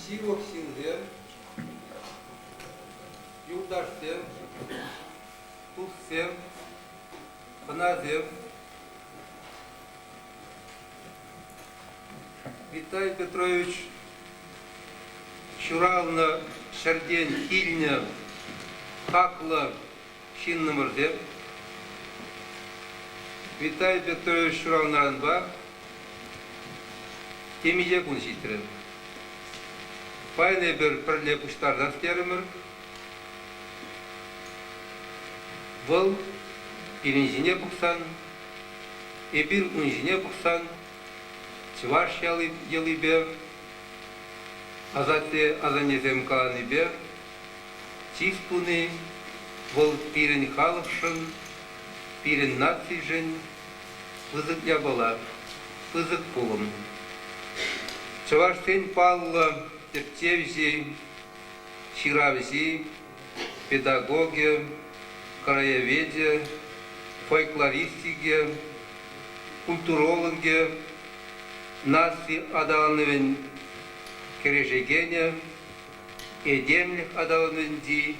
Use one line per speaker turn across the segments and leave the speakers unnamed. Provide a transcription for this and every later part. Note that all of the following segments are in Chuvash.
Ҫывӑх ҫынсем, юлташсем, туссем, хӑнасем, Виталий Петрович ҫуралнӑ ҫӗртен килнӗ хаклӑ ҫыннӑмӑрсем. Виталий Петрович ҫуралнӑранпа темиҫе кун ҫитрӗ. Паян эпир пӗрле пуҫтарсах терӗмӗр. Вӑл пирӗн ҫине пӑхсан, эпир ун ҫине пӑхсан чӑваш йӑлипе, асатте-асаннесем каланипе чыс туни вӑл пирӗн халӑхшӑн, пирӗн нацишӗн пысӑк япала, пысӑк пулӑм. Чӑвашсен паллӑ тӗпчевҫи, ҫыравҫи, педагогӗ, краевечӗ, фольклористикӗ, культурологӗ, наци аталанӑвӗн кӗрешекенӗ, этемлӗх аталанӑвӗнчи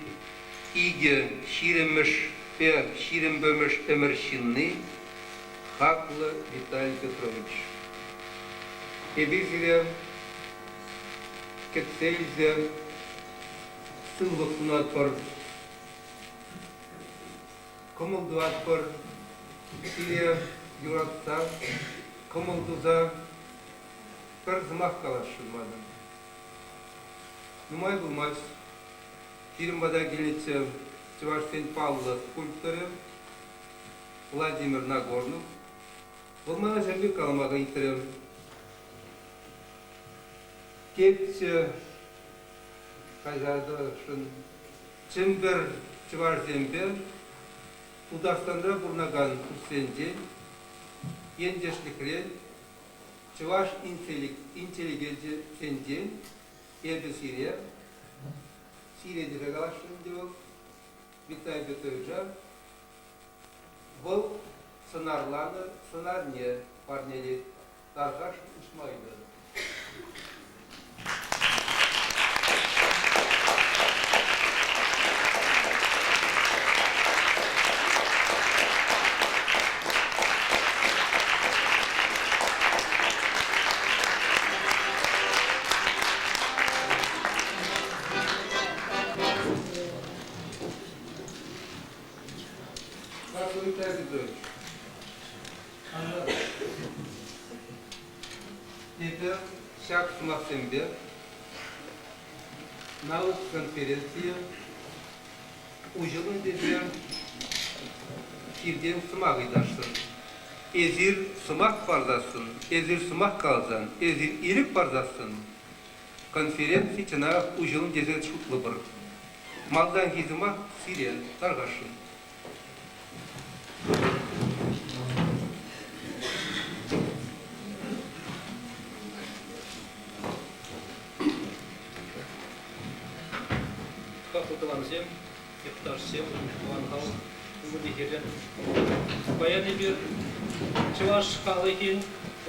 икӗ ҫирӗммӗшпе ҫирӗмпӗмӗш ӗмӗр ҫынни, хаклӑ Виталий Петрович. Эпир сире кӗтсе илсе сывлӑх сунатпӑр, кӑмӑл тӑватпӑр, сире юратса, кӑмӑл туса пӗр сӑмах каласшӑн манӑн. Нумай пулмасть пирӗн пата килнӗччӗ чӑвашсен паллӑ скульпторӗ Владимир Нагорнов. Вӑл мана ҫав пек калама ыйтрӗ. Тетчӗ хаҫатшӑн Чӗмпӗр чӑвашсемпе. Тутарстанра пурӑнакан туссенчен, ентешлӗхрен, чӑваш интеллигенчӗсенчен эпӗ сире, сире тесе каласшӑн ӗнтӗ вӑл, Виталий Петровича, вӑл сӑнарланӑ сӑнарне парнелет, тархасшӑн уҫма ыйтатӑп. Хаклӑ Виталий Петрович, Эпӗ ҫак сӑмахсемпе наука конференцийӗ уҫӑлнӑ тесе сиртен сӑмах ыйтасшӑн. Эсир сӑмах парсассӑн, эсир сӑмах каласан, эсир ирӗк парсассӑн конференци чӑнах уҫӑлнӑ тесе шутлӑпӑр. Малтанхи сӑмах сире тархасшӑн.
Хаклӑ тӑвансем, йӑхташсем, тӑван халӑх ывӑлӗ-хӗрӗ. Паян эпир чӑваш халӑхӗн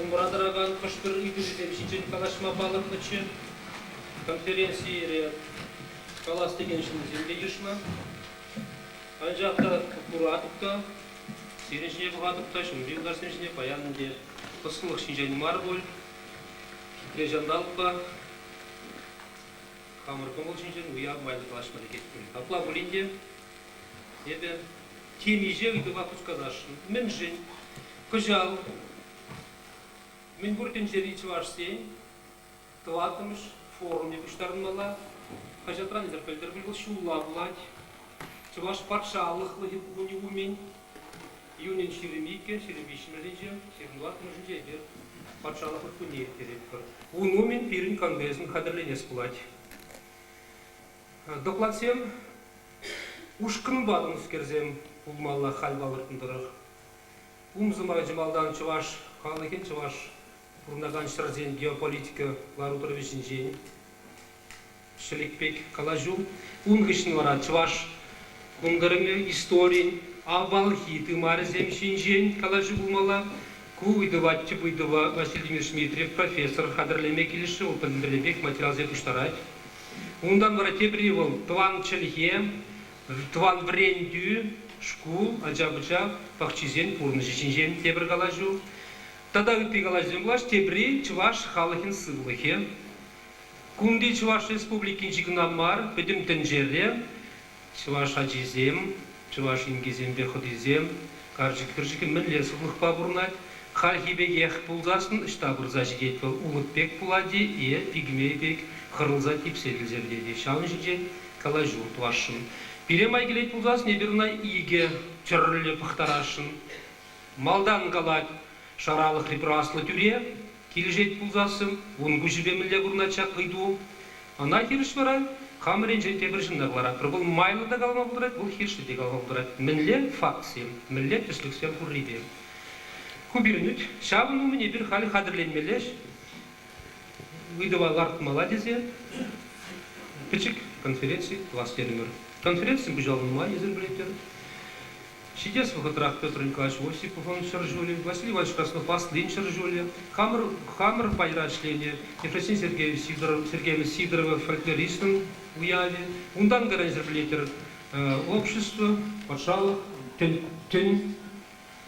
умра тӑракан хӑш-пӗр ыйтӑвӗсем ҫинчен калаҫма палӑртнӑччӗ. Конференцире калас текен ҫынсем те йышлӑ. Анчах та куратӑп та, сирӗн ҫине пӑхатӑп та, ҫумри юлташсем ҫине паян ӗнтӗ ӑслӑлӑх ҫинчен мар пуль, хитре ҫанталӑкпа хамӑр кӑмӑл ҫинчен уяв майлӑ калаҫма лекет пуль. Апла пулин те эпӗ темиҫе ыйтӑва хускатасшӑн. Мӗншӗн кӑҫал мӗнпур тӗнчери чӑвашсен тӑваттӑмӗш форумне пуҫтарӑнмалла. Хаҫатран эсир пӗлтӗр пуль, вӑл ҫулла пулать. Чӑваш патшалӑхлӑхӗ кунӗ умӗн июнӗн 22, 23-мӗшӗнче, 24-мӗшӗнче эпир патшалӑх кунне ирттеретпӗр. Ун умӗн пирӗн конгресӑн хатӗрленес пулать. Докладсем ушкӑнпа тунӑскерсем пулмалла халь палӑртнӑ тӑрӑх. Ум сӑмахӗ малтан чӑваш халӑхӗн, чӑваш пурӑнакан ҫӗрсен геополитика лару-тӑрӑвӗ ҫинчен ҫӗлӗк пек калаҫу. Ун хыҫҫӑн вара чӑваш кӑнтӑрӑмӗ историн авалхи тымарӗсем ҫинчен калаҫу пулмалла. Ку ыйтӑва тӗп ыйтӑва Василий Владимирович Дмитриев профессор хатӗрлеме килӗшрӗ, вӑл пӗтӗмпех материалсем пуҫтарать. Унтан вара тепри вӑл тӑван чӗлхе, тӑван вӗрентӳ, шкул, ача-пӑча пахчисен пурнӑҫӗ ҫинчен тепӗр калаҫу. Тата ытти калаҫусем пулаҫ. Тепри чӑваш халӑхӗн сывлӑхӗ. Кунти Чӑваш Республикинчи кӑна мар, пӗтӗм тӗнчере чӑваш ачисем, чӑваш инкисемпе хӑтисем, карчӑк-кӗрчӗкӗ мӗнле сывлӑхпа пурӑнать, хальхи пекех пулсассӑн ӑҫта пырса ҫитет вӑл, улӑп пек пулать-и е пигмей пек хӑрӑлса типсе килсе пӗтет-и, ҫавӑн ҫинчен калаҫу тӑвасшӑн. Пире май килет пулсассӑн эпир ӑна икӗ тӗрлӗ пӑхтарасшӑн. Малтан калать, шаралӑхри пӗр аслӑ тӳре килӗшет пулсассӑн, ун куҫӗпе мӗнле курӑнать ҫак ыйту? Ӑна хирӗҫ вара хамӑр енчен тепӗр ҫынна кӑларатпӑр. Вӑл майлӑ та калама пултарать, вӑл хирӗҫле те калама пултарать. Мӗнле фактсем, мӗнле тӗслӗхсем пуррипе. Ку пирӗн ӳт. Ҫавӑн умӗн эпир халь хатӗрленмелле ыйтӑва лартмалла тесе пӗчӗк конференци тӑвас терӗмӗр. Конференци пуҫалнӑ нумай, эсир пӗлетӗр. Ҫитес вӑхӑтрах Петр Николаевич Осиповӑн ҫӗршывӗ, Василий Иванович Краснов аслин ҫӗршывӗ, хамӑр, хамӑр пайра ӗҫленӗ Ефросинь Сергеевич Сидоров, Сергеевна Сидорова фольклористӑн уявӗ, унтан кайран пӗлетӗр общество, патшалӑх, тӗн, тӗн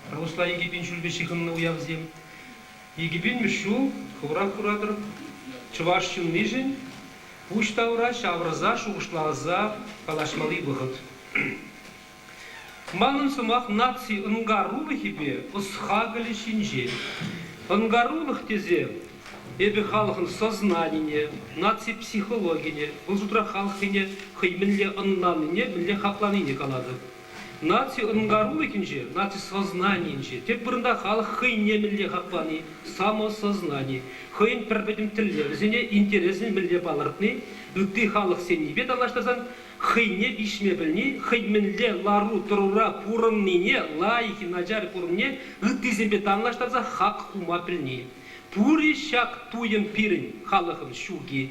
православи 2000 ҫулпе ҫыхӑннӑ уявсем. 2000-мӗш ҫул хӑвӑрах куратӑр, чӑваш ҫыннишӗн пуҫ тавра ҫавӑрса шухӑшласа калаҫмалли вӑхӑт. Манӑн сӑмах наци ӑнкарулӑхӗпе ӑс-хакӑлӗ ҫинчен. Ӑнкарулӑх тесе эпӗ халӑхӑн сознанине, наци психологине, вӑл шутра халӑхсене хӑй мӗнле ӑнланнине, мӗнле хакланине калатӑп. Наци ӑнкарулӑхӗнче, наци сознанийӗнче тӗп вырӑнта халӑх хӑйне мӗнле хаклани, самосознани, хӑйӗн пӗр пӗтӗм тӗллевӗсене, интересӗн мӗнле палӑртни, ытти халӑхсеннипе танлаштарсан. Хӑйне виҫме пӗлни, хӑй мӗнле лару-тӑрура пурӑннине, лайӑх-и, начар пурӑннине ыттисемпе танлаштарса хак хума пӗлни. Пур-и ҫак туйӑм пирӗн халӑхӑн ҫук-и?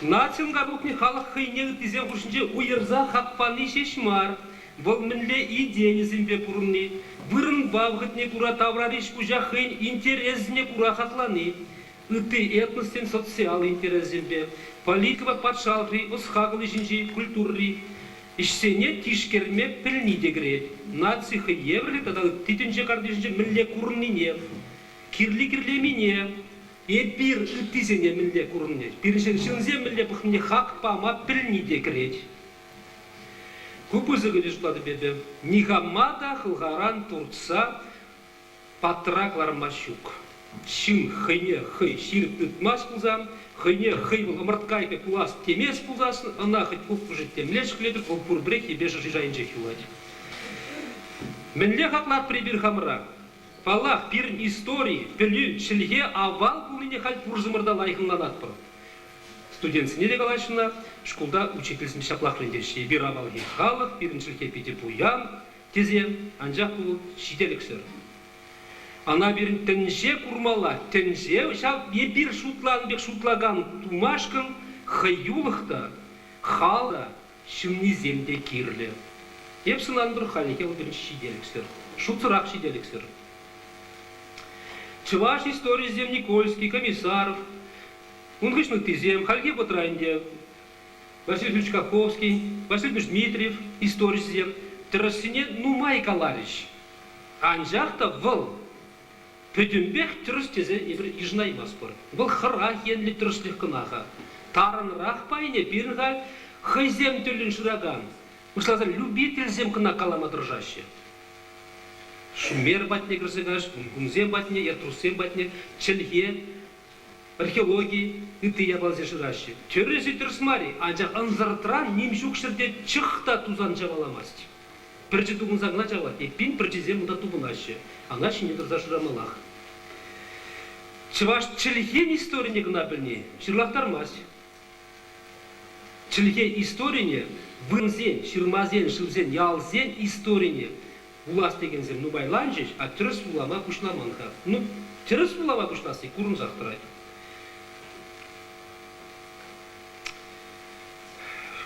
Нацин карлӑхне халӑх хӑйне ыттисем хушшинче уйӑрса хак пани ҫеҫ мар, вӑл мӗнле идейӑсемпе пурӑнни, вырӑнпа вӑхӑтне кура таврари ӗҫ-пуҫа хӑйӗн интересӗсене кура хаклани, ытти этноссен социаллӑ интересӗсемпе, политикӑпа патшалӑхри ӑс-хакӑл ӗҫӗнчи, культурӑри ӗҫсене тишкерме пӗлни те кӗрет. Наци хӑй евӗрлӗ тата ытти тӗнче картишӗнче мӗнле курӑннине, кирли-кирлемине, эпир ыттисене мӗнле курӑнни, пирӗн ҫынсем мӗнле пӑхнине хак пама пӗлни те кӗрет. Ку пысӑк ӗҫ шутлатӑп эпӗ. Никама та хӑлхаран туртса паттӑра кӑларма ҫук. Ҫын хӑйне хӑй ҫирӗп тытмасть пулсан, хӑйне хӑй вӑл ӑмӑрткайӑк пек пулас темест пулсассӑн, ӑна хӑть пуххӑшӗ темле ҫӗклетӗр, вӑл пурпӗрех йӗпе шӑши шайӗнчех юлать. Мӗнле хаклатпӑр эпир хамӑра? Паллах, пирӗн истори, пӗлӳ, чӗлхе авал пулнине халь пурсӑмӑр та лайӑх ӑнланатпӑр. Студентсене те калаҫнӑ, шкулта учительсем ҫаплах вӗрентеҫҫӗ. Эпир авалхи халӑх, пирӗн чӗлхе питӗ пуян тесе, анчах ку вӑл ҫителӗксӗр. Ӑна пирӗн тӗнче курмалла, тӗнче ҫав эпир шутланӑ пек шутлакан тумашкӑн хӑюлӑх та, хал та, ҫыннисем те кирлӗ. Эп сӑнанӑ хальлӗхе вӑл пирӗн ҫителӗксӗр, шутсӑрах ҫителӗксӗр. Чӑваш историйӗсем Никольский, Комиссаров, ун хыҫҫӑн ыттисем, хальхи вӑхӑтра ӗнтӗ Василий Федорович Каховский, Василий Федорович Дмитриев историсем тӗрӗссине нумай каларӗҫ. Анчах та вӑл пӗтӗмпех тӗрӗс тесе эпир йышӑнаймастпӑр. Вӑл хӑрах енлӗ тӗрӗслӗх кӑна-ха. Тарӑнрах пайне пирӗн халь хӑйсем тӗллӗн шыракан, пуҫласа любительсем кӑна калама тӑрӑшаҫҫӗ. Шумер патне кӗрсе каҫ, кунсем патне, эртруссем патне чӗлхе, археологи, ытти япаласем шыраҫҫӗ. Тӗрӗс-и тӗрӗс мар-и, анчах ӑнсӑртран ним ҫук ҫӗрте чӑх та тусан чаваламасть. Пӗрчӗ тупӑнса кӑна чавать, эппин пӗрчисем унта тупӑнаҫҫӗ. Ӑна ҫине тӑрса шырамаллах. Чӑваш чӗлхин историне кӑна пӗлни ҫырлахтармасть. Чӗлхе историне вырӑнсен, ҫырмасен, шывсен, ялсен историне вулас текенсем нумайланчӗҫ, а тӗрӗс вулама пуҫламан-ха. Ну, тӗрӗс вулама пуҫласси курӑнсах тӑрать.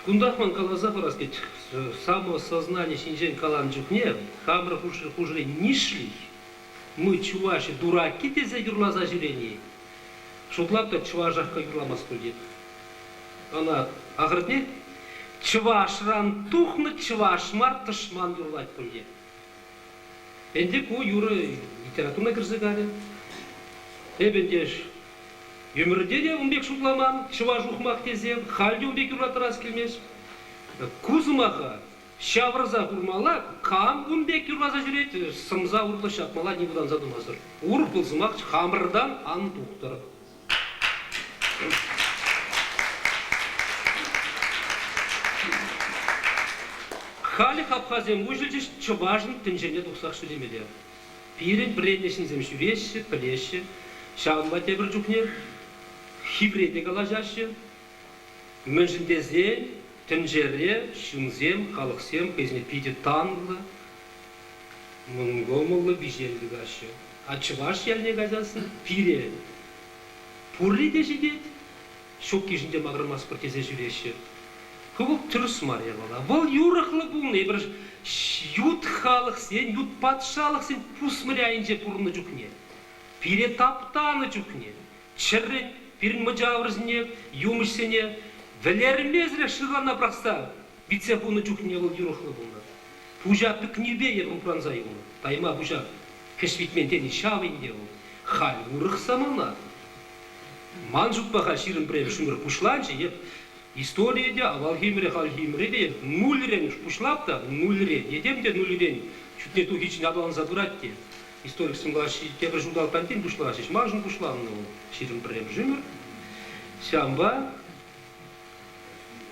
Кунтах ман каласа парас килет, самосознани ҫинчен каланӑ чухне хамӑр хушӑри нишлӗх, мы чуваши дураки тесе юрласа ҫӳрени, шутлап та чӑвашах юрламасть пуль тет. Ӑна ахӑртнех чӑвашран тухнӑ чӑваш мар тӑшман юрлать пуль тет. Ӗнтӗ ку юрӑ литературӑна кӗрсе кайрӗ. Эп ӗнтӗ Ӗмӗрте те ун пек шутламан, чӑваш ухмах тесе, халь те ун пек юрлаттарас килмест. Ку сӑмаха ҫавӑрса хурмалла, кам ун пек юрласа ҫӳрет, сӑмса урлӑ ҫапмалла ним вӑтанса тӑмасӑр. Урӑх вӑл сӑмах хамӑртан ан тухтӑр. Халӗ хапхасем уҫӑлчӗҫ, чӑвашӑн тӗнчене тухсах ҫӳремелле. Пирӗн вӗреннӗ ҫынсем ҫӳреҫҫӗ, пӗлеҫҫӗ. Ҫавӑнпа тепӗр чухне хивре те калаҫаҫҫӗ. Мӗншӗн тесен тӗнчере ҫынсем, халӑхсем хӑйсене питӗ танлӑ, мӑнкӑмӑллӑ виҫеллӗ тытаҫҫӗ. А чӑваш ялне кайсассӑн пире пурри те ҫитет, ҫуккишӗн те макӑрмастпӑр тесе ҫӳреҫҫӗ. Ку вӑл тӗрӗс мар япала. Вӑл юрӑхлӑ пулнӑ. Эпир ют халӑхсен, ют патшалӑхсен пусмӑрӗ айӗнче пурӑннӑ чухне, пире таптанӑ чухне, чӗррӗн пирӗн мӑчавӑрсене, юмӑҫсене вӗлермесӗрех шырлана пӑрахса витсе хунӑ чухне вӑл юрӑхлӑ пулнӑ. Пуҫа пӗкнипе эпир упранса юлнӑ. Тайма пуҫа хӗҫ витмен тени ҫав ӗнтӗ вӑл. Халь урӑх самана. Ман шутпа-ха 21-мӗш ӗмӗр пуҫланчӗ, эп историе те, авалхи ӗмӗре, хальхи ӗмӗре те эп нульрен пуҫлап та, нульрен, этем те нульрен чутне тухиччен аталанса пырать те. Историксем калаҫҫӗ, тепӗр ҫулталӑктан тин пуҫлаҫҫӗ. Маншӑн пуҫланнӑ вӑл 21-мӗш ӗмӗр. Ҫавӑнпа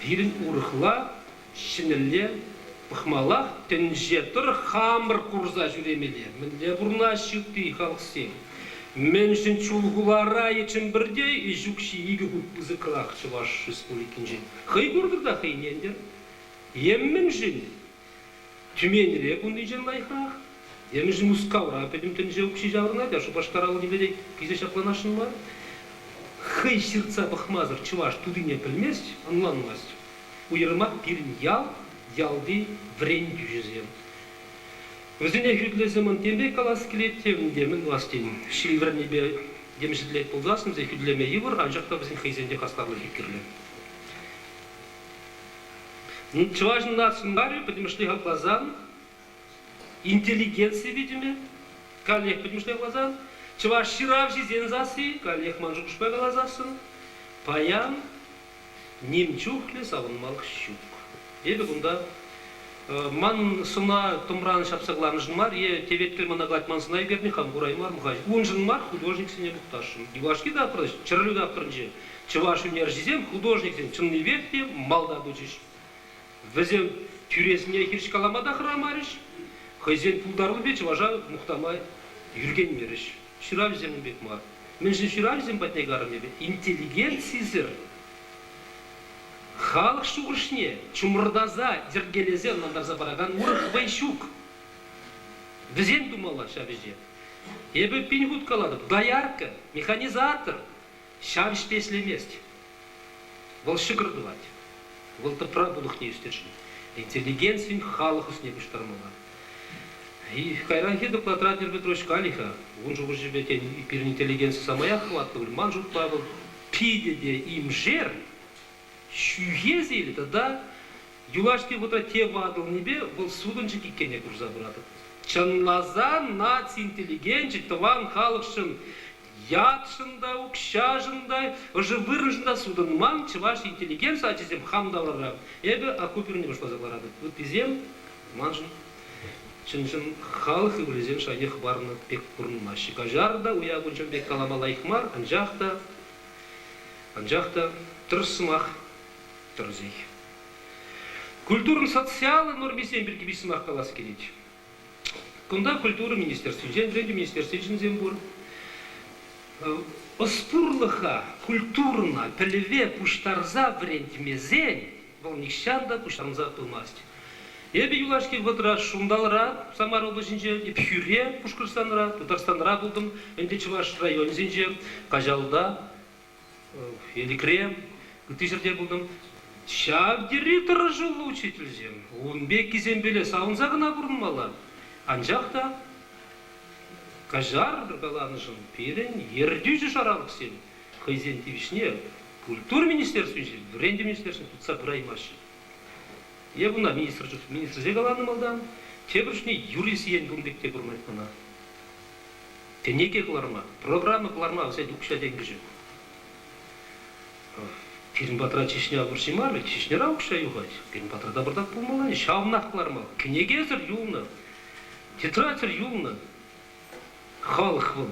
пирӗн урӑхла ҫӗнӗлле пӑхмаллах, тӗнче тӑрӑх хамӑр курса ҫӳремелле. Мӗнле пурӑнаҫҫӗ ытти халӑхсем? Мӗншӗн Чулхулара е Чӗмпӗрте ӗҫ укҫи икӗ хут пысӑкрах Чӑваш Республикинчен? Хӑй куртӑр та хӑй ӗнентӗр. Е мӗншӗн Тюменьре кунтинчен лайӑхрах? Е мӗншӗн Мускавра пӗтӗм тӗнче укҫи ҫаврӑнать, а Шупашкара вӑл нимпе те килсе ҫакланасшӑн мар? Хӑй ҫыртса пӑхмасӑр чӑваш тутине пӗлмест, ӑнланмасть. Уйрӑмах пирӗн ял, ялти вӗрентӳҫӗсем. Вӗсене хӳтӗлесе ман тем пек калас килет те, ӗнтӗ мӗн тӑвас тен, ҫил вӗрнипе темшӗнлет пулсассӑн вӗсене хӳтӗлеме йывӑр, анчах та вӗсен хӑйсен те хастарлӑхӗ кирлӗ. Чӑвашӑн нацин марӗ пӗтӗмӗшле хакласан интеллигенци витӗмӗ, каллех пӗтӗмӗшле хакласан, чӑваш ҫыравҫисен сасси, каллех ман шухӑшпа каласассӑн, паян ним чухлӗ савӑнмалӑх ҫук. Эпӗ кунта ман сӑна тӑмран ҫапса кӑларнӑшӑн мар е теветкел мана калать, ман сӑна ӳкернӗ хам кураймарӑм-ха. Уншӑн мар художниксене мухтасшӑн. Юлашки тапхӑрта, чӗрӗлӳ тапхӑрӗнче чӑваш ӳнерҫисем, художниксем чӑннипех те малта пычӗҫ. Вӗсем тӳресене хирӗҫ калама та хӑрамарӗҫ, хӑйсен пултарулӑхӗпе чӑваша мухтама ӳркенмерӗҫ. Ҫыравҫӑсем ун пек мар. Мӗншӗн ҫыравҫӑсем патне карӑм эпӗ? Интеллигенцисӗр халӑх шухӑшне чӑмӑртаса, йӗркелесе ӑнлантарса паракан урӑх вӑй ҫук. Вӗсен тумалла ҫав ӗҫе. Эпӗ пин хут калатӑп, доярка, механизатор ҫав ӗҫпе ӗҫлемест. Вӑл ҫӑкӑр тӑвать. Вӑл тӑпра пулӑхне ӳстершӗн. Интеллигенцин халӑх ӑсне пуҫтармалла. И кайранхи докладра Дмитрий Петрович калӗ-ха, ун шухӑшӗпе, тен, пирӗн интеллигенци самаях хӑватлӑ пуль. Ман шутпа вӑл питӗ те имшер, ҫӳхе сийлӗ тата юлашки вӑхӑтра те ватӑлнипе вӑл сутӑнчӑк иккенне курса пыратӑп. Чӑнласа наци интеллигенчӗ тӑван халӑхшӑн ятшӑн та, укҫашӑн та, ӑшӑ вырӑншӑн та сутӑнман чӑваш интеллигенци ачисем хам таврара. Эпӗ Акупирне пуҫласа ларатӑп. Ыттисем маншӑн чӑн-чӑн халӑх ывӑлӗсен шайне хӑпарнӑ пек курӑнмаҫҫӗ. Каҫар та уяв кунччен пек калама лайӑх мар, анчах та анчах та тӗрӗс сӑмах тӗрӗсех. Культурӑн социаллӑ нормисем пирки виҫ сӑмах калас килет. Кунта культура министерствинчен, вӗрентӳ министерствин ҫынсем пур. Ӑспурлӑха, культурӑна, пӗлӗве пуҫтарса вӗрентмесен вӑл нихҫан та пуҫтарӑнса пымасть. Эпӗ юлашки вӑхӑтра Шунталра, Самар облаҫӗнче, Ӗпхӳре, Пушкӑртстанра, Тутарстанра пултӑм. Ӗнтӗ Чӑваш районӗсенче, Каҫалта, Элӗкре, ытти ҫӗрте пултӑм. Ҫав тери тӑрӑшуллӑ учительсем. Ун пеккисемпеле савӑнса кӑна пурӑнмалла. Анчах та каҫарӑр каланӑшӑн пирӗн ертӳҫӗ шаралӑхсем хӑйсен тивӗҫне культура министерствинче, вӗрентӳ министерствинче тытса пыраймаҫҫӗ. Е куна министр министрсем каланӑ малтан, тепӗр чухне юрист ен кун пек те курмать мана. Кӗнеке кӑларма, программа кӑларма вӗсен укҫа-тенкӗ ҫук. Пирӗн патра Чечня вӑрҫи мар вӗт, Чечняра укҫа юхать. Пирӗн патра та пӑртак пулмалла, ҫавнах кӑлармалла. Кӗнекесӗр юлнӑ, тетрадьсӗр юлнӑ халӑх вӑл.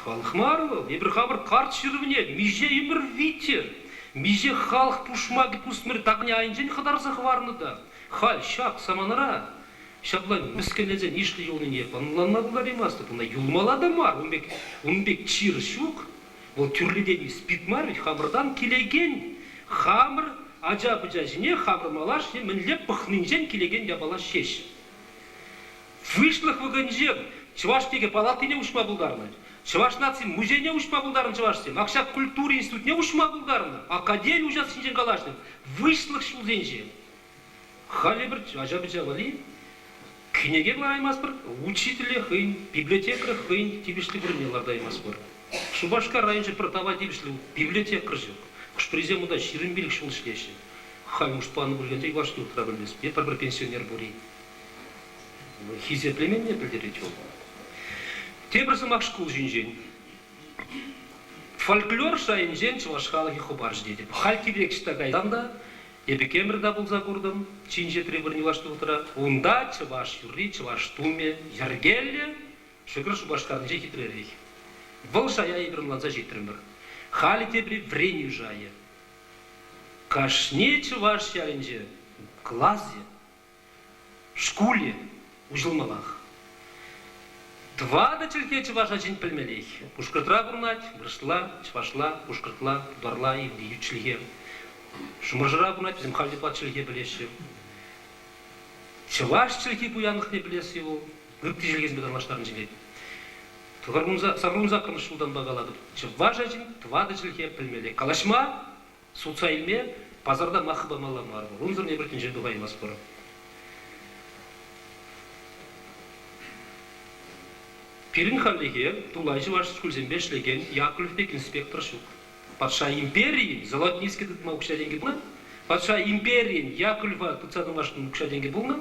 Халӑх мар вӑл. Эпир хамӑр карт ҫырӑвне миҫе ӗмӗр витӗр, миҫе халӑх пушмакӗ пусмӑр такне айӗнчен хӑтарса хӑварнӑ та. Халь ҫак саманара Ҫапла мӗскӗнленсен ишлӗ юлнине ӑнланма пултараймастӑп. Ӑна юлмалла та мар. Ун пек, ун пек чир ҫук. Вӑл тӳрлетен спид мар вӗт, хамӑртан килекен, хамӑр ача-пӑча ҫине, хамӑр малашне мӗнле пӑхнинчен килекен япала ҫеҫ. Выҫлӑх вӑхӑтӗнче Чӑваш текӗ палатине уҫма пултарнӑ. Чӑваш наци музейне уҫма пултарнӑ чӑвашсем. Ак ҫак культура институтне уҫма пултарнӑ. Академи уҫас ҫинчен калаҫнӑ. Выҫлӑх ҫулсенче. Халӗ пӗр ача-пӑча валли кӗнеке кӑлараймастпӑр, учителе хӑйӗн, библиотекарь хӑйӗн тивӗҫлӗ вырӑнне лартаймастпӑр. Шупашкар районӗнче пӗр тава тивӗҫлӗ библиотекарь ҫук. Хӑш-пӗрисем унта 25 ҫул ӗҫлеҫҫӗ. Халь муштпанӑ пулин те юлашки вӑхӑтра пӗлмест. Е пӗр-пӗр пенсионер пур-и? Хисеплеменне пӗлтерет вӑл. Тепӗр сӑмах шкул ҫинчен. Фольклор шайӗнчен чӑваш халӑхӗ хыпарҫӑ тетӗп. Халь кирек ӑҫта кайсан та Эпӗ Кемӗрта пулса куртӑм, ҫинҫетри вырӑнлашнӑ вӑхӑтра. Унта чӑваш юрри, чӑваш тумӗ йӗркеллӗ, шӗкӗр Шупашкарӗнче хитререх. Вӑл шая эпир ӑнланса ҫитрӗмӗр. Халӗ тепри вӗренӳ шайӗ. Кашни чӑваш ялӗнче класӗ, шкулӗ уҫӑлмаллах. Тӑватӑ чӗлхе чӑваш ачин пӗлмеллех. Пушкӑртра пурӑнать, вырӑсла, чӑвашла, пушкӑртла, тутарла, ют чӗлхе. Шӑмӑршӑра пурӑнать, вӗсем халь те пат чӗлхе пӗлеҫҫӗ. Чӑваш чӗлхи пуянлӑхне пӗлесси вӑл ытти чӗлхесемпе танлаштарнӑ ҫӗре. Саккӑрмӗш ҫултанпа калатӑп, чӑваш ачин тӑватӑ чӗлхе пӗлмелле. Калаҫма, сутса илме пасарта маххӑ памалла мар вӑл. Унсӑрӑн эпир тӗнче тухаймастпӑр. Пирӗн хальлӗхе тулай чӑваш шкулсемпе ӗҫлекен Яковлев пек инспектор ҫук. Патша империйӗн Золотницкий тытма укҫа-тенкӗ пулнӑ. Патша империйӗн Яковлева тытса тӑмашкӑн укҫа-тенкӗ пулнӑ.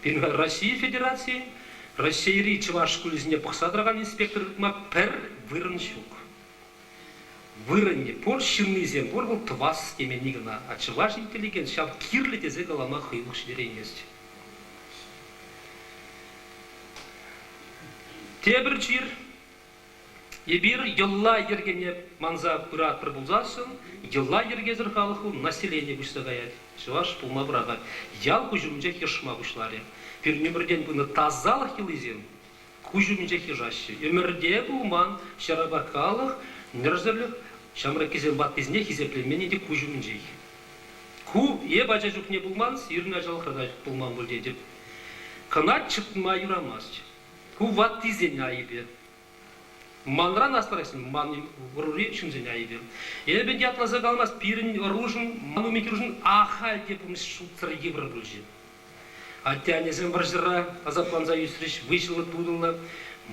Пирӗн Россия Федерацийӗн Раҫҫейри чӑваш шкулӗсене пӑхса тӑракан инспектор тытма пӗр вырӑн ҫук. Вырӑнне пур, ҫыннисем пур, вӑл тӑвас теменни кӑна. А чӑваш интеллигент ҫав кирлӗ тесе калама хӑюлӑх ҫитереймест. Тепӗр чир Эпир йӑла-йӗркене манса пыратпӑр пулсассӑн, йӑла-йӗркесӗр халӑх населени куҫса каять, чӑваш пулма пӑрахать. Ял куҫ умӗнчех йӑшма пуҫларӗ. Пирӗн ӗмӗртен пынӑ тасалӑх йӑлисем куҫ умӗнчех йӑшаҫҫӗ. Ӗмӗрте пулман ҫарапакалӑх, нӗрсӗрлӗх ҫамрӑккисем ваттисене хисеплеменни те куҫ умӗнчех. Ку эп ача чухне пулман, сирӗн ачалӑхра та пулман пуль тетӗп. Кӑна чӑтма юрамасть. Ку ваттисен айӑпӗ. Манран аслӑрахсем, ман ӑрури ҫынсен айӑпӗ. Эпӗ те ятласа каламасть, пирӗн ӑрушӑн, ман умӗнхи ӑрушӑн ахаль те пурнӑҫ шутсӑр йывӑр пулчӗ. Атте-аннесем вӑрҫӑра асапланса ӳсрӗҫ, выҫӑллӑ-тутӑллӑ.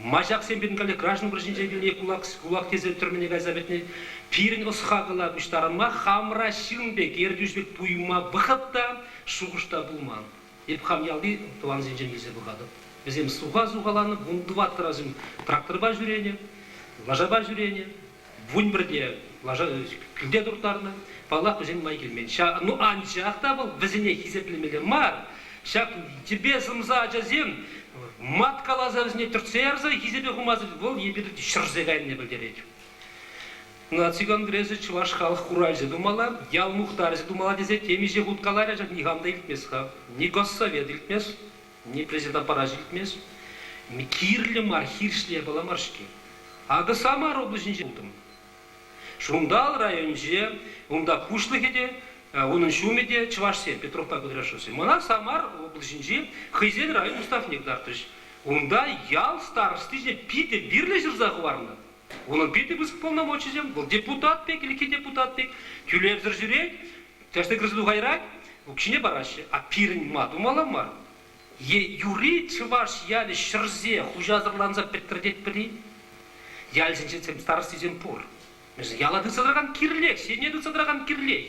Маҫаксем пирӗн каллех граждан вӑрҫинче вилнӗ, кулак, кулак тесе тӗрмене кайса пӗтнӗ. Пирӗн ӑс-хакӑла пуҫтарӑнма хамӑра ҫын пек, ертӳҫӗ пек туйма вӑхӑт та, шухӑш та пулман. Эп хам ялти тӑвансенчен илсе пӑхатӑп. Вӗсем суха сухаланӑ, вунтӑваттӑрасем тракторпа ҫӳренӗ, лашапа ҫӳренӗ, вунпӗрте лаша килте турттарнӑ. Паллах, вӗсен май килмен. Ну, анчах та вӑл вӗсене хисеплемелле мар. Ҫак йӗпе сӑмса ачасем мат каласа вӗсене тӗртсе ярса хисепе хумасӑр вӑл эпир ҫӗрсе кайнине пӗлтерет. Наци конгресӗ чӑваш халӑх хуралҫи тумалла, ял мухтарӗ тумалла тесе темиҫе хут каларӗ, анчах никам та илтмест-ха. Ни госсовет илтмест, ни президент аппарачӗ илтмест. Кирлӗ мар, хирӗҫле япала мар-ҫке. Акӑ Самар облаҫӗнче пултӑм. Шунтал районӗнче унта пуҫлӑхӗ те, унӑн ҫумӗ те чӑвашсем, Петровпа Кудряшовсем. Мана Самар облаҫӗнчи хӑйсен район уставне кӑтартрӗҫ. Унта ял старости ҫине питӗ вирлӗ ҫырса хӑварнӑ. Унӑн питӗ пысӑк полномочисем. Вӑл депутат пек, ӗлӗкхи депутат пек, тӳлевсӗр ҫӳрет, тӗслӗ кӗрсе тухайрать, укҫине параҫҫӗ. А пирӗн ма тумалла мар? Е юри чӑваш ялӗ ҫӗрсе хуҫасӑрланса пӗттӗр тетпӗр-и? Ялсенче старостисем пур. Яла тытса тӑракан кирлех, ҫемье тытса тӑракан кирлех.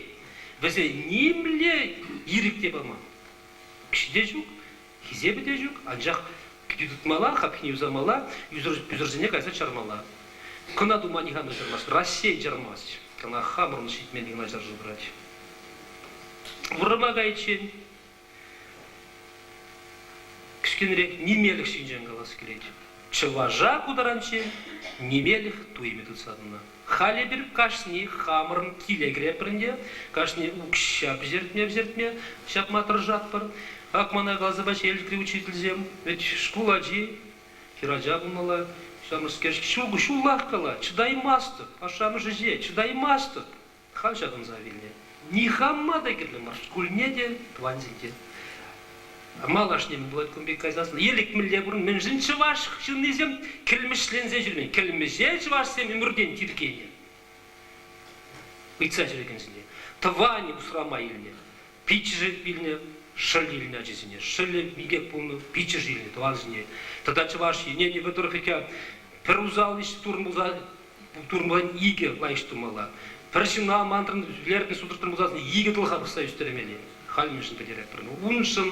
Вӗсен нимле ирӗк те паман. Укҫи те ҫук, Хисепӗ те ҫук, анчах кӗтӳ тытмалла, хапхине юсамалла, ӳсӗрсене кайса чармалла. Кӑна тума никам та чармасть, Раҫҫей чармасть. Кӑна хамӑрӑн ҫитменни кӑна чарса тӑрать. Вӑрӑма кайиччен кӗскенрех нимелӗх ҫинчен калас килет. Чӑваша ку таранччен нимелӗх туйӑмӗ тытса тӑнӑ. Халь эпир кашни хамӑрӑн киле кӗретпӗр ӗнтӗ, кашни укҫа пӗҫертме-пӗҫертме ҫапма тӑрӑшатпӑр. Ак мана каласа пачӗ Элӗкри учительсем, вӗт шкул ачи, хӗрача пулмалла, ҫамрӑкскер ҫук, ҫуллах кала, чӑтаймастӑп, ашшӗ-амӑшӗ ӗҫе, чӑтаймастӑп. Халь ҫакӑнса вилнӗ. Никама та кирлӗ мар, шкулне те, тӑвансен те. Малашне мӗн пулать кун пек кайсассӑн? Елӗк мӗнле пурӑн? Мӗншӗн чӑваш ҫыннисем кӗлмӗҫленсе ҫӳремен? Кӗлмӗҫе чӑвашсем ӗмӗртен тиркенӗ. Ыйтса ҫӳрекенсене. Тӑванӗ усрама илнӗ, пиччӗшӗ илнӗ, шӑл илнӗ ачисене. Шӑллӗ инкек пулнӑ, пиччӗшӗ илнӗ тӑвансене. Тата чӑваш ӗненӗвӗ тӑрӑх пӗр усал ӗҫ турӑн пулса турман икӗ лайӑх тумалла. Пӗр ҫынна мантрӑн вӗлертнӗ сутӑртрӑн пулсассӑн икӗ тӑлӑха пӑхса ӳстермелле. Халь мӗншӗн пӗтеретпӗр? Уншӑн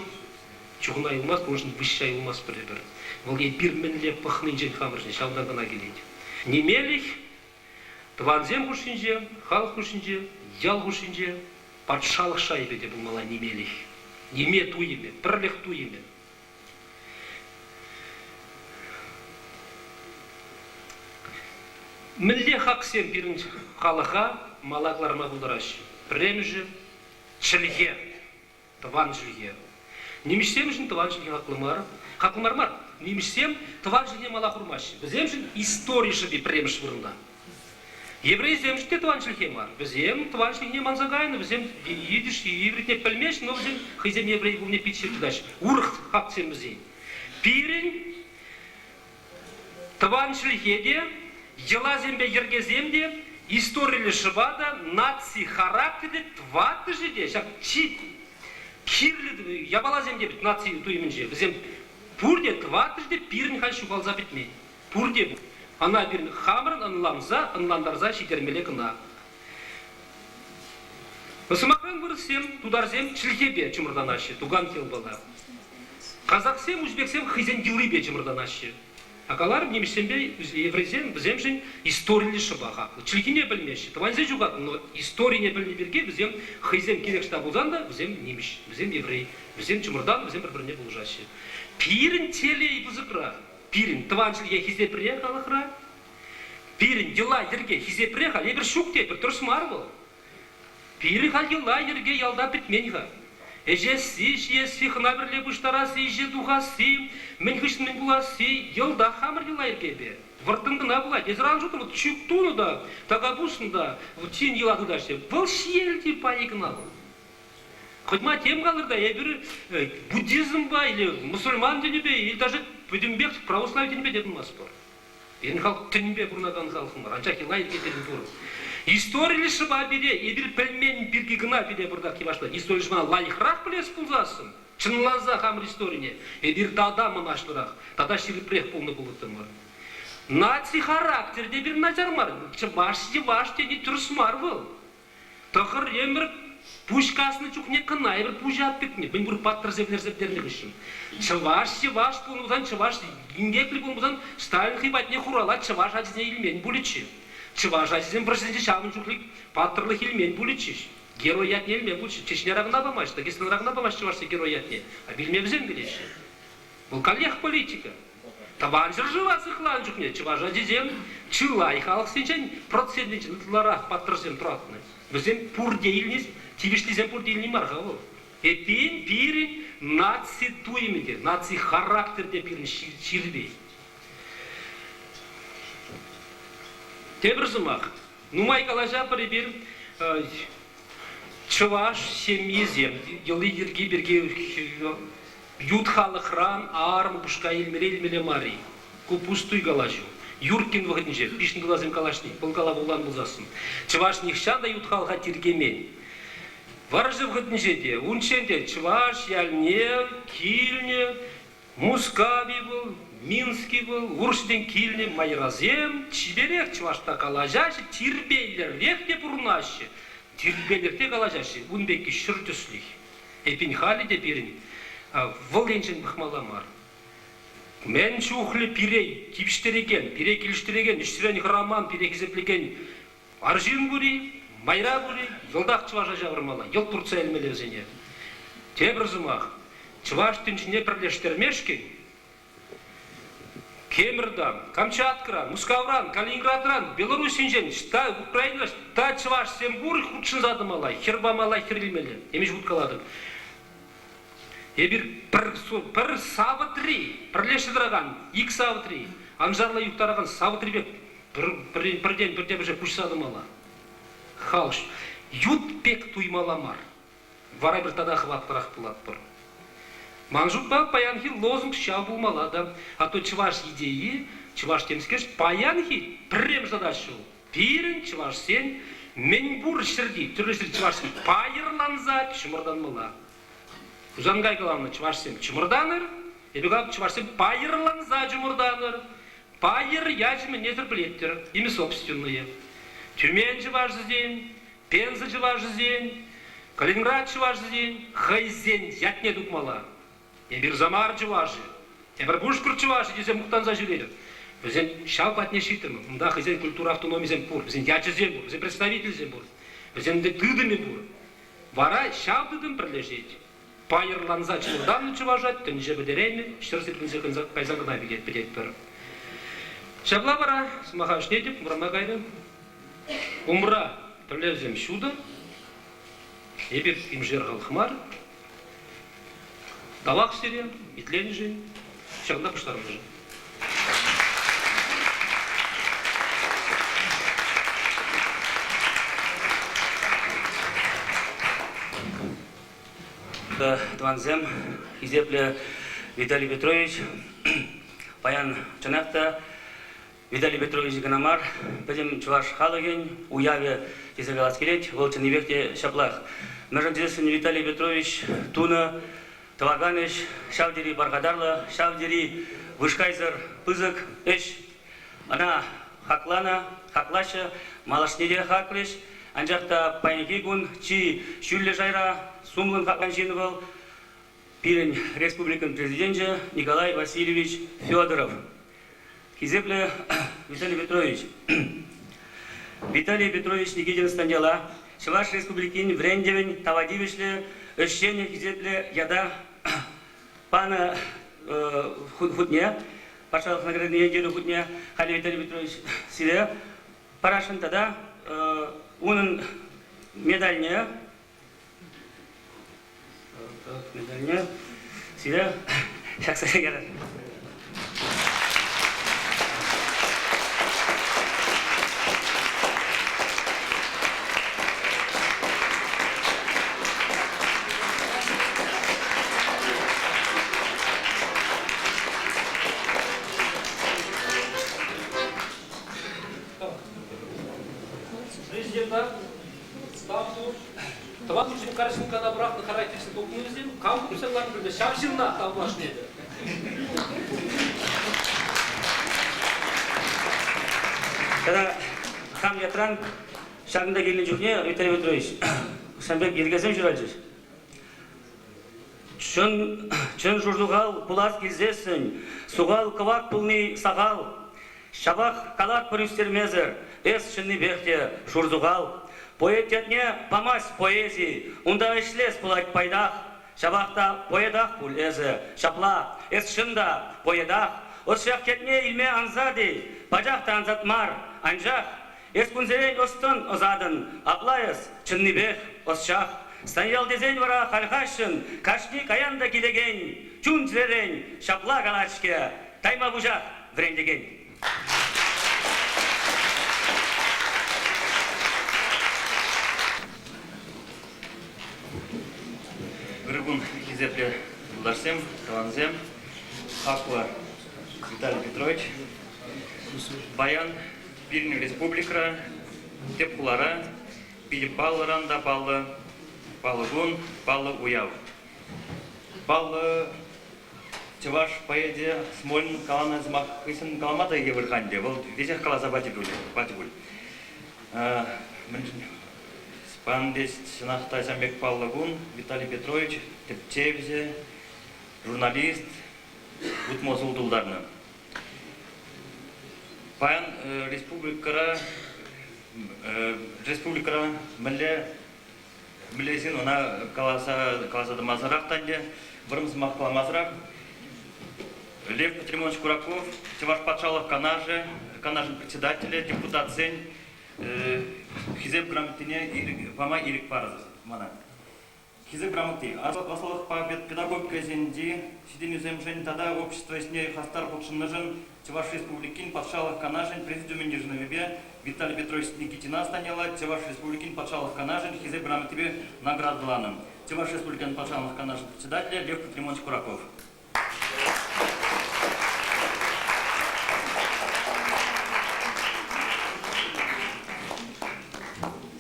чухӑна юлмасть, уншӑн выҫҫа юлмастпӑр эпир. Вӑл эпир мӗнле пӑхнинчен хамӑршӑн ҫавӑнтан кӑна килет. Нимелӗх тӑвансем хушшинче, халӑх хушшинче, ял хушшинче патшалӑх шайӗпе те пулмалла нимелӗх. Ниме туйӑмӗ, пӗрлӗх туйӑмӗ. Мӗнле хаксем пирӗн халӑха мала кӑларма пултараҫҫӗ? Пӗрремӗшӗ – чӗлхе, тӑван чӗлхе. Нимӗҫсемшӗн тӑван чӗлхе хаклӑ мар. Хаклӑ мар мар, нимӗҫсем тӑван чӗлхе мала хурмаҫҫӗ. Вӗсемшӗн истори шӑпи пӗрремӗш вырӑнта. Еврейсемшӗн те тӑван чӗлхе мар. Вӗсем тӑван чӗлхене манса кайнӑ, вӗсем идиш ивритне пӗлмеҫҫӗ, но вӗсем хӑйсем еврей пулнине пит ҫирӗп тытаҫҫӗ. Урӑх хаксем вӗсен. Пирӗн тӑван чӗлхе те, йӑласемпе йӗркесем те, историллӗ шӑпа та, наци характерӗ те тӑваттӑшӗ те ҫак чи кирлӗ япаласем те наци туйӑмӗнче. Вӗсем пурте тӑваттӑшӗ те пирӗн халь ҫухалса пӗтмен. Пурте ӑна пирӗн хамӑрӑн ӑнланса, ӑнлантарса ҫитермелле кӑна. Сӑмахран, вырӑссем, тутарсем чӗлхепе чӑмӑртанаҫҫӗ, туган хелпала. Казахсем, узбексем хӑйсен йӑлипе чӑмӑртанаҫҫӗ. А каларӑм, нимӗҫсемпе еврейсем вӗсемшӗн историллӗ шӑпа хаклӑ. Чӗлхине пӗлмеҫҫӗ, тӑвансен ҫухатнӑ, но историне пӗлнӗ пирки вӗсем хӑйсем кирек ӑҫта пулсан та вӗсем нимӗҫ, вӗсем еврей, вӗсем чӑмӑртан, вӗсем пӗр-пӗрне пулӑшаҫҫӗ. Пирӗн телей пысӑкрах. Пирӗн тӑван чӗлхе хисепре халӑхра. Пирӗн йӑла-йӗрке хисепре халь эпир ҫук тетпӗр, тӗрӗс мар вӑл. Пирӗн халь йӑла-йӗрке ялта пӗтмен-ха. Ӗҫесси, ҫиесси, хӑна-вӗрле пуҫтарасси, ӗҫе тухасси, мӗн хыҫҫӑн мӗн пуласси йӑлтах хамӑр йӑла-йӗркепе. Вӑрттӑн кӑна пулать. Эсир ан шутлӑр, вот чӳк тунӑ та, така пуснӑ та, вот тин йӑла тытаҫҫӗ. Вӑл ҫиелти пайӗ кӑна вӑл. Хоть ма тем калӑр та, эпир буддизмпа или мусульман тӗнӗпе, или даже пӗтӗмпех православи тӗнӗпе те пымастпӑр. Пирӗн халӑх тӗнпе пурӑнакан халӑх мар, анчах йӑла-йӗрке пирӗн пур. Историллӗ шӑпа пире эпир пӗлмен пирки кӑна пире пӑртак йӑвашла. Истори шӑпана лайӑхрах пӗлес пулсассӑн, чӑнласа хамӑр историне, эпир тата мӑнаҫлӑрах, тата ҫирӗпрех пулнӑ пулӑттӑмӑр. Наци характерӗ те пирӗн начар мар. Чӑваш йӑваш тени тӗрӗс мар вӑл. Тӑхӑр ӗмӗр пуҫ каснӑ чухне кӑна эпир пуҫа тытнӑ, мӗнпур паттӑрсем вӗлерсе пӗтернӗ хыҫҫӑн. Чӑваш йӑваш пулнӑ пулсан, чӑваш инкеклӗ пулнӑ пулсан Сталин хӑй патне хурала чӑваш ачисене илмен пулӗччӗ. Чӑваш ачисем вӑрҫӑсенче ҫавӑн чухлӗ паттӑрлӑх илмен пулӗччӗҫ. Герой ятне илмен пулӗччӗ. Чечняра кӑна памасть, Дагестанра кӑна памасть чӑвашсен герой ятне. А вилме вӗсем вилеҫҫӗ. Вӑл каллех политика. Тӑван ҫӗршыва сыхланӑ чухне чӑваш ачисем чылай халӑхсенчен процентӗнчен ытларах паттӑрсем тӑратнӑ. Вӗсем пурте илни, тивӗҫлисем пурте илни мар-ха вӑл. Эппин, пирӗн наци туйӑмӗ те, наци характерӗ те пирӗн ҫирӗпех. Тепӗр сӑмах. Нумай калаҫатпӑр эпир чӑваш ҫемйисем йӑли-йӗрки пирки ют халӑхран арӑм упӑшка илмелле-илмелле мар-и? Ку пустуй калаҫу. Юркин вӑхӑтӗнче пишнӗ тутарсем калаҫни, вӑл калав вулан пулсассӑн. Чӑваш нихҫан та ют халӑха тиркемен. Вӑрҫӑ вӑхӑтӗнче те, унччен те чӑваш ялне килнӗ Мускав-и вӑл, Минск-и вӑл, урӑхсенчен килнӗ майрасем чиперех чӑвашла калаҫаҫҫӗ, тирпейлӗрех те пурӑнаҫҫӗ, тирпейлӗрех те калаҫаҫҫӗ. Ун пекки ҫӗр тӗслӗх. Эппин, халӗ те пирӗн вӑл енчен пӑхмалла мар. Мӗн чухлӗ пире тивӗҫтерекен, пире килӗштерекен, ӗҫрен хӑраман, пире хисеплекен арҫын пур-и, майра пур-и, йӑлтах чӑваша ҫавӑрмалла, йӑлт туртса илмелле вӗсене. Тепӗр сӑмах, чӑваш тӗнчине пӗрлештермешкӗн Кемӗртан, Камчаткӑран, Мускавран, Калининградран, Белоруссинчен, ӑҫта Украина, ӑҫта чӑвашсем пур хутшӑнса тӑмалла, хӗр памалла, хӗр илмелле. Темиҫе хут калатӑп. Эпир пӗр савӑтри, пӗрлешсе тӑракан ик савӑтри, аншарла юхтаракан савӑтри пек пӗртен пӗртемӗше куҫса тӑмалла. Халӑх ют пек туймалла мар. Вара эпир тата хӑватлӑрах пулатпӑр. Ман шутпа, паянхи лозунг ҫав пулмалла та. А то чӑваш идейи, чӑваш темскер паянхи пӗрремӗш задача ҫул. Пирӗн чӑвашсен мӗнпур ҫӗрти, тӗрлӗ ҫӗрти чӑвашсен пайӑрланса чӑмӑртанмалла. Хусанкай каланӑ чӑвашсем чӑмӑртанӑр, эпӗ калап чӑвашсем пайӑрланса чӑмӑртанӑр. Пайӑр ячӗ мӗнесӗр пӗлеттӗр, имя собственное. Тюмень чӑвашӗсен, Пенза чӑвашӗсен, Калининград чӑвашӗсен хӑйсен ятне тупмалла. Эпир Самар чӑвашӗ, эпир Пушкӑрт чӑвашӗ тесе мухтанса ҫӳретӗп. Вӗсен ҫав патне ҫитрӗмӗр. Унта хӑйсен культура автономисем пур, вӗсен ячӗсем пур, вӗсен представителӗсем пур, вӗсен тытӑмӗ пур. Вара ҫав тытӑм пӗрлешет. Пайӑрланса чӑмӑртаннӑ чӑваша тӗнче пӗтереймӗ, ҫӗр сирпӗнсе кайсан кӑна пӗтетпӗр. Ҫапла вара сӑмаха ӗҫлетӗп, вӑрмана кайрӗ. Умра тӗллевсем ҫутӑ. Эпир имшер халӑх мар. Тавах сире, итленӗшӗн, ҫакӑнта пуҫтарӑннӑшӑн.
Тӑвансем, хисеплӗ Виталий Петрович, паян чӑнах та Виталий Петрович кӑна мар, пӗтӗм чӑваш халӑхӗн уявӗ тесе калас килет. Вӑл чӑннипех те ҫаплах. Мӗншӗн тесессӗн Виталий Петрович тунӑ тӑвакан ӗҫ ҫав тери пархатарлӑ, ҫав тери вышкайсӑр пысӑк ӗҫ. Ӑна хакланӑ, хаклаҫҫӗ, малашне те хаклӗҫ. Анчах та паянхи кун чи ҫӳллӗ шайра сумлӑн хаклан ҫын вӑл пирӗн республикӑн президенчӗ Николай Васильевич Федоров. Хисеплӗ Виталий Петрович, Виталий Петрович Никитин Станьяла Чӑваш Республикин вӗрентӗвӗн тава тивӗҫлӗ ӗҫченӗ хисеплӗ ята панӑ хутне, патшалӑх наградине ертӳ хутне халӗ Виталий Петрович сире парасшӑн тата унӑн медальне медальне сире ҫакса ярар.
Президента тав ту. Тӑван ҫын карҫынккана пӑрахнӑ характеристика тухнӑ вӗсем, кам купса ларнӑ пӗлме, ҫав ҫынна тавлашнӑ эпӗ.
Тата хам ятран ҫакӑнта килнӗ чухне, Виталий Петрович, сан пек йӗркесем ҫуралчӗҫ. Чӑн, чӑн шурсухал пулас килсессӗн, сухал кӑвак пулни сахал. Ҫапах калатпӑр ӳстермесӗр, эс чӑннипех те шурсухал. Поэт ятне памасть поэзи, унта ӗҫлес пулать пайтах. Ҫапах та поэтах пуль эсӗ, ҫапла, эс чӑн та поэтах. Ӑсчах ятне илме ансат-и? Пачах та ансат мар, анчах Эс кунсерен ӑс-тӑн ӑсатӑн, апла эс, чӑннипех, ӑсчах. Станьял тесен вара хальхаҫҫӑн кашни каян та килекен чун-чӗререн ҫапла калать-ҫке, тайма пуҫах вӗрентекен.
Ырӑ кун, хисеплӗ юлташсем, тӑвансем, хаклӑ Виталий Петрович. Паян Пирӗн республикӑра, тӗп хулара питӗ паллӑран та паллӑ, паллӑ кун, паллӑ уяв. Паллӑ чӑваш поэчӗ Смолин каланӑ сӑмах хыҫҫӑн калама та йывӑр-ха ӗнтӗ. Вӑл веҫех каласа пачӗ пуль. Пачӗ пуль. Мӗншӗн пан тест чӑнах та ҫавӑн пек паллӑ кун Виталий Петрович тӗпчевҫӗ, журналист, утмӑл ҫул тултарнӑ. Паян республикӑра республикӑра мӗнле мӗнле ҫын ӑна каласа каласа тӑмасӑрах та ӗнтӗ вӑрӑм сӑмах каламасӑрах Лев Патримонович Кураков Чӑваш патшалӑх канашӗ канашӗн председателӗ депутатсен Хисеп грамотине пама ирӗк парӑр мана. Хисеп грамоти ӑслӑлӑхпа педагогика ӗҫӗнчи ҫитӗнӳсемшӗн тата общество ӗҫне хастар хутшӑннӑшӑн Чӑваш Республикин Патшалӑх Канашӗн Президиумӗн йышӑнӑвӗпе Виталий Петрович Никитина Станьяла Чӑваш Республикин Патшалӑх Канашӗн Хисеп грамотипе наградӑланӑ. Чӑваш Республикин Патшалӑх Канашӗн председателӗ Лев Патримонович Кураков.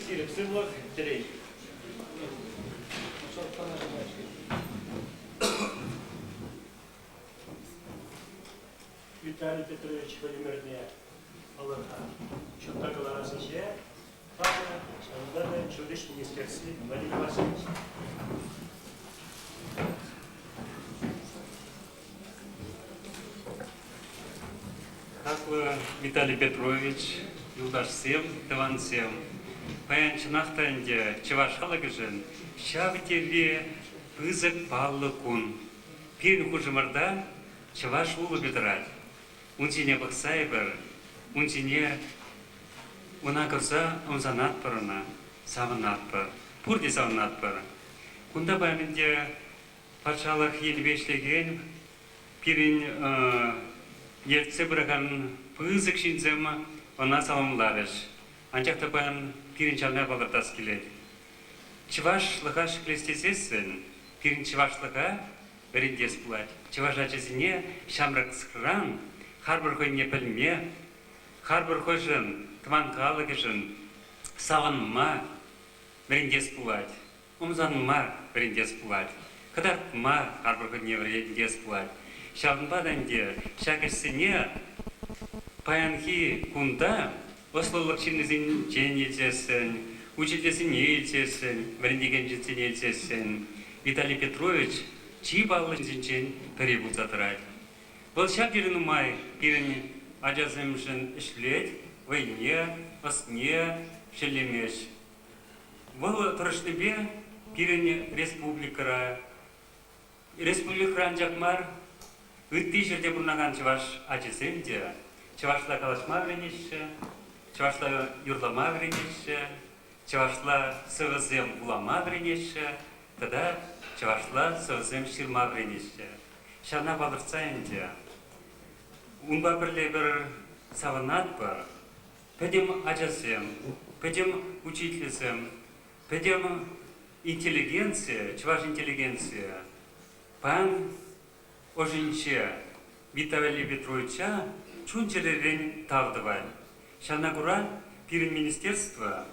Ҫирӗп сывлӑх, телей.
Виталий Петрович Владимирне палӑртнӑ ҫутта кӑларас ӗҫе панӑ, ҫавӑнпа та Ҫутӗҫ министерстви Владимир Васильевич.
Хаклӑ Виталий Петрович, юлташсем, тӑвансем, паян чӑнах та ӗнтӗ чӑваш халӑхӗшӗн ҫав тери пысӑк паллӑ кун. Пирӗн хушӑмӑрта чӑваш улӑпӗ тӑрать. Ун ҫине пӑхса эпир, ун ҫине ӑна курса ӑмсанатпӑр ӑна, савӑнатпӑр. Пурте савӑнатпӑр. Кунта паян ӗнтӗ патшалӑх енӗпе ӗҫлекен пирӗн ертсе пыракан пысӑк ҫынсем ӑна саламларӗҫ. Анчах та паян пирӗн ҫавна палӑртас килет. Чӑвашлӑха ҫӗклес тесессӗн. Пирӗн чӑвашлӑха вӗрентес пулать. Чӑваш ачисене ҫамрӑкран харпӑр хӑйне пӗлме, харпӑр хӑйшӗн, тӑван халӑхӗшӗн савӑнма вӗрентес пулать. Ӑмсанма вӗрентес пулать, кӑтартма харпӑр хӑйне вӗрентес пулать. Ҫавӑнпа та ӗнтӗ ҫак ӗҫсене паянхи кунта ӑслӑлӑх ҫыннисенчен илсессӗн, учительсене илсессӗн, вӗрентекенсене илсессӗн Виталий Петрович чи паллӑ ҫынсенчен пӗри пулса тӑрать. Вӑл ҫав тери нумай пирӗн ачасемшӗн ӗҫлет, вӑйне, ӑсне шеллемест. Вӑл тӑрӑшнипе пирӗн республикӑра, республикӑра анчах мар, ытти ҫӗрте пурӑнакан чӑваш ачисем те чӑвашла калаҫма вӗренеҫҫӗ, чӑвашла юрлама вӗренеҫҫӗ, чӑвашла сӑвӑсем вулама вӗренеҫҫӗ тата чӑвашла сӑвӑсем ҫырма вӗренеҫҫӗ. Ҫавна палӑртса ӗнтӗ унпа пӗрле пӗр савӑнатпӑр, Пӗтӗм ачасем, пӗтӗм учительсем, пӗтӗм интеллигенци, чӑваш интеллигенцийӗ паян ӑшӗнче Виталий Петровича чун-чӗререн тав тӑвать. Ҫавна кура пирӗн министерство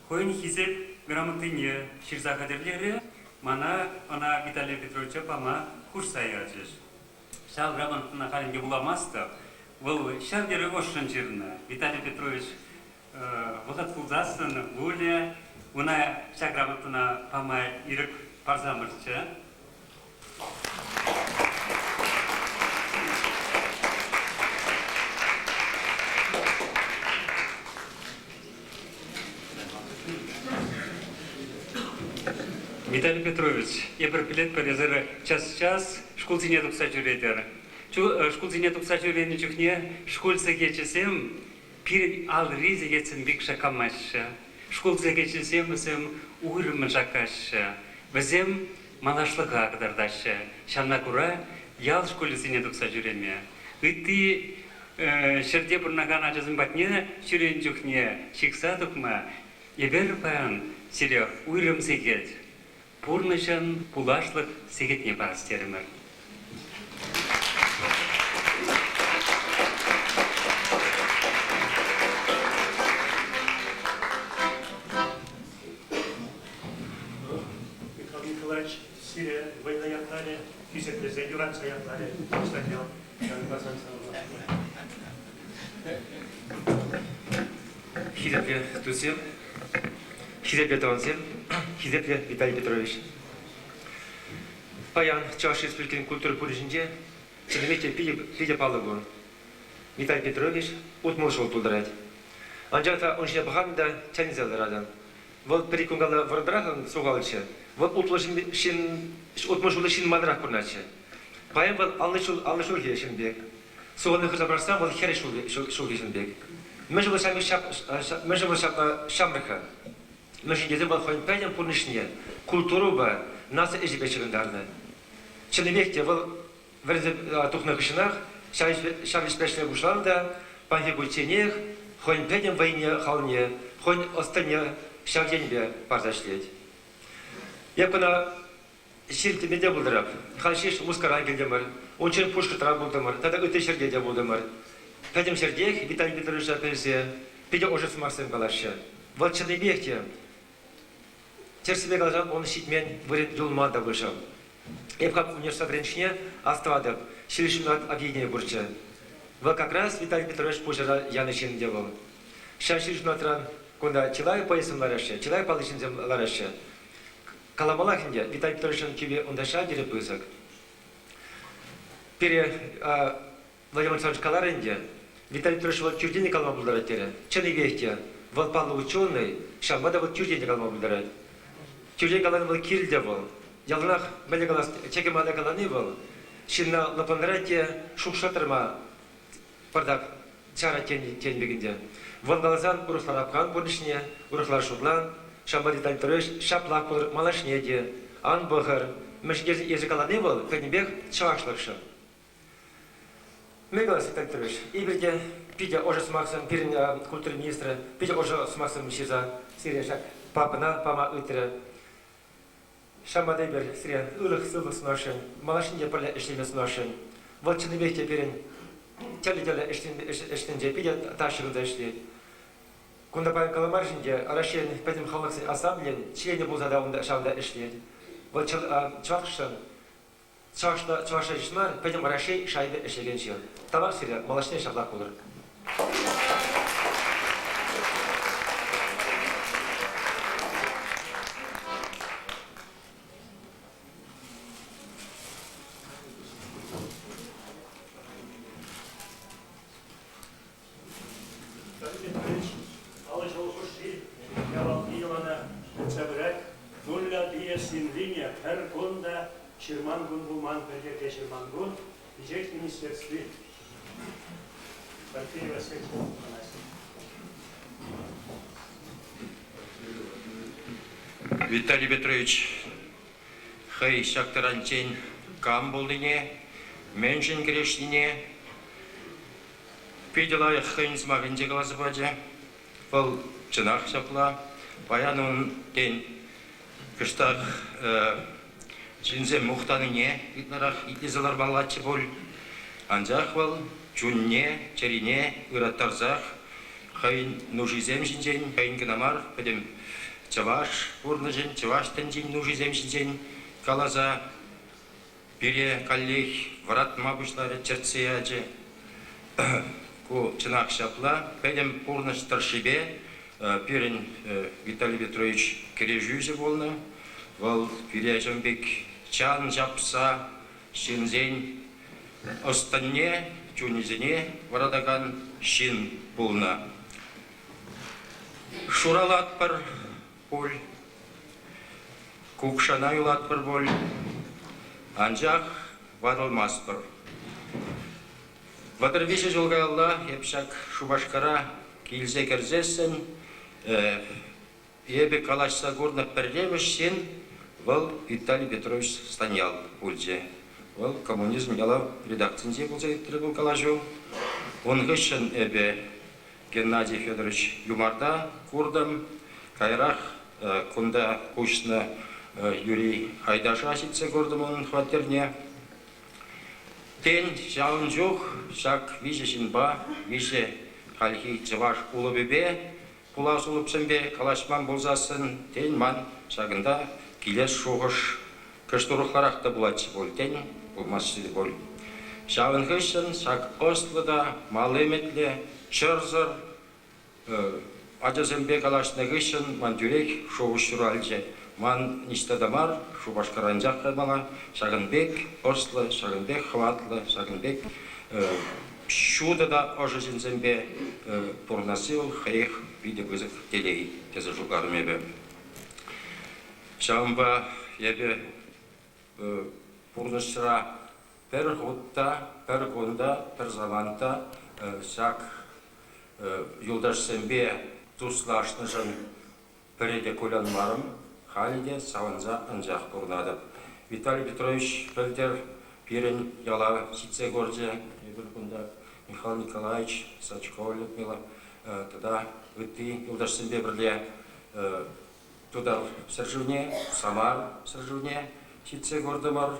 хӑйӗн Хисеп грамотине ҫырса хатӗрлерӗ, мана ӑна Виталий Петровича пама хушса ячӗҫ. Ҫав грамотӑна халь ӗнтӗ вуламастӑп. Вӑл ҫав тери ӑшшӑн ҫырнӑ. Виталий Петрович вӑхӑт пулсассӑн вулӗ. Ӑна ҫак грамотӑна пама ирӗк парсамӑрччӗ. Виталий Петрович, эпир пӗлетпӗр, эсир час-час шкулсене тухса ҫӳретӗр. Шкулсене тухса ҫӳренӗ чухне шкул сехечӗсем пирӗн алри сехетсем пек шаккамаҫҫӗ. Шкул сехечӗсем вӗсем уйрӑммӑн шаккаҫҫӗ. Вӗсем малашлӑха кӑтартаҫҫӗ. Ҫавна кура ял шкулӗсене тухса ҫӳреме, ытти ҫӗрте пурӑнакан ачасем патне ҫӳренӗ чухне ҫыхса тухма эпир паян сире уйрӑм сехет, пурнӑҫӑн пуласлӑх сехетне парас терӗмӗр.
Михаил Николаевич, сире вӑйлӑ ятларӗ, хисеплесе юратса ятларӗ Станьял.
Хисеплӗ туссем, хисеплӗ тӑвансем, хисеплӗ Виталий Петрович. Паян Чӑваш Республикин культура пурнӑҫӗнче чӑннипех те питӗ, питӗ паллӑ кун. Виталий Петрович 60 ҫул тултарать. Анчах та ун ҫине пӑхатӑн та тӗлӗнсе ларатӑн. Вӑл пӗр-ик кун калла вӑрӑмрах сухалччӗ. Вӑл 60 ҫын, 60 ҫуллӑ ҫын манрах пурӑнатчӗ. Паян вӑл 50 ҫул, 50 ҫулхи ҫын пек. Сухалне хырса пӑрахсан вӑл 40 ҫулхи ҫын пек. Мӗншӗн вӑл ҫамрӑк, мӗншӗн вӑл ҫапла ҫамрӑк-ха? Мӗншӗн тесен вӑл хӑйӗн пӗтӗм пурнӑҫне культурӑпа, наци ӗҫӗпе ҫыхӑнтарнӑ. Чӑннипех те вӑл вӗренсе тухнӑ хыҫҫӑнах ҫав ӗҫпе ӗҫлеме пуҫланӑ та паянхи кунчченех хӑйӗн пӗтӗм вӑйне-халне, хӑйӗн ӑс-тӑнне ҫав енпе парса ӗҫлет. Эп кӑна ҫирӗплетме те пултарап. Халь ҫеҫ Мускавран килтӗмӗр, унччен Пушкӑртра пултӑмӑр тата ытти ҫӗрте те пултӑмӑр. Пӗтӗм ҫӗртех Виталий Петровича пӗлсе питӗ ӑшӑ сӑмахсем калаҫҫӗ. Вӑл чӑннипех те тӗрӗссипе каласан ун ҫитмен вырӑн юлман та пуль ҫав. Эп хам университет вӗренчине астӑватӑп, ҫил ҫунат объединение пурччӗ. Вӑл как раз Виталий Петрович пуҫарса янӑ ҫын те вӑл. Ҫав ҫил ҫунатран кунта чылай поэтсем лараҫҫӗ, чылай паллӑ ҫынсем лараҫҫӗ. Каламаллах ӗнтӗ, Виталий Петровичӑн тӳпи унта ҫав тери пысӑк. Пире Владимир Александрович каларӗ ӗнтӗ, Виталий Петрович вӑл тӳртен те калама пултарать терӗ. Чӑннипех те, вӑл паллӑ ученӑй, ҫавӑнпа та вӑл тӳртен те калама пултарать. Тӳртен калани вӑл кирлӗ те вӑл. Яланах мӗнле калас, чӗкӗ-мана калани вӑл ҫынна лӑплантарать те шухӑшлаттарма пӑртак чарать тен пек ӗнтӗ. Вӑл каласан урӑхларах кан пурнӑҫне, урӑхла шутлан. Ҫавӑнпа Виталий Петрович ҫаплах пулӑр малашне те. Ан пӑхӑр. Мӗншӗн тесен эсӗ калани вӑл пӗтӗмпех чӑвашлӑхшӑн. Мӗн калас, Виталий Петрович, эпир те питӗ ӑшӑ сӑмахсем, пирӗн культура министрӗ питӗ ӑшӑ сӑмахсем ҫырса сире ҫак папкӑна пама ыйтрӗ. Ҫавӑнпа та эпир сире ырӑх-сывлӑх сунасшӑн, малашне те пӗрле ӗҫлеме сунасшӑн. Вӑл чӑннипех те пирӗн тӗрлӗ-тӗрлӗ ӗҫсенче питӗ тачӑ ҫыхӑнса ӗҫлет. Кунта паян каламарӗҫ ӗнтӗ, Раҫҫейӗн пӗтӗм халӑхсен ассамблейин членӗ пулса та унта ҫавӑнта ӗҫлет. Вӑл чӑвашшӑн чӑвашла чӑвашла ҫеҫ мар, пӗтӗм Раҫҫей шайӗпе ӗҫлекен ҫын. Тавах сире, малашне ҫаплах пулӑр.
Виталий Петрович 50 ҫул хушши явапли йӑлана тытса пырать. Нулля пьесин пӗр кун та ҫырман кун пулман, пӗлтерсе ҫырман кун Пичет министерстви. Порфирий Васильевич Афанасьев.
Виталий Петрович хӑй ҫак таранччен кам пулнине, мӗншӗн кӗрешнине Питӗ лайӑх хӑйӗн сӑмахӗнче каласа пачӗ. Вӑл чӑнах ҫапла. Паян ун, тен, кӑштах ҫынсем мухтанине ытларах итлесе лармаллаччӗ пуль. Анчах вӑл чунне, чӗрине ыраттарсах хӑйӗн нушисем ҫинчен, хӑйӗн кӑна мар, пӗтӗм чӑваш пурнӑҫӗн, чӑваш тӗнчин нушисем ҫинчен каласа Пире каллех вӑратма пуҫларӗ, чӗртсе ячӗ. Ку чӑнах ҫапла. Пӗтӗм пурнӑҫ тӑршшӗпе пирӗн Виталий Петрович кӗрешӳҫӗ пулнӑ. Вӑл пире ҫавӑн пек чан ҫапса ҫынсен ӑс-тӑнне, чунӗсене вӑратакан ҫын пулнӑ. Шуралатпӑр пуль, кукшана юлатпӑр пуль, анчах ватӑлмастпӑр. 33 ҫул каялла эп ҫак Шупашкара килсе кӗрсессӗн эпӗ калаҫса курнӑ пӗрремӗш ҫын вӑл Виталий Петрович Станьял пулчӗ. Вӑл «Коммунизм ялав» редакцинче пулса иртрӗ ку калаҫу. Ун хыҫҫӑн эпӗ Геннадий Федорович Юмарта куртӑм. Каярах кунта куҫнӑ Юрий Айдаша ҫитсе куртӑм унӑн хваттерне. Тен, ҫавӑн чух ҫак виҫӗ ҫынпа, виҫӗ хальхи чӑваш улӑпӗпе, пулас улӑпсемпе калаҫман пулсассӑн, тен, ман ҫакӑнта килес шухӑш кӑшт урӑхларах та пулатчӗ пуль, тен, пулмастчӗ те пуль. Ҫавӑн хыҫҫӑн ҫак ӑслӑ та мал ӗмӗтлӗ, чӑрсӑр ачасемпе калаҫнӑ хыҫҫӑн ман тӳрех шухӑш ҫуралчӗ. Ман ниҫта та мар, Шупашкар анчах каймалла. Ҫакӑн пек ӑслӑ, ҫакӑн пек хӑватлӑ, ҫакӑн пек ҫутӑ та ӑшӑ ҫынсемпе пурӑнасси вӑл хӑех питӗ пысӑк телей тесе шутларӑм эпӗ. Ҫавӑнпа эпӗ пурнӑҫра пӗр хут та, пӗр кун та, пӗр самант та ҫак юлташсемпе туслашнӑшӑн пӗрре те кулянмарӑм, халӗ те савӑнса анчах пурӑнатӑп. Виталий Петрович пӗлтӗр пирӗн яла ҫитсе курчӗ. Эпир кунта Михаил Николаевич Сачкова Людмила тата ытти юлташсемпе пӗрле Тутар ҫӗршывне, Самар ҫӗршывне ҫитсе куртӑмӑр.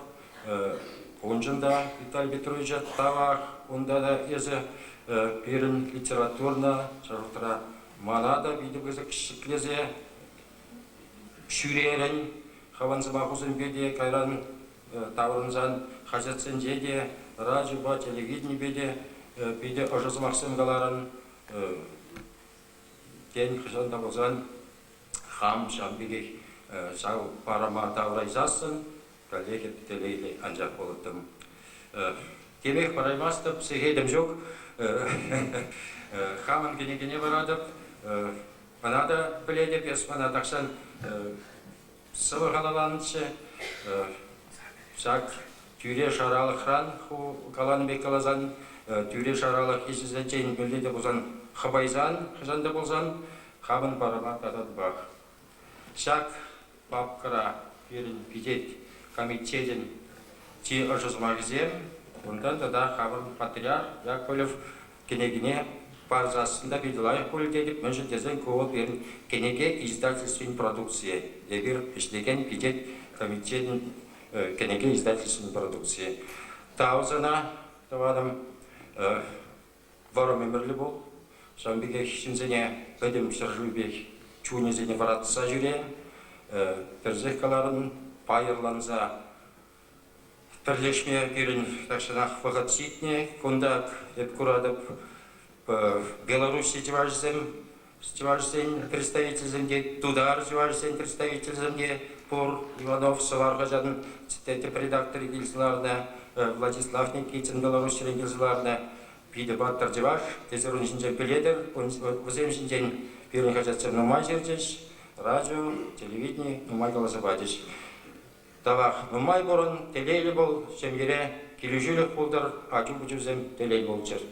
Уншӑн та Виталий Петровича тавах. Унта та эсӗ пирӗн литературна, ҫав шутра мана та питӗ пысӑк ҫӗклесе ҫӳрерӗн. Хӑвӑн сӑмахусемпе те кайран таврӑнсан хаҫатсенче те, радиопа, телевиденипе те питӗ ӑшӑ сӑмахсем каларӑн. Тен, хӑҫан та пулсан хам ҫав пекех ҫав парӑма таврайсассӑн каллех эп телейлӗ анчах пулӑттӑм. Темех параймастӑп, сехетӗм ҫук. Хамӑн кӗнекене паратӑп. Ӑна та пӗлетӗп, эс мана тахҫан сӑвӑ халалланӑччӗ. Ҫак тӳре-шаралӑхран ху каланӑ пек каласан, тӳре-шаралӑх ӗҫӗсенчен мӗнле те пулсан хӑпайсан, хӑҫан та пулсан, хамӑн парӑма тататӑпах. Ҫак папкӑра пирӗн пичет комитечӗн чи ӑшӑ сӑмахӗсем, унтан тата хамӑн патриарх Яковлев кӗнекине парсассӑн та питӗ лайӑх пулӗ тетӗп, мӗншӗн тесен ку вӑл пирӗн кӗнеке издательствин продукцийӗ. Эпир ӗҫлекен пичет. комитетӗн кӗнеке издательствин продукцийӗ. Тав сана, тӑванӑм, вӑрӑм ӗмӗрлӗ пул. Ҫавӑн пекех ҫынсене пӗтӗм ҫӗршывӗпех чунӗсене вӑратса ҫӳре. Тӗрӗсех каларӑн, пайӑрланса пӗрлешме пирӗн тахҫанах вӑхӑт ҫитнӗ. Кунта эп куратӑп, Белорусси чӑвашӗсем, чӑвашсен представителӗсем те, тутар чӑвашсен представителӗсем те пур. Иванов Сӑвар хаҫатӑн тӗп редакторӗ килсе ларнӑ, Владислав Никитин Белоруссирен килсе ларнӑ. Питӗ паттӑр чӑваш, эсир ун ҫинчен пӗлетӗр. Вӗсем ҫинчен пирӗн хаҫатсем нумай ҫырчӗҫ, радио, телевидени нумай каласа пачӗҫ. Тавах, нумай пурӑн, телейлӗ пул, ҫемьере килӗшӳлӗх пултӑр, ачу-пӑчусем телей пулччӑр.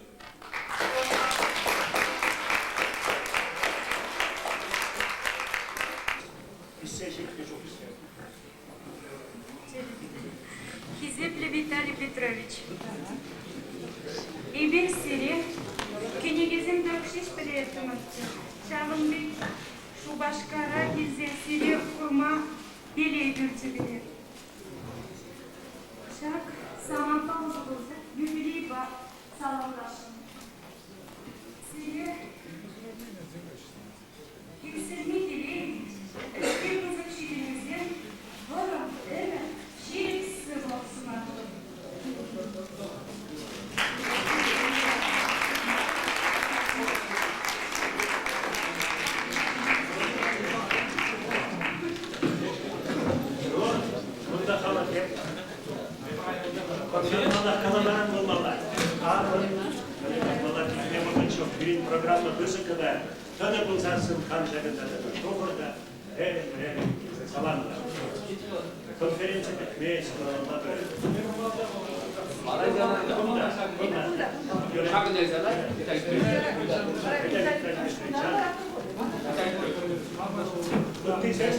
Ӳссе ҫитнӗ чухне.
Хисеплӗ Виталий Петрович, эпир сире кӗнекесем тӑрӑх ҫеҫ пӗлеттӗмӗрччӗ. Ҫавӑн пек Шупашкара килсе сире курма телей пӳрчӗ пире. Ҫак самантпа усӑ курса юбилейпа саламласшӑн. Сире иксӗлми телей, ӗҫпе пысӑк ҫитӗнӳсем, вӑрӑм ӗмӗр, ҫирӗп сывлӑх сунатпӑр.
Кунта халӑх каламаран пулмалла. Пирӗн программа пысӑк кӑна. Тӑнӑ пулсассӑн хам ҫакӑнта тӑтӑр. Тухӑр та ререн-ререн килсе саламлӑр. Конференци пӗтмест, малалла пырать. Кунта, кунта. Ыттисем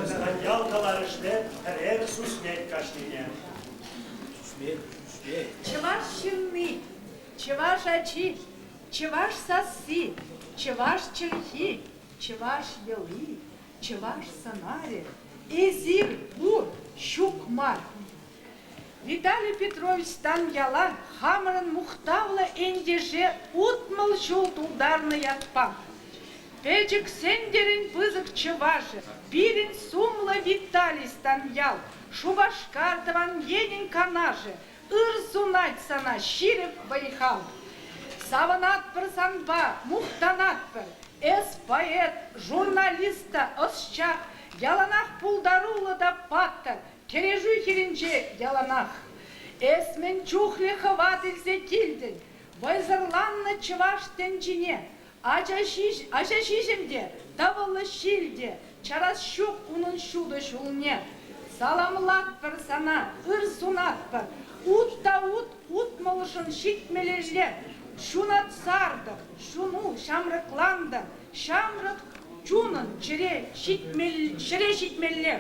Станьял каларӑшне пӗрер сусмет кашнине.
Чӑваш ҫынни, чӑваш ачи, чӑваш сасси, чӑваш чӗлхи, чӑваш йӑли, чӑваш сӑнарӗ, эсир пур, ҫук мар. Виталий Петрович Станьяла хамӑрӑн мухтавлӑ ентеше 60 ҫул тултарнӑ ятпа Пӗчӗк Сӗнтӗрӗн пысӑк чӑвашӗ, пирӗн сумлӑ Виталий Станьял, Шупашкар тӑван енӗн канашӗ, ыр сунать сана ҫирӗп вӑй-хал. Савӑнатпӑр санпа, мухтанатпӑр. Эс поэт, журналист та ӑсчах, яланах пултаруллӑ та паттӑр, кӗрешӳ хирӗнче яланах. Эс мӗн чухлӗ хӑват илсе килтӗн, вӑйсӑрланнӑ чӑваш тӗнчине, Аҫа-ҫиҫӗм те, тӑвӑллӑ ҫил те чарас ҫук унӑн ҫутӑ ҫулне. Саламлатпӑр сана, ыр сунатпӑр. Ут та ут утмӑлшӑн ҫитмӗлелле ҫунат сартӑр, чуну ҫамрӑклантӑр, ҫамрӑк чунӑн чӗре ҫӗре ҫитмелле.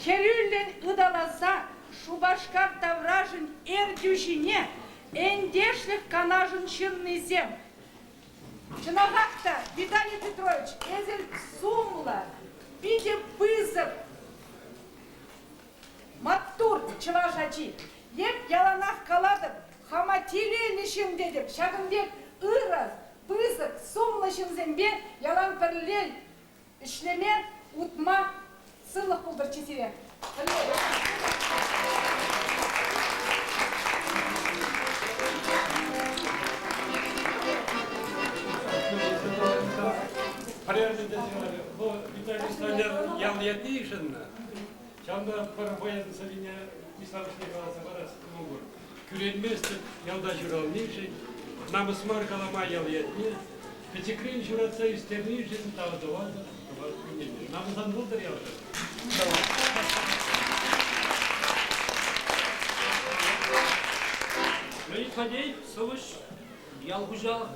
Хӗрӳллӗн ыталаса Шупашкар таврашӗн ертӳҫине Ентешлӗх канашӗн ҫыннисем Чӑнахах та, Виталий Петрович, эсир сумлӑ, питӗ пысӑк, маттур чӑваш ачи. Эп яланах калатӑп, хама телейлӗ ҫын тетӗп. Ҫакӑн пек ырӑ, пысӑк, сумлӑ ҫынсемпе ялан пӗрле ӗҫлеме, утма сывлӑх пултӑрччӗ сире.
Виталий Сталин ял ятне йышӑннӑ. Ҫавӑнпа пӗр поэтӑн сӑввине пуҫламӑшне каласа парас кӑмӑл пур. Кӳренместӗп ялта ҫуралнишӗн, намӑс мар калама ял ятне, пӗчӗкрен ҫуратса ӳстернишӗн тав тӑватӑп тӑван кунне. Намӑс ан пултӑр ялшӑн. Леонид Фадеев, сӑвӑҫ.
Ял хуҫалӑх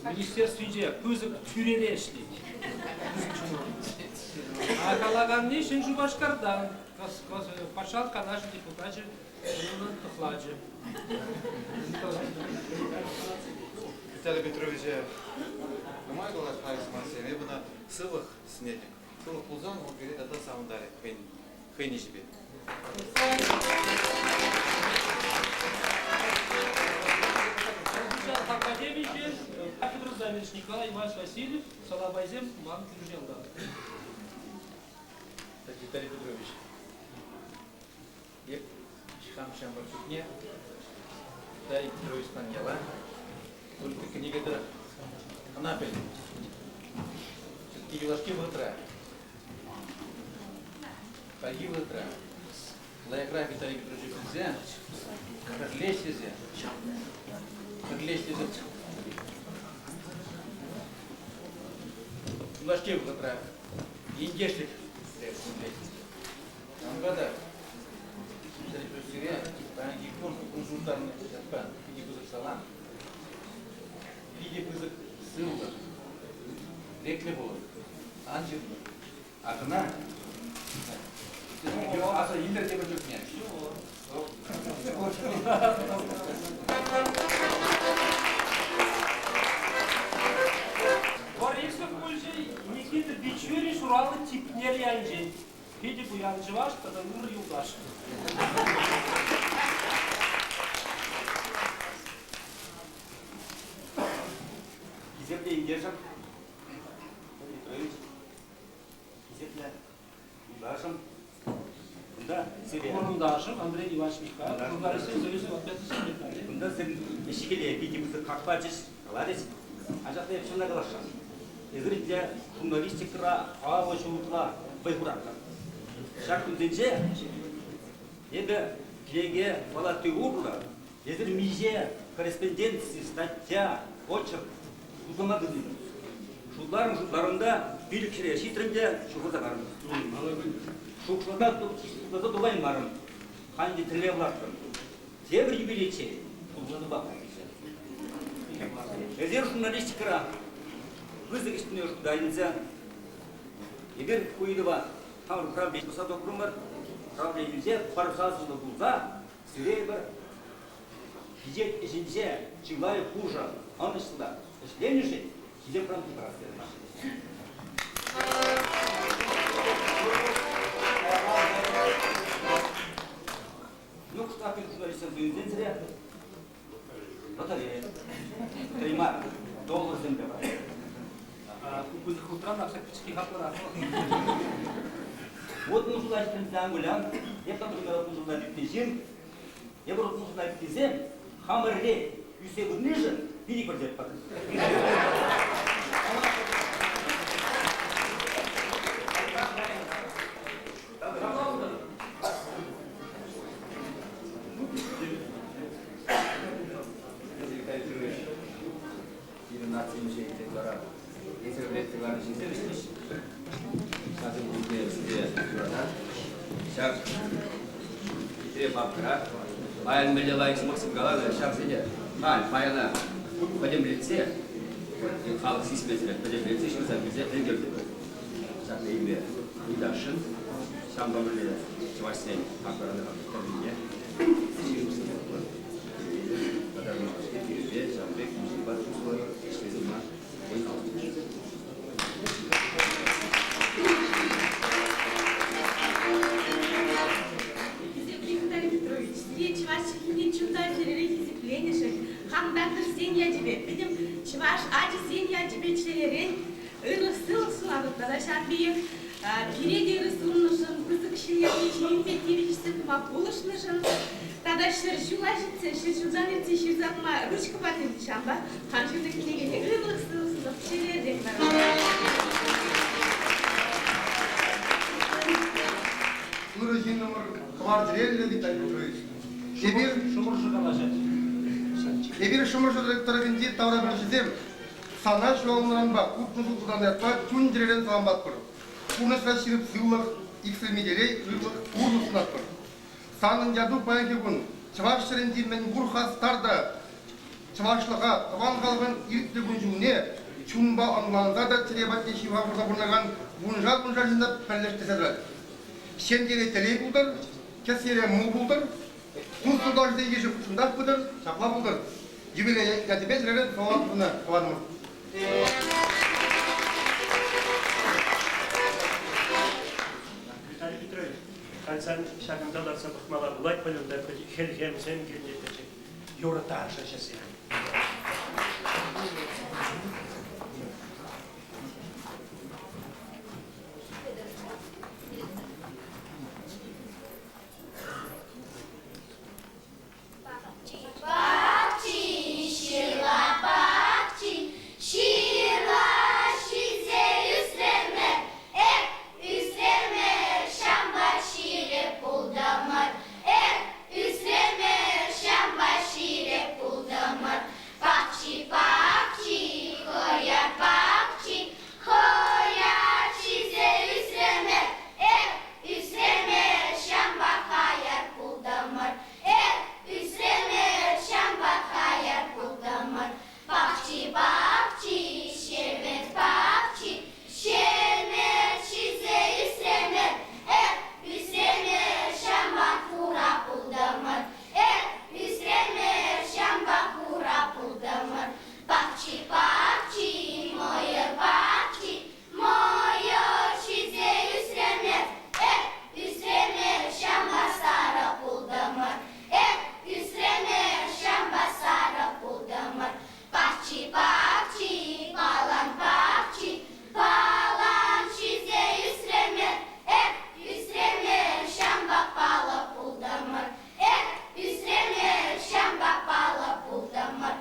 министерствинче пысӑк тӳрере ӗҫлет. А калаканни Ҫӗн Шупашкартан, патшалӑх канашӗн депутачӗ унӑн тӑхлачӗ.
Виталий Петровича нумай калаҫма сӑмахсем. Эп ӑна сывлӑх сӗнетӗп. Сывлӑх пулсан вӑл пире тата савӑнтарӗ хӑйӗн хӑйӗн ӗҫӗпе.
Хуҫалӑх академикӗ кафедра заведующийӗ Николай Иванович Васильев Салабайсем ман кӳршӗ ялта.
Виталий Петрович, эп хам ҫамрӑк чухне Виталий Петрович Станьяла только кӗнеке тӑрӑх ӑна пӗлнӗ. Юлашки вӑхӑтра Хальхи вӑхӑтра лайӑхрах Виталий Петровича пӗлсе, пӗрле ӗҫлесе, пӗрле ӗҫлесе юлашки вӑхӑтра ентешлӗх Ҫавӑнпа та Виталий Петрович сире паянхи кун кун-ҫул ятпа питӗ пысӑк салам, питӗ пысӑк сывлӑх, ретлӗ пулӑр, ан чирлӗр. Акӑна аса илтӗр тепӗр чухне.
Борисов пулчӗ Никита Бичурин ҫуралнӑ Типнер ялӗнчен. Питӗ пуян чӑваш тата ырӑ юлташ.
Хисеплӗ ентешӗм, Петрович, Хисеплӗ юлташӑм, кунта сире...
Хурӑнташӑм Андрей Иванович Михайлов, журналистсен союзӗн ответлӑ секретарӗ.
Кунта сирӗн ӗҫ-хӗле питӗ пысӑк хак пачӗҫ, каларӗҫ. Анчах та эп ҫавна каласшӑн. Эсир те журналистикӑра 50 ҫул ытла вӑй хуратӑр. Ҫак кунсенче эпӗ кӗнеке палати урлӑ эсир миҫе корреспонденци, статья, очерк шутлама тытӑнтӑм. Шутларӑм-шутларӑм та пилӗкҫӗре ҫитрӗм те шухӑша карӑм. Шухӑшласа шутласа тупаймарӑм. Халь те тӗллев лартрӑм. Тепӗр юбилейччен шутласа тупатӑп. Эсир журналистикӑра пысӑк ӗҫ туни шута илсе эпир ку ыйтӑва хамӑр правлени пӑхса тухрӑмӑр. Правленинче пӗр сасӑллӑ пулса сире эпир Пичет ӗҫӗнче чылай хушӑ ӑнӑҫлӑ ӗҫленӗшӗн Хисеп грамоти парас терӗм. Ну, кӑштах журналистсем суйлансен сире лотерея. Лотерея мар, долларсемпе парать.
Ку пысӑк хутран акса пӗчӗкки хаклӑрах.
Вот ну ҫула ҫитӗнсе ан вылян, эп например, вот ҫула ҫитнӗ ҫын, Эпир утмӑлшӑна тесен хамӑр рет ӳссе пынишӗн питӗ пӗлтеретпӗр.
Виталий Петрович, пирӗн наци музейӗнчен вара эсир вӗрентсе кӑларнӑ ҫынсем ӗҫлеҫҫӗ. Ҫаксем пурте сире юратать. Ҫак хитре папкӑра паян мӗнле лайӑх сӑмахсем каланӑ, ҫавсене халь паяна пӗтӗмлетсе, халӑх сисмесӗрех пӗтӗмлетсе ҫырса килсе ӗлкӗртӗмӗр. Ҫакна илме ыйтасшӑн. Ҫавӑнпа пӗрле чӑвашсен хакланӑ тӗррине ҫырусене тата пирӗнпе ҫавӑн пек музейпа туслӑ ӗҫлесе пыма вӑй-хал
Хисеплӗ Виталий Петрович, сире чӑваш чӗлхине чунтан чӗререн хисепленӗшӗн, хам тантӑшсен ячӗпе, пӗтӗм чӑваш ачисен ячӗпе чӗререн ырлӑх-сывлӑх сунатӑп тата ҫав пекех пире те ырӑ суннӑшӑн, пысӑк ҫын ятне ҫӗнетме тивӗҫсе тума пулӑшнӑшӑн тата 100 ҫула ҫитсе, 100 ҫултан иртсе ҫырса пыма ручка патне ҫавӑнпа хам ҫырнӑ кӗнекене ырлӑх-сывлӑх сунса чӗререн
Ырӑ ҫыннӑмӑр кӑвар чӗреллӗ Виталий Петрович. Эпир
Шӑмӑршӑ калаҫать.
Эпир Шӑмӑршӑ тӑрӑхӗнчи таврапӗлӳҫӗсем Сана ҫуралнӑранпа 60 ҫул тултарнӑ ятпа чун-чӗререн саламлатпӑр. Пурнӑҫра ҫирӗп сывлӑх, иксӗлми телей, ырлӑх, пурлӑх сунатпӑр. Санӑн яту паянхи кун чӑваш ҫӗрӗнчи мӗнпур хастар та. Чӑвашлӑха, тӑван халӑхӑн иртнӗ кун-ҫулне чунпа ӑнланса та чӗре патне ҫывӑха хурса пурӑнакан вуншар-вуншар ҫынна пӗрлештерсе тӑрать. Ҫемьере телей пултӑр, кӗсьере мул пултӑр, тус-юлташсен йышӗ хутшӑнсах пытӑр, ҫапла пултӑр. Юбилей ячӗпе чӗререн салам тунӑ тӑванӑмӑр.
Виталий Петрович, кайсан ҫакӑнта ларса пӑхмалла пулать пуль унта хӗлхемсем килнӗ пӗчӗк юрӑ-ташӑҫӑсем.
Пахчи, ҫырла пахчи, ҫырла ҫисе ӳсрӗмӗр, эх, ӳсрӗмӗр, ҫампа ҫирӗп пултӑмӑр, эх, ӳсрӗмӗр, ҫампа ҫирӗп пултӑмӑр. Пахчи, пахчи, хӑяр пахчи, хӑяр ҫисе ӳсрӗмӗр, эх, ӳсрӗмӗр, ҫампа хаяр пултӑмӑр. Эх, ӳсрӗмӗр, ҫампа хаяр пултӑмӑр. Пахчи-пахчи, ҫемӗт пахчи, ҫемӗт ҫисе ӳсрӗмӗр. Эх, ӳсрӗмӗр, ҫампа хура пултӑмӑр. Эх, ӳсрӗмӗр, ҫампа хура пултӑмӑр. Пахчи-пахчи, мӑйӑр пахчи, Мӑйӑр ҫисе ӳсрӗмӗр, эх, ӳсрӗмӗр, ҫампа сарӑ пултӑмӑр. Эх, ӳсрӗмӗр, ҫампа сарӑ пултӑмӑр. Пахчи-пахчи, палан пахчи, палан ҫисе ӳсрӗмӗр. Эх, ӳсрӗмӗр, ҫампа паллӑ пултӑмӑр. Эх, ӳсрӗмӗр, ҫампа паллӑ пултӑмӑр.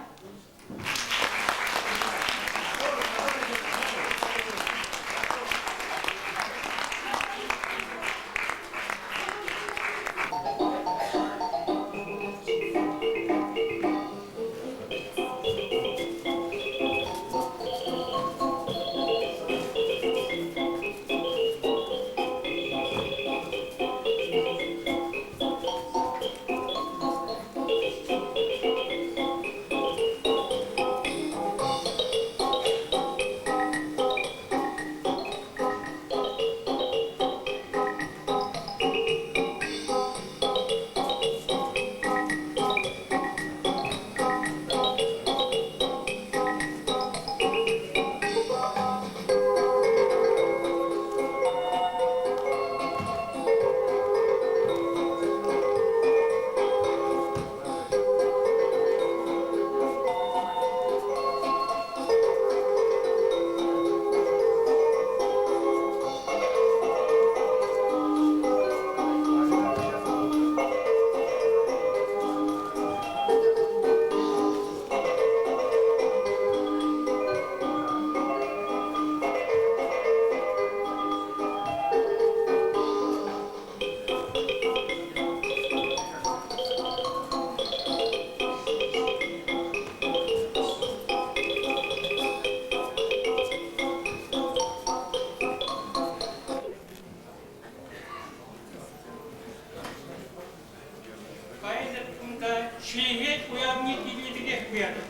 Паян кунта чӗлхе уявне килнӗ пекех туятӑп.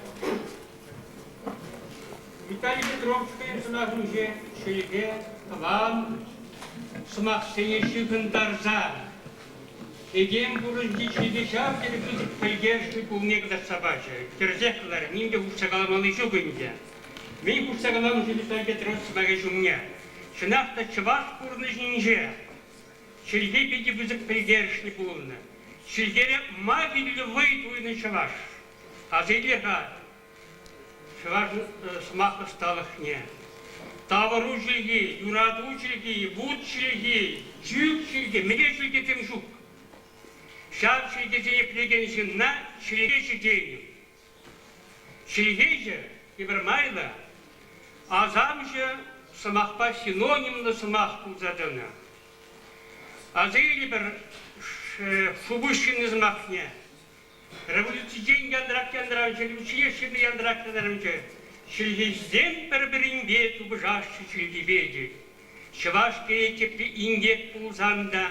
Виталий Петровскийӑн сӑмахӗнче чӗлхе тӑван сӑмахсене ҫыхӑнтарса этем пурнӑҫӗнчи чӗлхе ҫав тери пысӑк пӗлтерӗшлӗ пулнине кӑтартса пачӗ. Тӗрӗсех каларӗ, ним те хушса каламалли ҫук ӗнтӗ. Мӗн хушса каланӑ-ши Виталий Петрович сӑмахӗ ҫумне? Чӑнах та чӑваш пурнӑҫӗнче чӗлхе питӗ пысӑк пӗлтерӗшлӗ пулнӑ. Чӗлхере ма кирлӗ вӑй туйнӑ чӑваш. Аса илер-ха чӑваш сӑмах ӑсталӑхне. Тавӑру чӗлхи, юрату чӗлхи, вут чӗлхи, чӳк чӗлхи, мӗне чӗлхесем ҫук. Ҫав чӗлхесене пӗлекен ҫынна чӗлхеҫӗ тенӗ. Чӗлхеҫӗ тепӗр майлӑ асамҫӑ сӑмахпа синонимлӑ сӑмах пулса тӑнӑ. Аса илӗпӗр шупуҫ ҫынни сӑмахне. Революцичен янтрак-янтравҫӑ, революцие ҫырнӑ янтрак-янтравҫӑ чӗлхеҫсем пӗр-пӗринпе тупӑшаҫҫӗ чӗлхипе тет. Чӑваш кӗрекепе инкек пулсан та.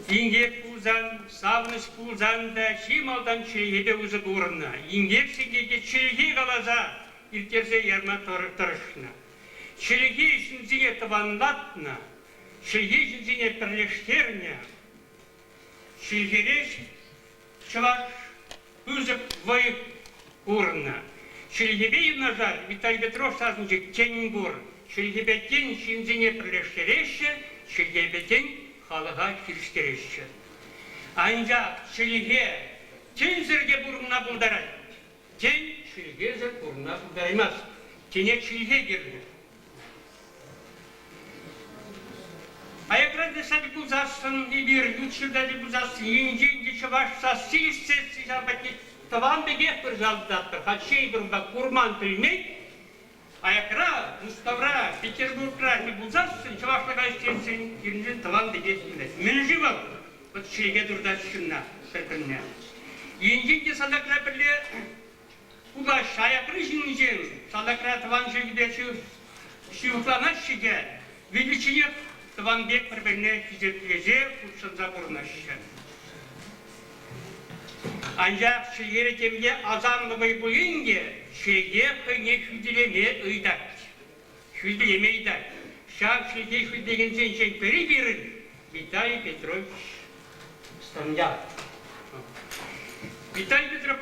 Инкек пулсан, савӑнӑҫ пулсан та чи малтан чӗлхепе усӑ курнӑ. Инкек-синкеке чӗлхе каласа ирттерсе яма тӑрӑшнӑ. Чӗлхе ҫынсене тӑванлатнӑ, чӗлхе ҫынсене пӗрлештернӗ. Чӗлхере чӑваш пысӑк вӑй курнӑ. Чӗлхепе юнашар Виталий Петров сасӑнче тен пур. Чӗлхепе тен ҫынсене пӗрлештереҫҫӗ, чӗлхепе тен халӑха хирӗҫтереҫҫӗ. Анчах чӗлхе тӗнсӗр те пурӑнма пултарать. Тен, чӗлхесӗр пурӑнма пултараймасть. Тене чӗлхе кирлӗ. Аякран та тӗл пулсассӑн эпир ют ҫӗрте тӗл пулсассӑн енчен те чӑваш сасси илтсессӗн ҫав патне тӑван пекех пырса алтатпӑр. Хальччен эпир унпа курман-пӗлмен. Аякра, Мускавра, Петербургра тӗл пулсассӑн чӑвашла калаҫсессӗн пирӗншӗн тӑван пекех килет. Мӗн-ши вӑл? Вӑт чӗлхе туртать ҫынна пӗр-пӗрне. Енчен те салтакра пӗрле Пулаҫҫӗ аякри ҫынсем салтакра тӑван чӗлхепе ҫывӑхланаҫҫӗ те виличченех тӑван пек пӗр-пӗрне хисеплесе хутшӑнса пурӑнаҫҫӗ. Анчах чӗлхере темле асамлӑ вӑй пулин те чӗлхе хӑйне хӳтӗлеме ыйтать. Хӳтӗлеме ыйтать. Ҫав чӗлхе хӳтӗлекенсенчен пӗри пирӗн Виталий Петрович Станьял. Виталий Петров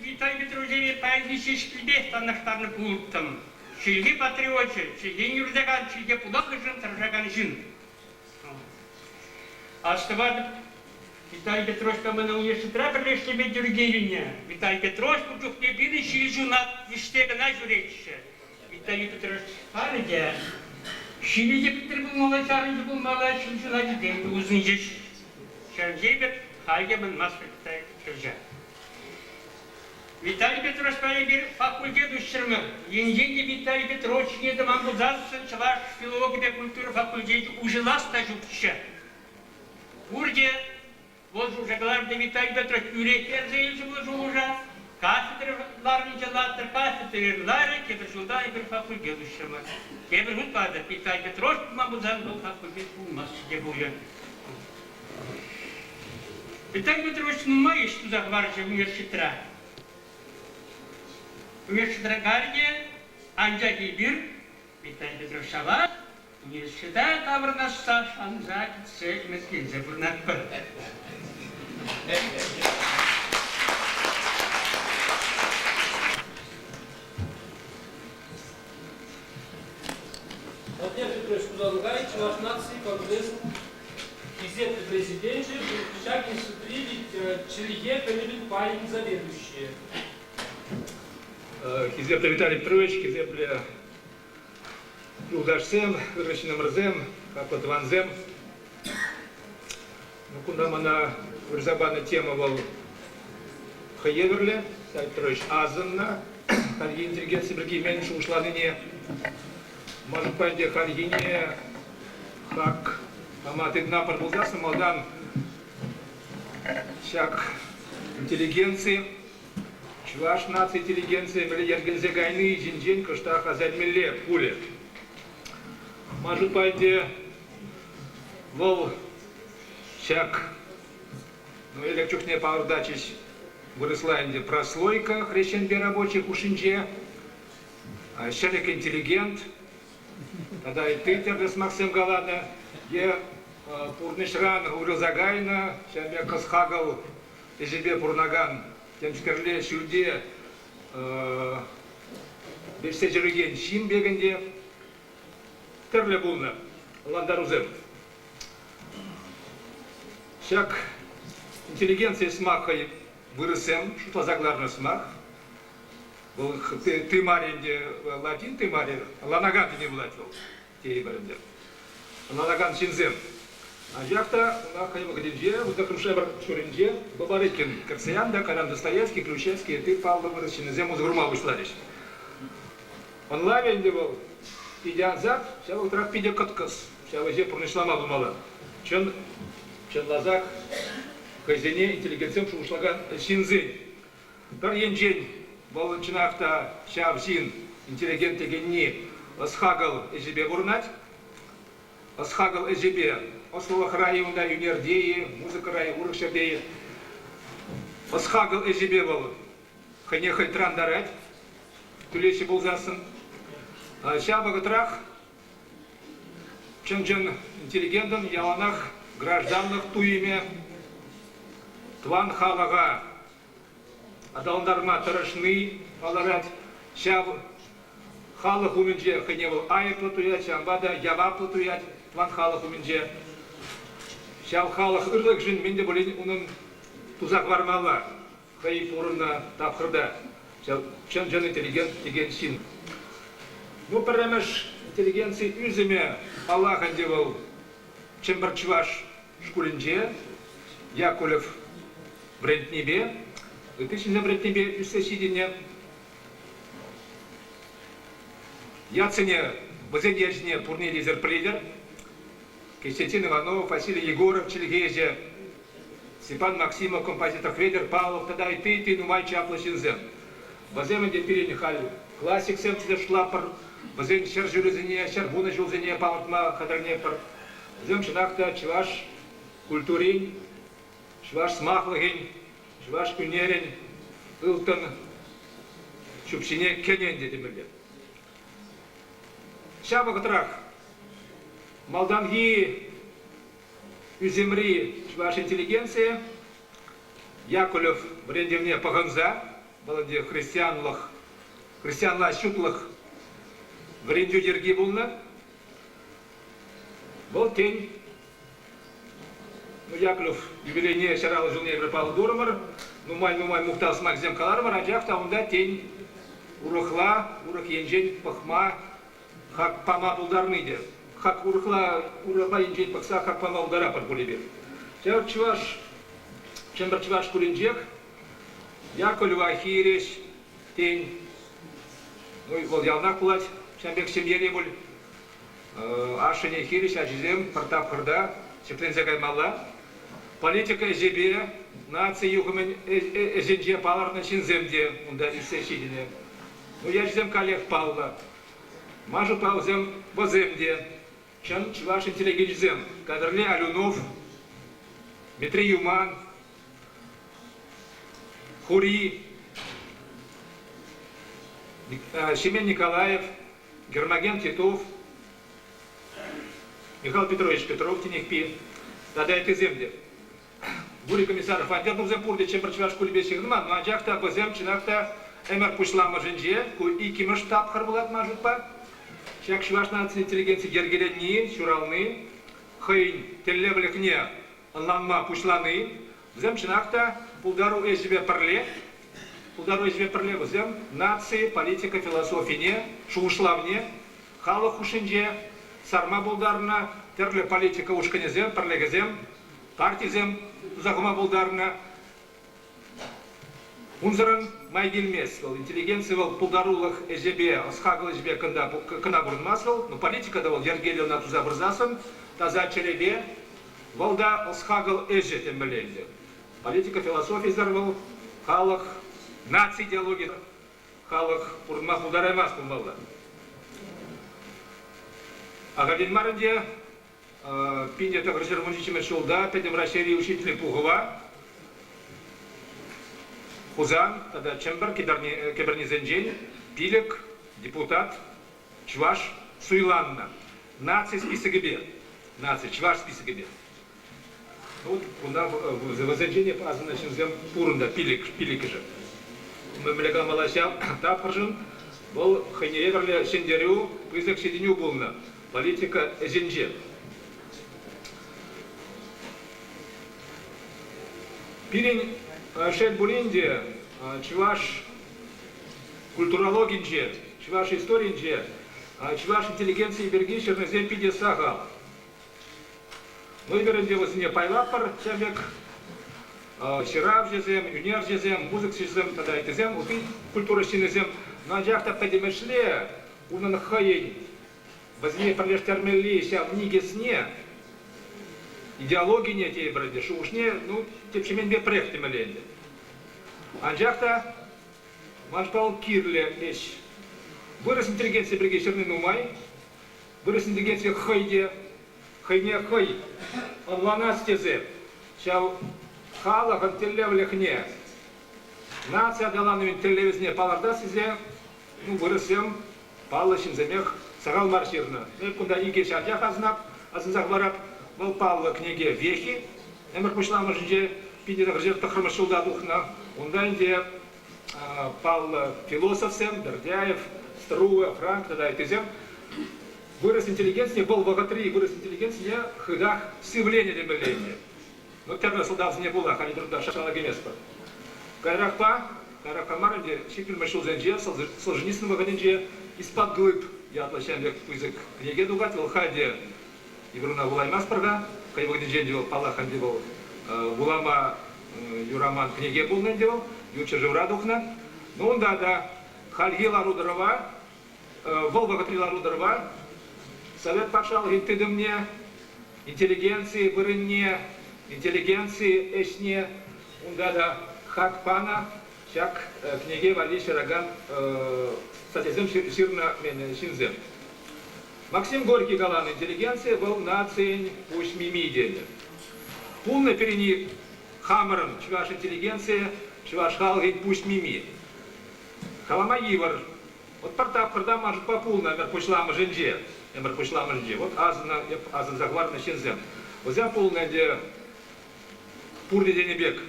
Виталий Петровича паянхи ҫеҫпӗлпех танлаштарнӑ пулӑттӑм. Чӗлхе патриочӗ, чӗлхене юратакан, чӗлхе пуласлӑхшӑн тӑрӑшакан ҫын. Астӑватӑп, Виталий Петровичпа мана университетра пӗрлештерме тӳр килнӗ. Виталий Петрович ку чухне пирӗн ҫил ҫунат вӗҫсе кӑна ҫӳретчӗ. Виталий Петрович халӗ те ҫилӗ те пӗтӗр пулмалла, чарӑнчӗ пулмалла, ҫил ҫуначӗсем те усӑнчӗҫ. Ҫав пек халь те манмастпӑр Виталий Петровича. Виталий Петровичпа эпир факультет уҫрӑмӑр. Енчен те Виталий Петрович ҫине тӑман пулсассӑн чӑваш филологипе культура факультечӗ уҫӑлас та ҫукчӗ. Пурте Вӑл шухӑша кӑларнӑ Виталий Петрович тӳрех персе илчӗ вӑл шухӑша. Кафедра ларнинче лартӑр, кафедра ларӗ, тепӗр ҫулта эпир факультет уҫрӑмӑр. Тепӗр хут калатӑп, Виталий Петрович пулман пулсан вӑл факультет пулмастчӗ те пулӗ. Виталий Петрович нумай ӗҫ туса хӑварчӗ университетра. Университетра карӗ те, анчах эпир Виталий Петрович ҫавах Университета таврӑнасса шанса кӗтсе ӗмӗтленсе пурӑнатпӑр.
Владимир Петрович Хусанкай Чӑваш наци конгресӗн хисеплӗ президенчӗ, ҫак институтри чӗлхе пӗлӗвӗн пайӗн заведующийӗ.
Хисеплӗ Виталий Петрович, хисеплӗ Юлташсем, ырӑ ҫыннӑмӑрсем, хаклӑ тӑвансем. Ну, кунта мана вырса панӑ тема вӑл хӑй евӗрлӗ, Виталий Петрович асӑннӑ. Хальхи интеллигенци пирки мӗн шухӑшланине, может ӗнтӗ хальхине хак пама тытӑнатпӑр пулсассӑн малтан ҫак интеллигенци Чӑваш наци интеллигенцийӗ мӗнле йӗркелесе кайни ҫинчен кӑштах аса илмелле пулӗ. Ман шутпа ӗнтӗ вӑл ҫак ну, ӗлӗк чухне палӑртатчӗҫ вырӑсла ӗнтӗ прослойка хресченпе рабочи хушшинче, ҫӗрӗк интеллигент тата ытти тӗрлӗ сӑмахсем каланӑ е пурнӑҫран уйрӑлса кайнӑ ҫав пек ӑс-хакӑл ӗҫӗпе пурӑнакан темскерле ҫӳлте вӗҫсе ҫӳрекен ҫын пек ӗнтӗ тӗрлӗ пулнӑ ӑнлантарусем. Ҫак интеллигенци сӑмах хӑй вырӑссем шутласа кӑларнӑ сӑмах. Вӑл тымарӗ ӗнтӗ латин тымарӗ, ӑнланакан тени пулать вӑл. тейӗпӗр ӗнтӗ. Ӑнланакан ҫынсем. Анчах та ӑна хӑй вӑхӑтӗнче, вунтӑххӑрмӗш ҫулӗнче Бабарыкин кӗртсе янӑ та кайран Достоевский, Ключевский ытти паллӑ вырӑс ҫыннисем усӑ курма пуҫларӗҫ. Ӑнлавӗ ӗнтӗ вӑл питӗ ансат, ҫав вӑхӑтрах питӗ кӑткӑс. Ҫав ӗҫе пурнӑҫлама пулмалла. Чӑн, чӑнласах хӑйсене интеллигентсем шухӑшлакан ҫынсен Пӗр енчен, вӑл чӑнах та ҫав ҫын интеллигент текенни ӑс-хакӑл ӗҫӗпе пурӑнать. Ӑс-хакӑл ӗҫӗпе ӑслӑлӑхра-и унта ӳнерте-и, музыкӑра-и, урӑх ҫӗрте-и ӑс-хакӑл ӗҫӗпе вӑл хӑйне хӑй тӑрантарать, тӳлеҫҫӗ пулсассӑн. Ҫав вӑхӑтрах чӑн-чӑн интеллигентӑн яланах гражданлӑх туйӑмӗ тӑван халӑха аталантарма тӑрӑшни палӑрать. Ҫав халӑх умӗнче хӑйне вӑл айӑплӑ туять, ҫавӑнпа та яваплӑ туять тӑван халӑх умӗнче. Ҫав халӑх ырлӑхшӗн мӗн те пулин унӑн туса хӑвармалла хӑй пурӑннӑ тапхӑрта. Ҫав чӑн-чӑн интеллигент текен ҫын. Ну, пӗрремӗш интеллигенци ӳсӗмӗ, паллах ӗнтӗ вӑл Чӗмпӗр чӑваш шкулӗнче Яковлев вӗрентнипе, ытти ҫынсем вӗрентнипе ӳссе ҫитӗннӗ. Ятсене, вӗсен ячӗсене пурне те эсир пӗлетӗр. Константин Иванов, Василий Егоров чӗлхеҫӗ, Степан Максимов композитор, Хветӗр Павлов тата ытти-ытти нумай чаплӑ ҫынсем. Вӗсем ӗнтӗ пирӗн халь классиксем тесе шутлатпӑр. Вӗсен ҫӗршывӗсене, 110 ҫулсене палӑртма хатӗрленетпӗр. Вӗсем чӑнах та чӑваш культурин, чӑваш сӑмахлӑхӗн, чӑваш ӳнерӗн ылтӑн ҫӳпҫине кӗнӗ ӗнтӗ темелле. Ҫав вӑхӑтрах малтанхи ӳсӗмри чӑваш интеллигенцийӗ Яковлев вӗрентӗвне пӑхӑнса, вӑл ӗнтӗ христианлӑх, христианла ҫутлӑх вӗрентӳ йӗрки пулнӑ. Вӑл, тен, ну, Яковлев юбилейне ҫараллӑ ҫулне эпир паллӑ турӑмӑр, нумай-нумай мухтав сӑмахӗсем каларӑмӑр, анчах та унта, тен, урӑхла, урӑх енчен пӑхма, хак пама пултарни те. Хак урӑхла, урӑхла енчен пӑхса хак пама пултаратпӑр пуль эпир. Ҫав чӑваш, Чӗмпӗр чӑваш шкулӗнчех Яковлева хирӗҫ, тен, ну, вӑл яланах пулать, ҫавӑн пек ҫемьере пуль. Ашшӗне хирӗҫ ачисем пӗр тапхӑрта ҫӗкленсе каймалла. Политика ӗҫӗпе наци юхӑмӗн ӗҫӗнче палӑртнӑ ҫынсем те унта ӳссе ҫитӗннӗ. Ну, ячӗсем каллех паллӑ. Ман шутпа, вӗсем вӗсем те чӑн чӑваш интеллигенчӗсем. Кадерле Алюнов, Дмитрий Юман, Хури, Ҫемен Николаев, Гермоген Титов, Михаил Петрович Петров тинехпи тата ыттисем те. Гурий Комиссаров анчах пурте Чӗмпӗр чӑваш шкулӗпе ҫыхӑнман, но анчах та вӗсем чӑнах та ӗмӗр пуҫламӑшӗнче, ку иккӗмӗш тапхӑр пулать ман шутпа, ҫак чӑваш наци интеллигенци йӗркеленни, ҫурални, хӑйӗн тӗллевлӗхне ӑнланма пуҫлани, вӗсем чӑнах та пултару ӗҫӗпе пӗрле Пултару ӗҫӗпе пӗрле вӗсем наци политика философине, шухӑшлавне халӑх хушшинче сарма пултарнӑ, тӗрлӗ политика ушкӑнӗсем, пӗрлӗхӗсем, партисем туса хума пултарнӑ. Унсӑрӑн май килмест вӑл. Интеллигенци вӑл пултарулӑх ӗҫӗпе, ӑс-хакӑл ӗҫӗпе кӑна пурӑнмасть вӑл. Но политика та вӑл йӗркеллӗ ӑна туса пырсассӑн таса чӗрепе вӑл та ӑс-хакӑл ӗҫӗ темелле ӗнтӗ. Политика философийӗсӗр вӑл халӑх, наци идеологи халӑх пурӑнма пултараймасть пулмалла. Ахальтен мар ӗнтӗ 1917 ҫулта Пӗтӗм Раҫҫейри учительнӑй пухӑва Хусан тата Чӗмпӗр кӗпӗрнисенчен пилӗк депутат чӑваш суйланнӑ. Наци списокӗпе, наци чӑваш списокӗпе. Вот кунта вӗсенчен эп асӑннӑ ҫынсем пурӑн та пиллӗкӗшӗ. Мӗнле каламалла ҫав тапхӑршӑн вӑл хӑйне евӗрлӗ ҫӗнтерӳ, пысӑк ҫитӗнӳ пулнӑ политика ӗҫӗнче. Пирӗн, шел пулин те, чӑваш культурологинче, чӑваш историйӗнче чӑваш интеллигенцийӗ пирки ҫырнисем питӗ сахал. Ну, эпир ӗнтӗ вӗсене пайлатпӑр ҫав пек. Ҫыравҫӑсем, ӳнерҫӗсем, музыкҫӑсем тата ыттисем, ытти культура ҫыннисем. Но анчах та пӗтӗмӗшле унӑн хӑйӗн вӗсене пӗрлештермелли ҫав никӗсне, идеологине тейӗпӗр ӗнтӗ, шухӑшне, ну, тӗпчеменпе пӗрех темелле ӗнтӗ. Анчах та маншпа кирлӗ ӗҫ. Вырӑс интеллигенцийӗ пирки ҫырни нумай. Вырӑс интеллигенцийӗ хӑй те.
хӑйне хӑй ӑнланас тесе ҫав халӑхӑн тӗллевлӗхне, наци аталанӑвӗн тӗллевӗсене палӑртас тесе ну, вырӑссем паллӑ ҫынсемех сахал мар ҫырнӑ. Эп кунта икӗ ҫарчах асӑнап, асӑнса хӑварап. Вӑл паллӑ кӗнеке «Вехи» ӗмӗр пуҫламӑшӗнче 1909 ҫулта тухнӑ. Унта ӗнтӗ паллӑ философсем Бердяев, Струве, Франк тата ыттисем вырӑс интеллигенцине, вӑл вӑхӑтри вырӑс интеллигенцине хытах сивленӗ темелле ӗнтӗ. Ну, тӗрлӗ сӑлтавсене пула халӗ труда шала кӗместпӗр. Каярахпа, каярахпа мар ӗнтӗ, ҫитмӗлмӗш ҫулсенче Солженицын вӑхӑтӗнче «Из-под глыб» ятлӑ ҫав пек пысӑк кӗнеке тухать. Вӑл халь те эпир ӑна вулаймастпӑр-ха. Хӑй вӑхӑтӗнче ӗнтӗ вӑл, паллах, ӗнтӗ вӑл вулама юраман кӗнеке пулнӑ ӗнтӗ вӑл, ют ҫӗршывра тухнӑ. Ну, унта та хальхи лару-тӑрӑва Вӑл вӑхӑтри лару-тӑрӑва Совет патшалӑхӗн тытӑмне, интеллигенци вырӑнне, интеллигенци ӗҫне унта та хак панӑ. Ҫак кӗнеке валли ҫыракан статьясем ҫырнӑ ҫынсем. Максим Горький каланӑ интеллигенци вӑл нацийӗн пуҫ мими тенӗ. Пулнӑ пирӗн хамӑрӑн чӑваш интеллигенцийӗ, чӑваш халӑхӗн пуҫ мими. Калама йывӑр. Вот пӗр тапхӑрта ман шутпа пулнӑ ӗмӗр пуҫламӑшӗнче, ӗмӗр пуҫламӑшӗнче, вот асӑннӑ, эп асӑнса хӑварнӑ ҫынсем. Вӗсем пулнӑ ӗнтӗ пурте тенӗ пек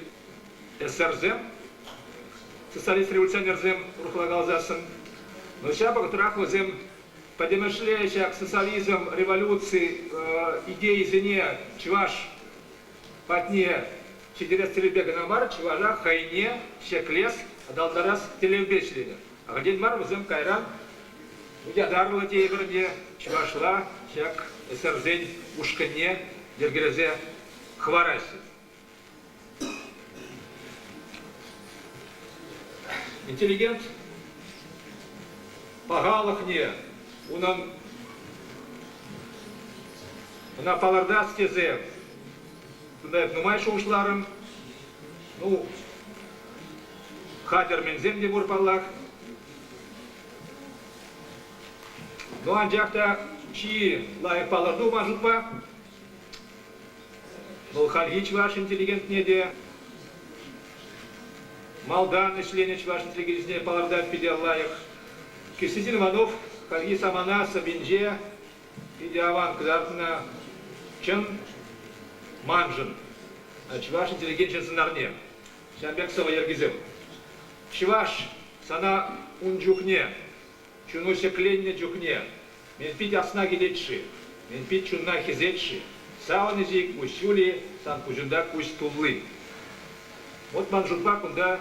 эсерсем, социалист-революционерсем, урӑхла каласассӑн. Но ҫав вӑхӑтрах вӗсем пӗтӗмӗшле ҫак социализм, революци идейисене чӑваш патне ҫитерес тӗллевпе кӑна мар, чӑваша хӑйне ҫӗклес, аталантарас тӗллевпе ӗҫленӗ. Ахальтен мар вӗсем кайран ятарлӑ тейӗпӗр те чӑвашла ҫак эсерсен ушкӑнне йӗркелесе хӑвараҫҫӗ. Интеллигент пахалӑхне унӑн ӑна палӑртас тесе кунта эп нумай шухӑшларӑм. Ну, хатӗрменсем те пур паллах. Ну, анчах та чи лайӑх палӑрту ман шутпа вӑл хальхи чӑваш интеллигентне те малтан ӗҫленӗ чӑваш интеллигенцине палӑртать питӗ лайӑх. Константин Иванов хальхи самана сӑввинче питӗ аван кӑтартнӑ чӑн маншӑн чӑваш интеллигенчӗн сӑнарне. Ҫавӑн пек сӑвӑ йӗркисем. Чӑваш, сана ун чухне, чуну ҫӗкленнӗ чухне, мӗн пит асна килет-ши, мӗн пит чунна хӗсет-ши, савӑнӑҫ-и, куҫҫуль-и, сан куҫунта куҫ тулли. Вот ман шутпа кунта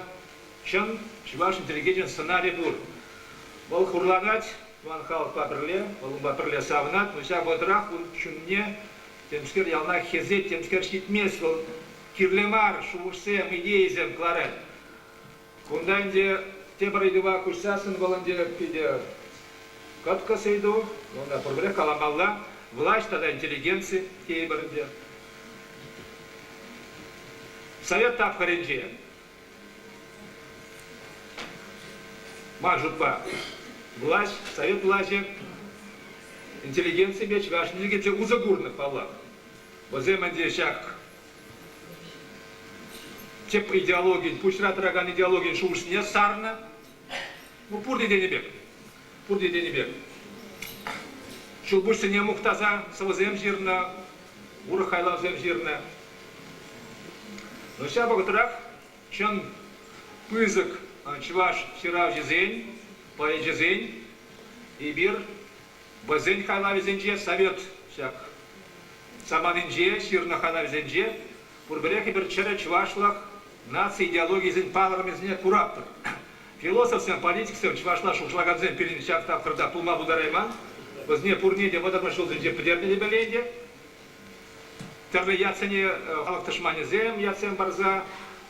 чӑн чӑваш интеллигенчӗн сӑнарӗ пур. Вӑл хурланать тӑван халӑхпа пӗрле, вӑл унпа пӗрле савӑнать, но ҫав вӑхӑтрах ун чунне темскер яланах хӗсет, темскер ҫитмест, вӑл кирлӗ мар шухӑшсем, идейӑсем кӑларать. Кунта ӗнтӗ тепӗр ыйтӑва куҫсассӑн вӑл ӗнтӗ питӗ кӑткӑс ыйту, унта пурпӗрех каламалла, влаҫ тата интеллигенци тейӗпӗр ӗнтӗ. Совет тапхӑрӗнче ман шутпа, влаҫ, совет влаҫӗ интеллигенципе чӑваш интеллигенцийӗ усӑ курнӑ, паллах. Вӗсем ӗнтӗ ҫак тӗп идеологин, пуҫра тӑракан идеологин шухӑшне сарнӑ. Ну, пурте тенӗ пек. Пурте тенӗ пек. Ҫулпуҫсене мухтаса сӑвӑсем ҫырнӑ, урӑх хайлавсем ҫырнӑ. Но ҫав вӑхӑтрах чӑн пысӑк чӑваш ҫыравҫисен, поэчӗсен эпир вӗсен хайлавӗсенче совет ҫак саманинче ҫырнӑ хайлавсенче пурпӗрех эпир чӗрӗ чӑвашлӑх наци идеологийӗсен палӑрӑмӗсене куратпӑр. Философсем, политиксем, чӑвашла шухӑшлакансем пирӗн ҫак тапхӑрта пулма пултарайман. Вӗсене пурне те вӑтӑрмӗш ҫулсенче пӗтернӗ темелле ӗнтӗ. Тӗрлӗ ятсене халӑх тӑшманӗсем ятсем парса,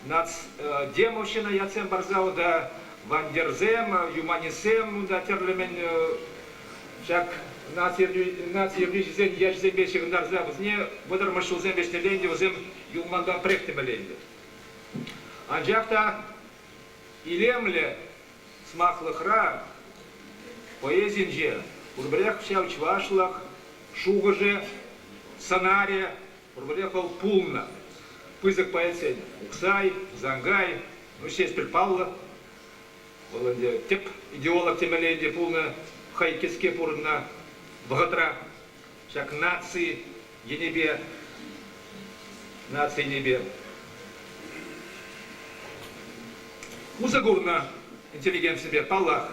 нацдемовщина ятсем парса унта вандерсем, юманистсем унта тӗрлӗ-мӗн ҫак наци ертӳҫисен ячӗсемпе ҫыхӑнтарса вӗсене вӑтӑрмӗш ҫулсем вӗҫнелле ӗнтӗ вӗсем юлманпа пӗрех темелле ӗнтӗ. Анчах та илемлӗ сӑмахлӑхра, поэзинче пурпӗрех ҫав чӑвашлӑх шухӑшӗ. сӑнарӗ пурпӗрех вӑл пулнӑ. Пысӑк поэтсен Ухсай, Хусанкай, ну, Ҫеҫпӗл паллӑ. Вӑл ӗнтӗ тӗп идеолог темелле ӗнтӗ пулнӑ хӑй кӗске пурӑннӑ вӑхӑтра. Ҫак наци енӗпе, наци енӗпе усӑ курнӑ интеллигенципе, паллах,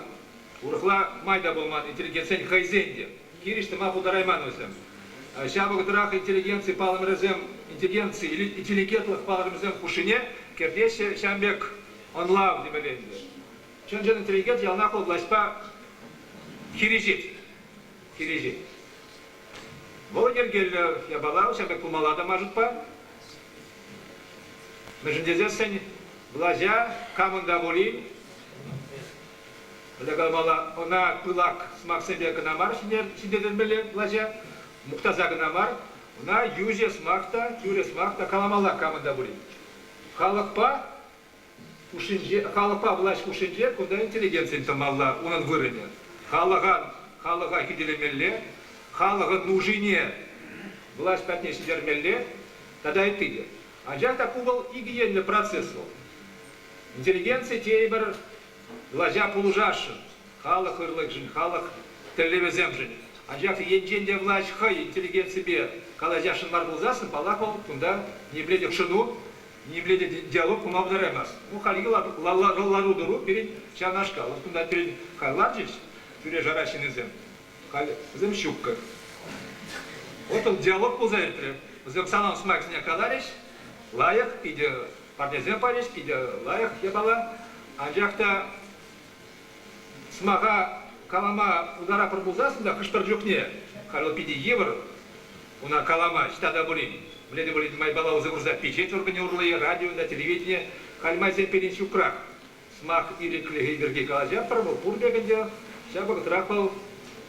урӑхла май та пулман интеллигентсен хӑйсен те. Хирӗҫ тӑма пултарайман вӗсем. Ҫав вӑхӑтрах интеллигенци палӑрӑмӗсем, интеллигенци, интеллигентлӑх палӑрӑмӗсем хушшине кӗртеҫҫӗ ҫавӑн пек ӑнлав темелле ӗнтӗ. Чӑн-чӑн интеллигент яланах вӑл влаҫпа хирӗҫет. Хирӗҫет. Вӑл йӗркеллӗ япала, ҫав пек пулмалла та ман шутпа. Мӗншӗн тесессӗн влаҫа камӑн та пулин мӗнле каламалла, ӑна пылак сӑмахсемпе кӑна мар ҫӗнтермелле влаҫа, мухтаса кӑна мар, ӑна йӳҫӗ сӑмах та, тӳрӗ сӑмах та каламалла камӑн та пулин. Халӑхпа хушшинче, халӑхпа влаҫ хушшинче кунта интеллигенцин тӑмалла унӑн вырӑнӗ. Халӑха, халӑха хӳтӗлемелле, халӑхӑн нушине влаҫ патне ҫитермелле тата ытти те. Анчах та ку вӑл икӗ енлӗ процесс вӑл. Интеллигенци тейӗпӗр влаҫа пулӑшасшӑн, халӑх ырлӑхӗшӗн, халӑх тӗллевӗсемшӗн. Анчах енчен те влаҫ хӑй интеллигенципе калаҫасшӑн мар пулсассӑн, паллах, вӑл кунта ниепле те хутшӑну, ниепле те диалог пулма пултараймасть. Ну, хальхи лару-тӑру пирӗн ҫавнашкал. Вот кунта пирӗн халь ларчӗҫ тӳре-шара ҫыннисем. Халь вӗсем ҫуккӑ. Вот вӑл диалог пулса иртрӗ. Вӗсем салам сӑмахӗсене каларӗҫ. Лайӑх, питӗ парнесем парӗҫ, питӗ лайӑх япала. Анчах та сӑмаха калама пултаратпӑр пулсассӑн та хӑш-пӗр чухне халь вӑл питӗ йывӑр уна калама ӑҫта та пулин. Мӗнле те пулин майпала усӑ курса пичет органӗ урлӑ-и, радио та, телевидени халь майсем пирӗн ҫукрах. Сӑмах ирӗклӗхӗ пирки калаҫатпӑр, вӑл пур пек ӗнтӗ, ҫав вӑхӑтрах вӑл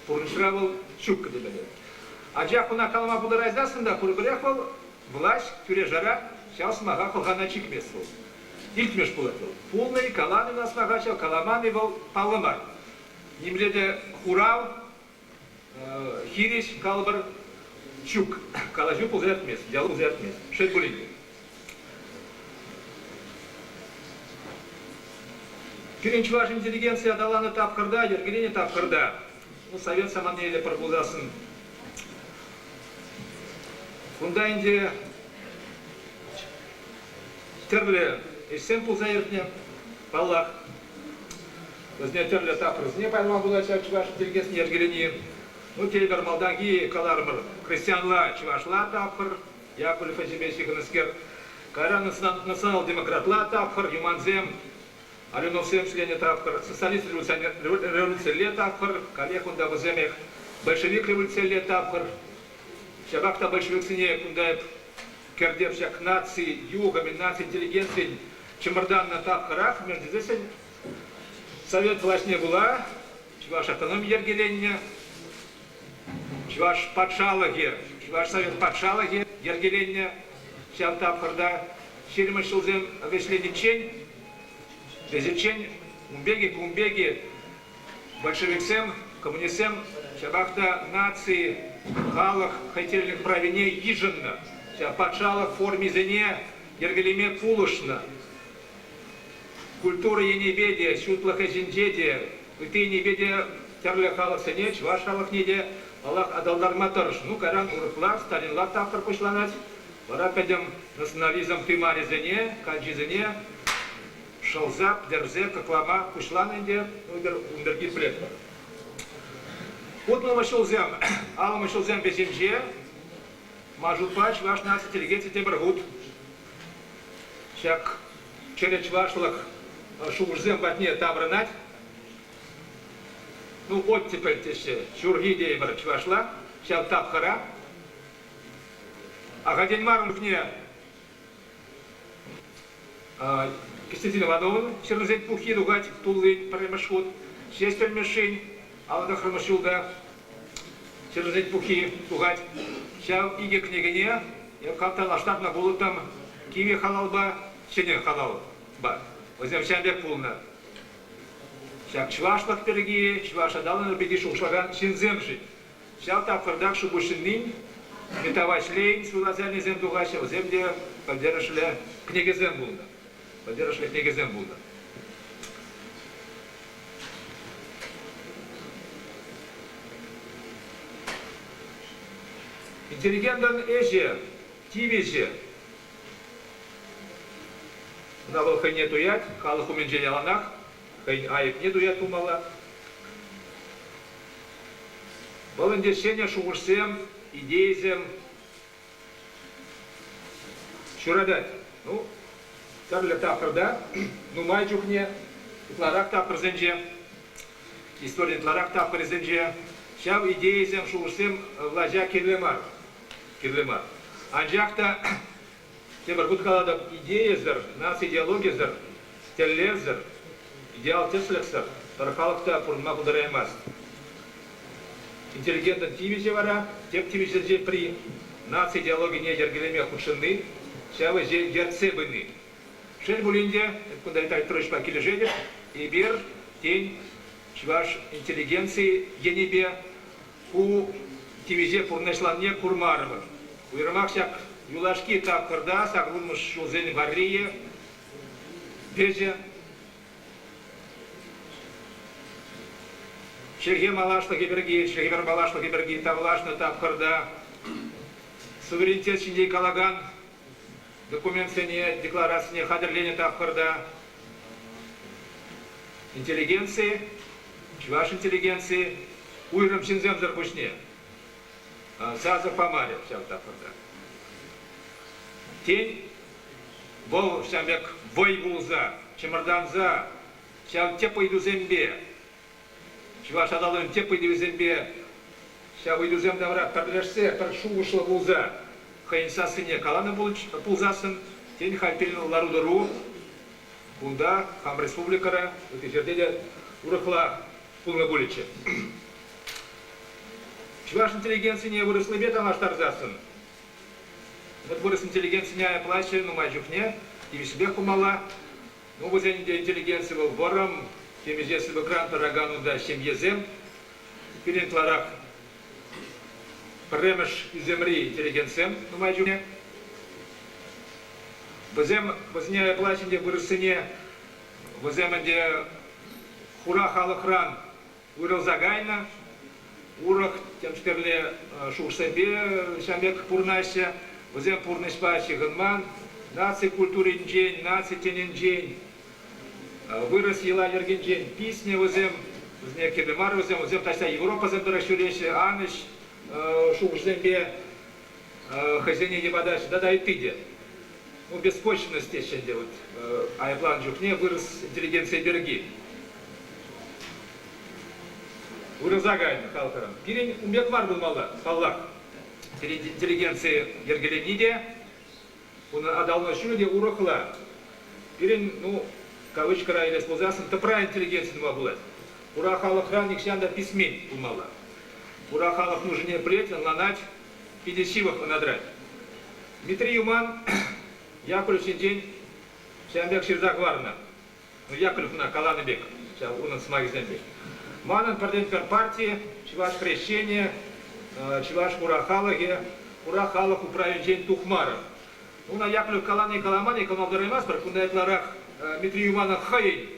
пурнӑҫра вӑл ҫуккӑ темелле. Анчах ӑна калама пултарайсассӑн та пурпӗрех вӑл влаҫ тӳре-шара ҫав сӑмаха хӑлхана чикмест вӑл. Илтмӗш пулать вӑл. Пулнӑ-и, каланӑ ӑна сӑмаха ҫав, каламан-и вӑл паллӑ мар. Нимле те хурав хирӗҫ калӑпӑр ҫук. Калаҫу пулса иртмест, диалог пулса иртмест. Шел пулин те. Пирӗн чӑваш интеллигенци аталаннӑ тапхӑрта, йӗркеленӗ тапхӑрта, ну, совет самани пӗр пулсассӑн, кунта ӗнтӗ тӗрлӗ ӗҫсем пулса иртнӗ, паллах. Вӗсене тӗрлӗ тапхӑрсене пайлама пулать ҫав чӑваш интеллигенцине йӗркелени. Ну, тепӗр малтанхи каларӑмӑр, христианла чӑвашла тапхӑр, Яковлев ӗҫӗпе ҫыхӑннӑскер. Кайран национал-демократла тапхӑр, Юмансем, Алюновсем ӗҫленӗ тапхӑр, социалист революцилле тапхӑр, каллех унта вӗсемех большевик революцилле тапхӑр. Ҫапах та большевиксене кунта эп кӗртеп ҫак наци юхӑмӗн, наци интеллигенцийӗн чӑмӑртаннӑ тапхӑрах, мӗншӗн тесессӗн совет влаҫне пула чӑваш автономи йӗркеленнӗ, Чӑваш патшалӑхӗ, Чӑваш Совет патшалӑхӗ йӗркеленнӗ ҫав тапхӑрта 20 ҫулсем вӗҫлениччен, вӗҫӗччен ун пек-и, кун пек-и большевиксем, коммунистсем ҫапах та наци, халӑх хӑйтӗллӗх правине йышӑннӑ, ҫав патшалӑх формисене йӗркелеме пулӑшнӑ. Культура енӗпе те, ҫутлӑх ӗҫӗнче те, ытти енӗпе те тӗрлӗ халӑхсене, чӑваш халӑхне те, паллах, аталантарма тӑрӑшнӑ. Ну, кайран урӑхла, сталинла тапхӑр пуҫланать. Вара пӗтӗм национализм тымарӗсене, калчисене шӑлса, пӗтерсе кӑклама пуҫланӑ ӗнтӗ. Ун пирки пӗлетпӗр. Утмӑлмӗш ҫулсем, аллӑмӗш ҫулсем вӗҫӗнче ман шутпа чӑваш наци интеллигенци тепӗр хут ҫак чӗрӗ чӑвашлӑх шухӑшсем патне таврӑнать. Ну, оттепель теҫҫӗ, ҫурхи тейӗпӗр чӑвашла, ҫав тапхӑра. Ахальтен мар ун чухне Константин Ивановӑн ҫырнисен пуххи тухать туллин пӗрремӗш хут. Ҫеҫпӗл Мишшин 59-мӗш ҫулта ҫырнисен пуххи тухать. Ҫав икӗ кӗнекене эп хам танлаштарнӑ пулӑттӑм кивӗ халалпа ҫӗнӗ халалпа. Вӗсем ҫавӑн пек пулнӑ. Ҫак чӑвашлӑх пирки, чӑваш аталанӑвӗ пирки шухӑшлакан ҫынсемшӗн ҫав тапхӑртах Шупуҫҫыннин. Митта Ваҫлейӗн суйласа илнисем тухаҫҫӗ, вӗсем те пӗлтерӗшлӗ кӗнекесем пулнӑ. Пӗлтерӗшлӗ кӗнекесем пулнӑ. Интеллигентӑн ӗҫӗ, тивӗҫӗ. Ӑна вӑл хӑйне туять, халӑх умӗнче яланах хӑйӗн айӑпне туять пулмалла. Вӑл ӗнтӗ ҫӗнӗ шухӑшсем, идейӑсем ҫуратать. Ну, тӗрлӗ тапхӑрта, нумай чухне, ытларах тапхӑрсенче, историн ытларах тапхӑрӗсенче ҫав идейӑсем, шухӑшсем влаҫа кирлӗ мар. Кирлӗ мар. Анчах та тепӗр хут калатӑп, идейӑсӑр, наци идеологийӗсӗр, тӗллевсӗр, идеал тӗслӗхсӗр пӗр халӑх та пурӑнма пултараймасть. Интеллигентӑн тивӗҫӗ вара, тӗп тивӗҫсенчен пӗри, наци идеологине йӗркелеме хутшӑнни, ҫав ӗҫе ертсе пыни. Шел пулин те, кунта Виталий Петровичпа килӗшетӗп, эпир, тен, чӑваш интеллигенци енӗпе ку тивӗҫе пурнӑҫланине курмарӑмӑр. Уйрӑмах ҫак юлашки тапхӑрта, сакӑрвунмӗш ҫулсен варрийӗ, вӗҫӗ, чӗлхе малашлӑхӗ пирки, чӗлхе малашлӑхӗ пирки тавлашнӑ тапхӑрта суверенитет ҫинчен калакан документсене, декларацине хатӗрленӗ тапхӑрта интеллигенци, чӑваш интеллигенци уйрӑм ҫынсемсӗр пуҫне сасӑ памарӗ ҫав тапхӑрта. Тен, вӑл ҫав пек вӑй пулса, чӑмӑртанса ҫав тӗп ыйтусемпе, чӑваш аталанӑвӗн тӗп ыйтӑвӗсемпе ҫав ыйтусем тавра пӗрлешсе, пӗр шухӑшлӑ пулса хӑйӗн сассине каланӑ пулсассӑн, тен, халь пирӗн лару-тӑру кунта, хам республикӑра, ытти ҫӗрте те урӑхла пулнӑ пулӗччӗ. Чӑваш интеллигенцине вырӑслипе танлаштарсассӑн, вот вырӑс интеллигенцине айӑплаҫҫӗ нумай чухне, тивӗҫлипех пулмалла. Ну, вӗсен ӗнтӗ интеллигенци вӑл вӑрӑм, темиҫе сыпӑкран тӑракан унта ҫемьесем. Пирӗн ытларах пӗрремӗш ӳсӗмри интеллигентсем нумай чухне. Вӗсем, вӗсене айӑплаҫҫӗ ӗнтӗ вырӑссене, вӗсем ӗнтӗ хура халӑхран уйрӑлса кайнӑ, урӑх темскерле шухӑшсемпе ҫавӑн пек пурӑнаҫҫӗ. Вӗсем пурнӑҫпа ҫыхӑнман, наци культуринчен, наци тӗнӗнчен, вырӑс йӑла-йӗркинчен писнӗ вӗсем. Вӗсене кирлӗ мар вӗсем, вӗсем таҫта Европӑсем тӑрӑх ҫӳреҫҫӗ, анӑҫ шухӑшсемпе хӑйсене йӑпатаҫҫӗ тата ытти те. Ну, беспочвенность теҫҫӗ ӗнтӗ вот айӑпланӑ чухне вырӑс интеллигенцийӗ пирки. Вырӑса кайнӑ халӑхран. Пирӗн ун пек мар пулмалла, паллах. Пирӗн интеллигенци йӗркеленни те, унӑн аталану ҫулӗ те урӑхла. Пирӗн, ну, кавычкӑра илес пулсассӑн, тӑпра интеллигенци тума пулать. Хура халӑхран нихҫан та писмен пулмалла. Хура халӑх нушине пӗлет, ӑнланать, питӗ ҫывӑх ӑна тӑрать. Дмитрий Юман Яковлев ҫинчен ҫавӑн пек ҫырса хӑварнӑ. Ну, Яковлев ӑна каланӑ пек, ҫав унӑн сӑмахӗсем пек. Манӑн пӗртен-пӗр парти, чӑваш хресченӗ, чӑваш хура халӑхӗ, хура халӑх управӗнчен тухмарӑм. Уна Яковлев калани каламан-и кӑмӑл тӑраймастпӑр. Кунта ытларах Дмитрий Юманов хӑйӗн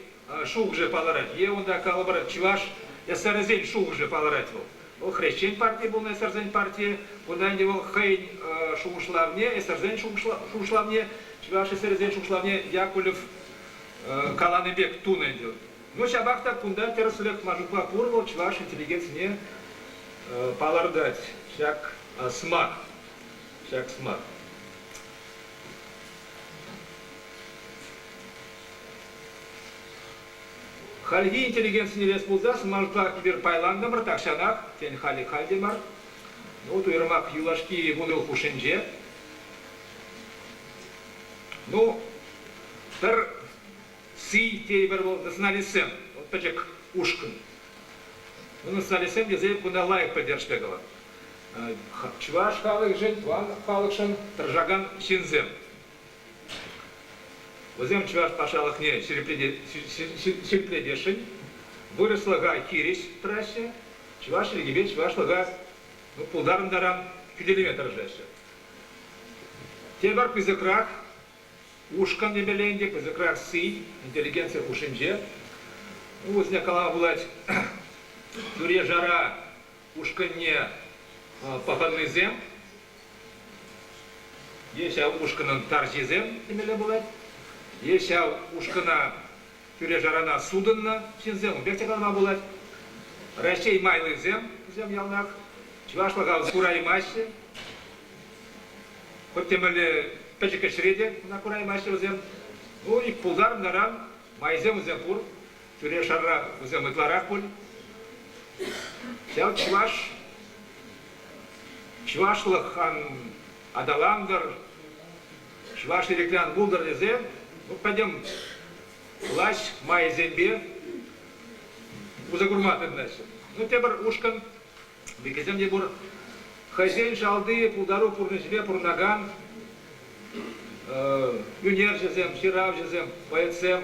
шухӑшӗ палӑрать. Е унта, калӑпӑр, чӑваш эсерӗсен шухӑшӗ палӑрать вӑл. Вӑл хресчен партийӗ пулнӑ эсерсен партийӗ. Кунта ӗнтӗ вӑл хӑйӗн шухӑшлавне, эсерсен шухӑшлавне, чӑваш эсерӗсен шухӑшлавне Яковлев каланӑ пек тунӑ ӗнтӗ. Ну, ҫапах та кунта тӗрӗслӗх ман шутпа пур вӑл чӑваш интеллигенцине палӑртать ҫак сӑмах. Ҫак сӑмах. Хальхи интеллигенцине илес пулсассӑн, маншӑн эпир пайлантӑмӑр тахҫанах, тен, халӗ халь те мар. Ну, вот уйрӑмах юлашки вунӑ хушшинче. Ну, пӗр сий тейӗпӗр вӑл националистсем, вӑл пӗчӗк ушкӑн. Ну, националистсем тесе кунта лайӑх пӗлтерӗшпе калать. Чӑваш халӑхӗшӗн, тӑван халӑхшӑн тӑрӑшакан ҫынсем. Вӗсем чӑваш патшалӑхне ҫирӗплетесшӗн, вырӑслӑха хирӗҫ тӑраҫҫӗ, чӑваш чӗлхипе чӑвашлӑха пултарнӑ таран. хӳтӗлеме тӑрӑшаҫҫӗ. Тепӗр пысӑкрах ушкӑн темелле ӗнтӗ, пысӑкрах сий интеллигенци хушшинче. Вӗсене калама пулать, тӳре-шара ушкӑнне пӑхӑннисем е ҫав ушкӑнӑн тарҫисем темелле пулать, е ҫав ушкӑна тӳре-шарана сутӑннӑ ҫынсем, ун пек те калама пулать. Раҫҫей майлисем вӗсем яланах чӑвашлӑха кураймаҫҫӗ. Хӑть темӗнле пӗчӗк ӗҫре те ӑна кураймаҫҫӗ вӗсем. Ну, ик пултарнӑран майсем вӗсем пур. Тӳре-шара вӗсем ытларах пуль. Ҫав чӑваш чӑвашлӑх ан аталантӑр, чӑваш ирӗклӗ ан пултӑр тесе ну, пӗтӗм влаҫ майӗсемпе усӑ курма тытӑнаҫҫӗ. Ну, тепӗр ушкӑн Викӗсем те пур. Хӑйсен шалти пултару пурнӑҫӗпе пурӑнакан ӳнерҫӗсем, ҫыравҫӑсем, поэтсем,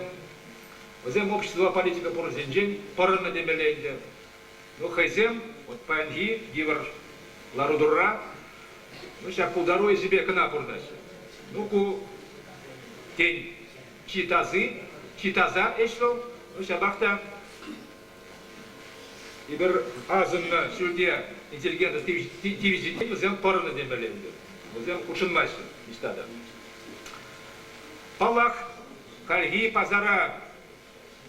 вӗсем обществӑпа политика пурнӑҫӗнчен пӑрӑннӑ темелле ӗнтӗ. Ну, хӑйсем вот паянхи йывӑр лару-тӑрура ну, ҫак пултару ӗҫӗпе кӑна пурӑнаҫҫӗ. Ну, ку, тен, чи таси, чи таса ӗҫ вӑл, ну, ҫапах та Эпир асӑннӑ ҫӳлте интеллигенци тивӗҫӗнчен вӗсем пӑрӑннӑ темелле ӗнтӗ. Вӗсем хутшӑнмаҫҫӗ ниҫта та. Паллах, хальхи пасара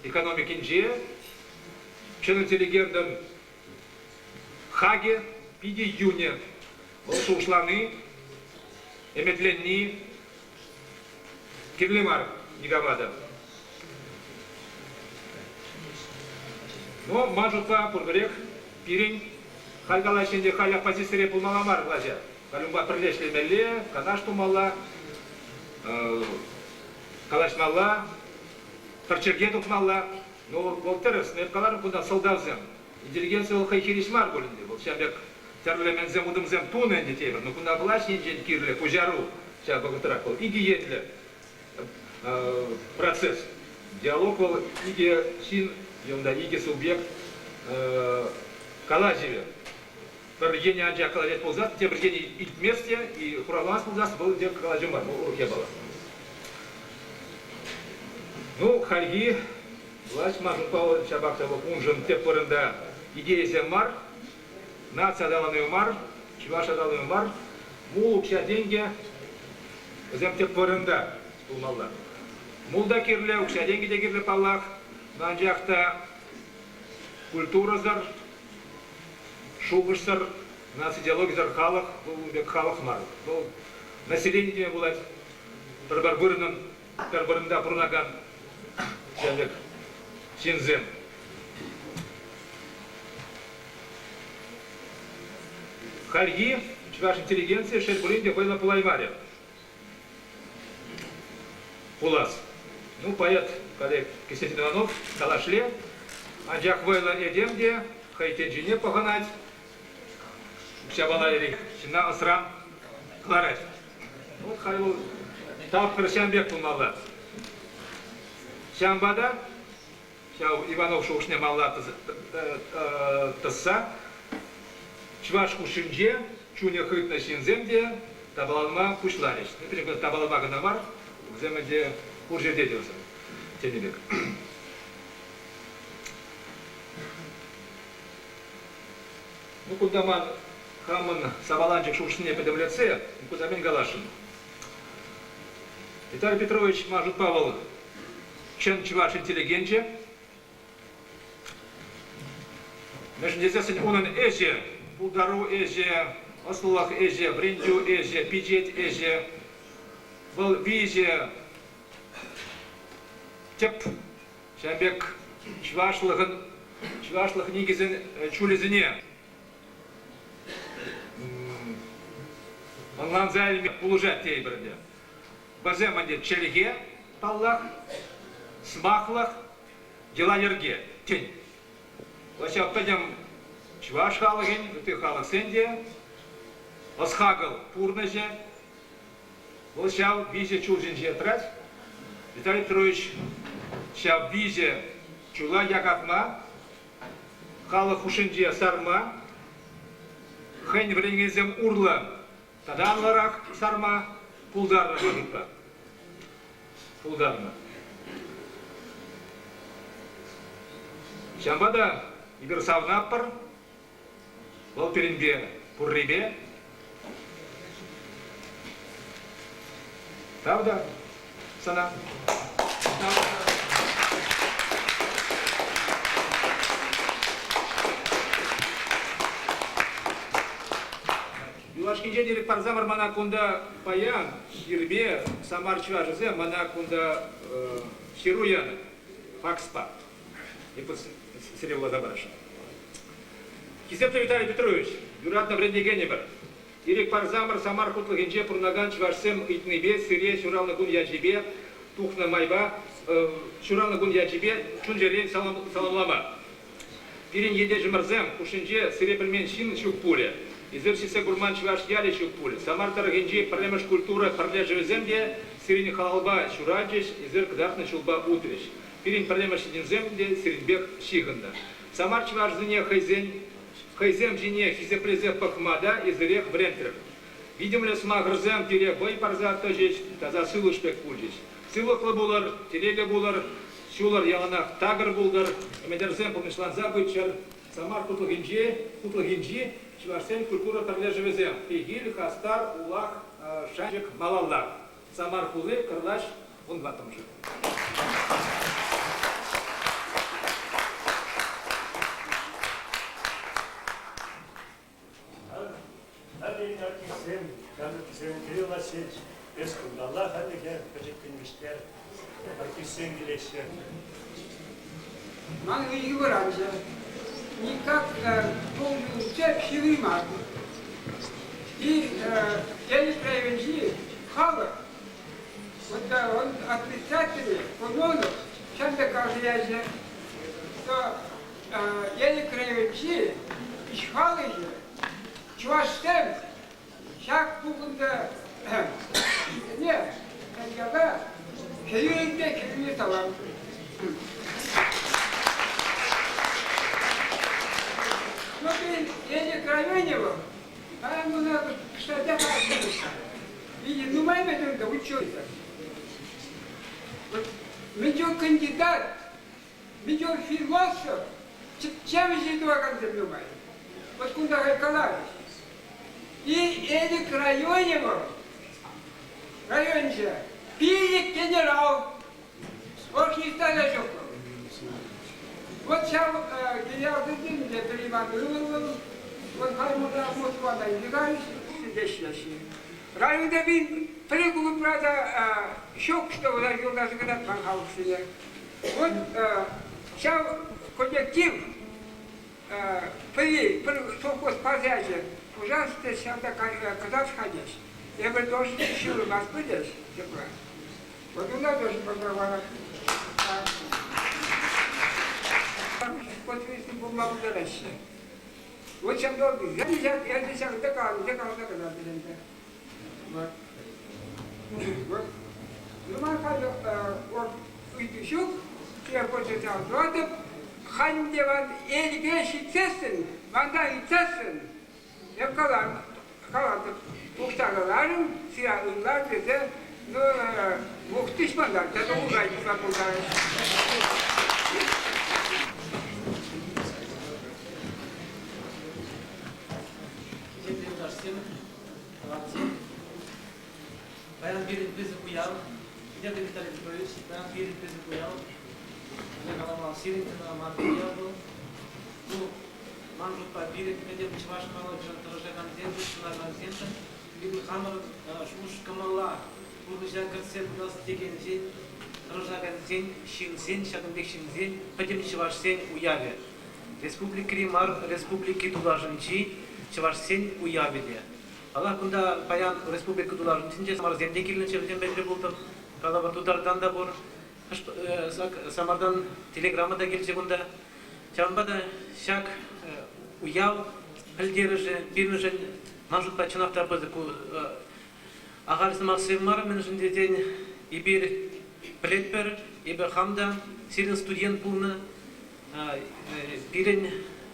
экономикинче чӑн интеллигентӑн хакӗ питӗ йӳнӗ. Вӑл шухӑшлани, ӗмӗтленни Кирлӗ мар никама та. Но ман шутпа пурпӗрех пирӗн халь калаҫ ӗнтӗ, халь оппозицире пулмалла мар влаҫа. Халь унпа пӗрле ӗҫлемелле, канаш тумалла, калаҫмалла, пӗр чӗлхе тухмалла. Ну, вӑл тӗрӗс, но эп каларӑм кунта сӑлтавсем. Интеллигенци вӑл хӑй хирӗҫ мар пуль ӗнтӗ, вӑл ҫав пек тӗрлӗ мӗнсем утӑмсем тунӑ ӗнтӗ тепӗр. Но кунта влаҫ енчен кирлӗ пуҫару ҫав вӑхӑтрах вӑл икӗ енлӗ процесс. Диалог вӑл икӗ ҫын е унта икӗ субъект калаҫӑвӗ. Пӗр енӗ анчах калаҫать пулсан, тепӗр енӗ илтмест те и хуравламасть пулсан, вӑл ӗнтӗ калаҫу мар, вӑл урӑх япала. Ну, хальхи влаҫ ман шутпа ҫапах та вӑл уншӑн тӗп вырӑнта идейӑсем мар, наци аталанӑвӗ мар, чӑваш аталанӑвӗ мар, мул, укҫа-тенкӗ вӗсем тӗп вырӑнта пулмалла. Мул та кирлӗ, укҫа-тенкӗ те кирлӗ паллах, но анчах та культурӑсӑр, шухӑшсӑр, наци идеологисӗр халӑх вӑл ун пек халӑх мар. Вӑл населени теме пулать, пӗр-пӗр вырӑнӑн, пӗр вырӑнта пурӑнакан ҫав пек ҫынсем. Хальхи чӑваш интеллигенцийӗ, шел пулин те, вӑйлӑ пулаймарӗ. Пулас. Ну, поэт коллег Константин Иванов калашле, анчах вӑйлӑ этем те хӑй тӗнчине пӑхӑнать, укҫапала эрех ҫынна ӑсран кӑларать. Вот халь вӑл тапхӑр ҫавӑн пек пулмалла. Ҫавӑнпа та ҫав Иванов шухӑшне малалла тӑсса чӑваш хушшинче чунӗ хытнӑ ҫынсем те тапаланма пуҫларӗҫ. Пӗчӗк тапаланма кӑна мар, вӗсем ӗнтӗ пур ҫӗрте те вӗсем тенӗ пек. Ну, кунта ман хамӑн сапаланчӑк шухӑшне пӗтӗмлетсе кунта мӗн каласшӑн? Виталий Петрович ман шутпа вӑл чӑн чӑваш интеллигенчӗ. Мӗншӗн тесессӗн унӑн ӗҫӗ, пултару ӗҫӗ, ӑслӑлӑх ӗҫӗ, вӗрентӳ ӗҫӗ, пичет ӗҫӗ, вӑл виҫӗ тӗп ҫавӑн пек чӑвашлӑхӑн чӑвашлӑх никӗсӗн чулӗсене ӑнланса илме пулӑшать тейӗпӗр ӗнтӗ. Вӗсем ӗнтӗ чӗлхе, паллах, сӑмахлӑх, йӑла-йӗрке, тӗн. Ҫав пӗтӗм чӑваш халӑхӗн, ытти халӑхсен те ӑс-хакӑл пурнӑҫӗ вӑл ҫав виҫӗ чул ҫинче тӑрать. Виталий Петрович ҫав виҫӗ чула якатма, халӑх хушшинче сарма, хӑй. хӑйӗн вӗренекенсем урлӑ тата анлӑрах сарма пултарнӑ шутпа. Пултарнӑ. Ҫавӑнпа та эпир савӑнатпӑр, вӑл пирӗнпе пуррипе. Тав та сана. Юлашкинчен ирӗк парсамӑр мана кунта паян ирпе Самар чӑвашӗсем мана кунта ҫыру янӑ факспа. Эпӗ сире вуласа парасшӑн. Хисеплӗ Виталий Петрович, юратнӑ вӗрентекенӗмӗр, ирӗк парсамӑр Самар хутлӑхӗнче пурӑнакан чӑвашсем ыйтнипе сире ҫуралнӑ кун ячӗпе тухнӑ майпа ҫуралнӑ кун ячӗпе чун-чӗререн саламлама. Пирӗн ентешӗмӗрсем хушшинче сире пӗлмен ҫын ҫук пулӗ. Эсир ҫитсе курман чӑваш ялӗ ҫук пуль. Самар тӑрӑхӗнчи пӗрремӗш культура пӗрлешӗвӗсем те сирӗн халалпа ҫуралчӗҫ, эсир кӑтартнӑ ҫулпа утрӗҫ. Пирӗн пӗрремӗш ҫитӗнӳсем те сирӗнпех ҫыхӑннӑ. Самар чӑвашӗсене хӑйсен хӑйсем ҫине хисеплесе пӑхма та эсирех вӗрентрӗр. Витӗмлӗ сӑмахӑрсем пире вӑй парса тӑчӗҫ, таса сывлӑш пек пулчӗҫ. Сывлӑхлӑ пулӑр, телейлӗ пулӑр, ҫулӑр яланах такӑр пултӑр, ӗмӗтӗрсем пурнӑҫланса пыччӑр. Самар хутлӑхӗнчи, хутлӑхӗнчи чӑвашсен культура пӗрлешӗвӗсем Пехил, Хастар, Улах, Шанчӑк, Малалла. Самар хули, Кӑрлач, вунтӑваттӑмӗшӗ.
Халӗ артистсем, ҫамрӑксем Кирилл Васильевич, эс кунталла хальлӗхе пӗчӗккӗн вӗҫтер. Артистсем килеҫҫӗ.
Ман йывӑр анчах. Никак должен ҫырайман. И Элӗк районӗнчи халӑх, вот он отрицательный, Кононов, ҫав пек каласа ячӗ, что Элӗк районӗнчи ӗҫ халӑхӗ чӑвашсем ҫак пухӑннӑ ҫынсене яла хӗрӳллӗ хӗрӳллӗ салам. Ну, Элӗк районӗ вӑл, паян мана кштатах Види, нумай мӗн учился. Вот, мӗн кандидат Мӗн философ, тӗпчевҫӗ тӑвакансем нумай. Вот кунта халь каларӗҫ. И Элӗк районӗ вӑл, районӗнче пилӗк генерал, вӑл ниҫта та ҫук вӑл. Вот ҫав генералсенчен те пӗр Иван ывӑл вӑл, вӑл халь мана Москвана илсе кайрӗҫ, сидеҫҫӗ. Районта пин пӗр клубра та ҫук, что вӑл юлташӗ кӑтартман халӑхсене. Вот ҫав коллектив пӗри пӗр совхоз парсячӗ пушарсты ҫавна кӑтарт-ха теҫ. Эпир тоже ҫырмастпӑр теҫ тепре. Вот у нас тоже поздравляю. Подписаны пулма пултараҫҫӗ. Вот ҫав я ҫакӑнта каланӑ, каласа кӑтартӑр ӗнтӗ. Вот. Вот. Ну, ман халӗ ыйту ҫук. Телефон тӑватӑп. Халь те ман Элӗке ҫитсессӗн, манта ыйтсассӑн, эп калам, калатӑп. Тухса каларӑм, сира ыллар тесе, ну, мухтыш мана, тата урай туса пултарать.
Хисеплӗ юлташсем, тӑвансем, паян пирӗн пысӑк уяв. Хисеплӗ Виталий Петрович, паян пирӗн пысӑк уяв. Мӗнле каламалла, сирӗн кӑна мар уяв вӑл. Ну, ман шутпа, пирӗн пӗтӗм чӑваш халӑхӗшӗн тӑрӑшакансемшӗн, ҫунакансемшӗн пирӗн хамӑрӑн шухӑш-кӑмӑла пурнӑҫа кӗртсе пырас текенсен, тӑрӑшакансен, ҫынсен, ҫакӑн пек ҫынсен, пӗтӗм чӑвашсен уявӗ. Республикӑри мар, республики тулашӗнчи чӑвашсен уявӗ те. Паллах, кунта паян республика тулашӗнче самарсем те килнӗччӗ, вӗсем пӗрле пултӑм. Калӑпӑр, Тутартан та пур, Самартан телеграмма та килчӗ кунта. Ҫавӑнпа та ҫак уяв пӗлтерӗшӗ пирӗншӗн, ман шутпа, чӑнах та пысӑк. Ку ахаль сӑмахсем мар, мӗншӗн тесен эпир пӗлетпӗр, эпӗ хам та сирӗн студент пулнӑ. Пирӗн.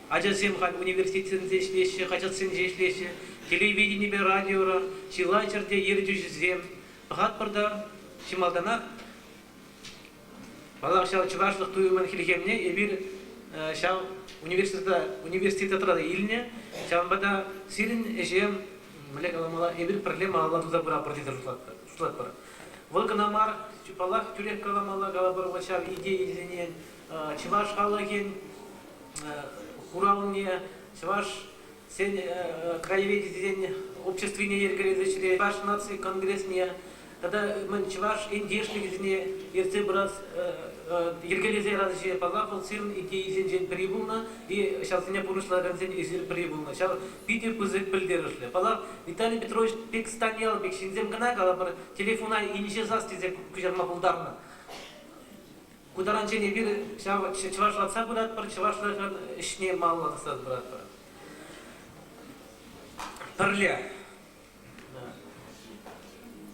Ачасем халь университетсенче ӗҫлеҫҫӗ, хаҫатсенче ӗҫлеҫҫӗ, телевиденипе радиора чылай ҫӗрте ертӳҫӗсем. Пӑхатпӑр та, чи малтанах Паллах, ҫав чӑвашлӑх туйӑмӗн хӗлхемне эпир ҫав университета, университетра илнӗ. Ҫавӑнпа та сирӗн ӗҫе, мӗнле каламалла, эпир пӗрле малалла туса пыратпӑр тесе шутлатпӑр. Вӑл кӑна мар, паллах, тӳрех каламалла, калӑпӑр, вӑл ҫав идейӑсене чӑваш халӑхӗн хуралне, чӑвашсен краеведисен обществине йӗркелесе ӗҫре, Чӑваш наци конгресне тата мӗн чӑваш ентешлӗхӗсене ертсе пырас йӗркелесе ярас ӗҫе, паллах, вӑл сирӗн идейисенчен пӗри пулнӑ и ҫавсене пурнӑҫлакансен эсир пӗри пулнӑ. Ҫав питӗ пысӑк пӗлтерӗшлӗ. Паллах, Виталий Петрович пек Станьял пек ҫынсем кӑна калӑпӑр, телефона инҫе сас тесе куҫарма пултарнӑ. Ку таранччен эпир ҫав чӑвашлатса пыратпӑр, чӑвашлӑхӑн ӗҫне малалла тӑсса пыратпӑр. Пӗрле.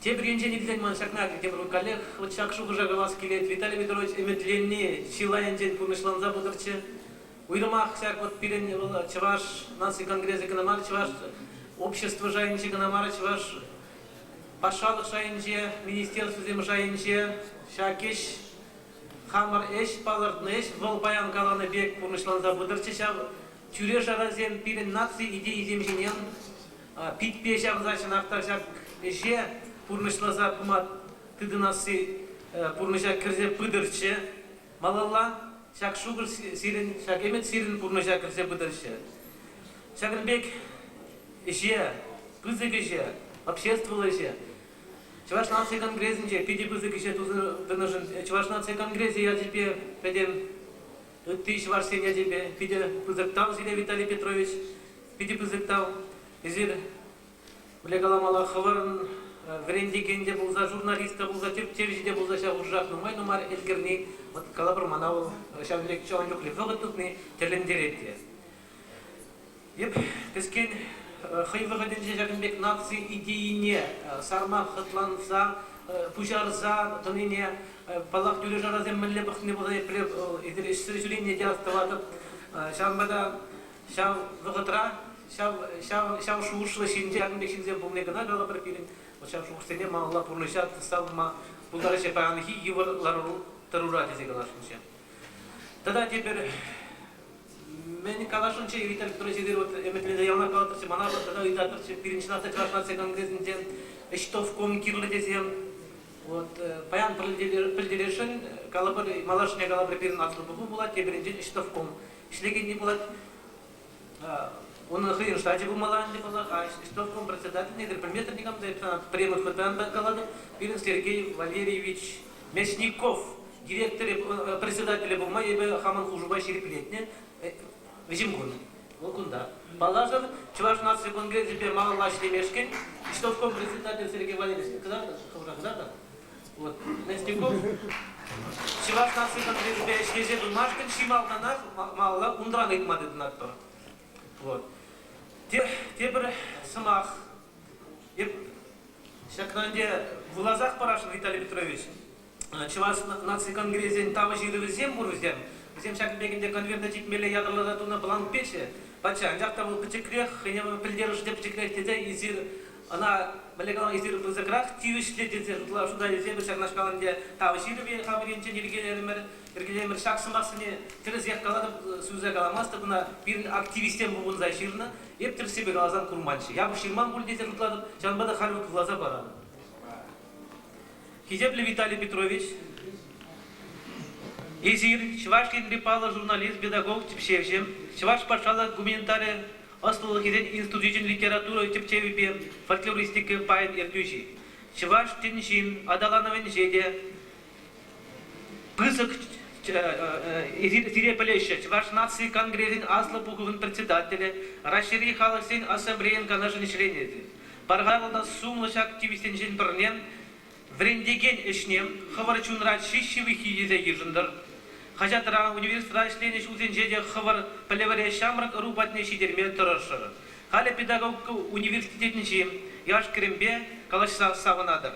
Тепӗр енчен илсен ман ҫакна тепӗр каллех вот ҫак шухӑша калас килет. Виталий Петрович ӗмӗтленни чылай енчен пурнӑҫланса пытӑрччӗ. Уйрӑмах ҫак вот пирӗн Чӑваш наци конгресӗ кӑна мар, чӑваш общество шайӗнче кӑна мар, чӑваш патшалӑх шайӗнче, министерствӑсем шайӗнче ҫак ӗҫ хамӑр ӗҫ, палӑртнӑ ӗҫ, вӑл паян каланӑ пек пурнӑҫланса пытӑрччӗ ҫав. Тӳре-шарасем пирӗн наци идейисем ҫине питпе ҫавса чӑнах та ҫак ӗҫе пурнӑҫласа пыма тытӑнасси пурнӑҫа кӗрсе пытӑрччӗ. Малалла ҫак шухӑш сирӗн, ҫак ӗмӗт сирӗн пурнӑҫа кӗрсе пытӑрччӗ. Ҫакӑн пек ӗҫе, пысӑк ӗҫе, обществӑллӑ ӗҫе Чӑваш наци конгресӗнче питӗ пысӑк ӗҫе туса тӑнӑшӑн Чӑваш наци конгресӗ ячӗпе пӗтӗм ытти чӑвашсен ячӗпе питӗ пысӑк тав сире, Виталий Петрович, питӗ пысӑк тав. Эсир, мӗнле каламалла, хӑвӑрӑн вӗрентекен те пулса, журналист та пулса, тӗпчевҫӗ те пулса ҫав хушӑрах нумай-нумай ӗлкӗрни, вот калӑпӑр, мана вӑл ҫавӑн пек ҫавӑн чухлӗ вӑхӑт тупни тӗлӗнтерет те. Эп кӗскен хӑй вӑхӑтӗнче ҫакӑн пек наци идейине сарма хӑтланса, пуҫарса тӑнине, паллах, тӳре-шарасем мӗнле пӑхни пулса епле эсир ӗҫсӗр ҫӳренине те астӑватӑп. Ҫавӑнпа та ҫав вӑхӑтра ҫав, ҫав, ҫав шухӑшлӑ ҫынсем, ҫакӑн пек ҫынсем пулни кӑна калӑпӑр пирӗн ҫав шухӑшсене малалла пурнӑҫа тӑсса пыма пултараҫҫӗ паянхи йывӑр лару-тӑрура тесе каласшӑнччӗ. Тата тепӗр мӗн каласшӑнччӗ Виталий Петрович эсир вот ӗмӗтленсе яланах калатӑрччӗ, мана тата ыйтатӑрччӗ, пирӗн чӑнах та Чӑваш наци конгресӗнче ӗҫтӑвком кирлӗ тесе. Вот паян пӗлтересшӗн, калӑпӑр, малашне калӑпӑр пирӗн аслӑ пуху пулать, тепӗринчен ӗҫтӑвком ӗҫлекенни пулать. Унӑн хӑйӗн штачӗ пулмалла ӗнтӗ паллах, а ӗҫтӑвком председательне эсир пӗлместӗр никам та, премӗк паян та калатӑп, пирӗн Сергей Валерьевич Мясников директорӗ, председателӗ пулма эпӗ хамӑн хушупа ҫирӗплетнӗ вӗҫӗм кун. Вӑл кунта. Паллашӑр, Чӑваш наци конгресӗпе малалла ӗҫлемешкӗн ӗҫтӑвком председатель Сергей Валерьевич кӑтартӑр, хӑвӑра кӑтартӑр. Вот. Мясников Чӑваш наци конгресӗпе ӗҫлесе пымашкӑн чи малтанах малалла унран ыйтма тытӑнатпӑр. Вот. Тепӗр сӑмах. Эп ҫакна ӗнтӗ вуласах парасшӑн, Виталий Петрович. Чӑваш наци конгресӗн тав ҫырӑвӗсем пур вӗсем. Вӗсем ҫакӑн пек ӗнтӗ конверта чикмелле ятарласа тунӑ бланк печӗ. Патша, анчах та вӑл пӗчӗкрех, хӑйне пӗлтерӗшӗ те пӗчӗкрех тесе эсир ӑна мӗнле калам, эсир пысӑкрах тивӗҫлӗ тесе шута илсе эпир ҫакнашкал ӗнтӗ тав ҫырӑвӗ хамӑр енчен йӗркелерӗмӗр. Йӗркелерӗмӗр ҫак сӑмахсене тӗрӗсех калатӑп, суйса каламастӑп ӑна пирӗн активистсем пухӑнса ҫырнӑ. Эп тӗрӗссипе каласан курманччӗ. Япӑх ҫырман пуль тесе шутлатӑп, ҫавӑнпа та халь вӑт вуласа паратӑп. Хисеплӗ Виталий Петрович, эсир Чӑваш Енри паллӑ журналист, педагог, тӗпчевҫӗ, Чӑваш патшалӑх гуманитари ӑслӑлӑхӗсен институчӗн литература тӗпчевӗпе фольклористика пайӗн ертӳҫи, чӑваш тӗнчин аталанӑвӗнче те пысӑк сире пӗлеҫҫӗ. Чӑваш наци конгресӗн Аслӑ Пухӑвӗн председателӗ, Раҫҫейри халӑхсен ассамблейин канашӗн членӗ. Пархатарлӑ та сумлӑ ҫак тивӗҫсенчен пӗрне вӗрентекен ӗҫне хӑвӑр чунра чи ҫывӑххи тесе йышӑнтӑр. Хаҫатра, университетра ӗҫленӗ ҫулсенче те хӑвӑр пӗлӗвӗре ҫамрӑк ӑру патне ҫитерме тӑрӑшӑр. Халӗ педагогика университетӗнчи яш-кӗрӗмпе калаҫса савӑнатӑр.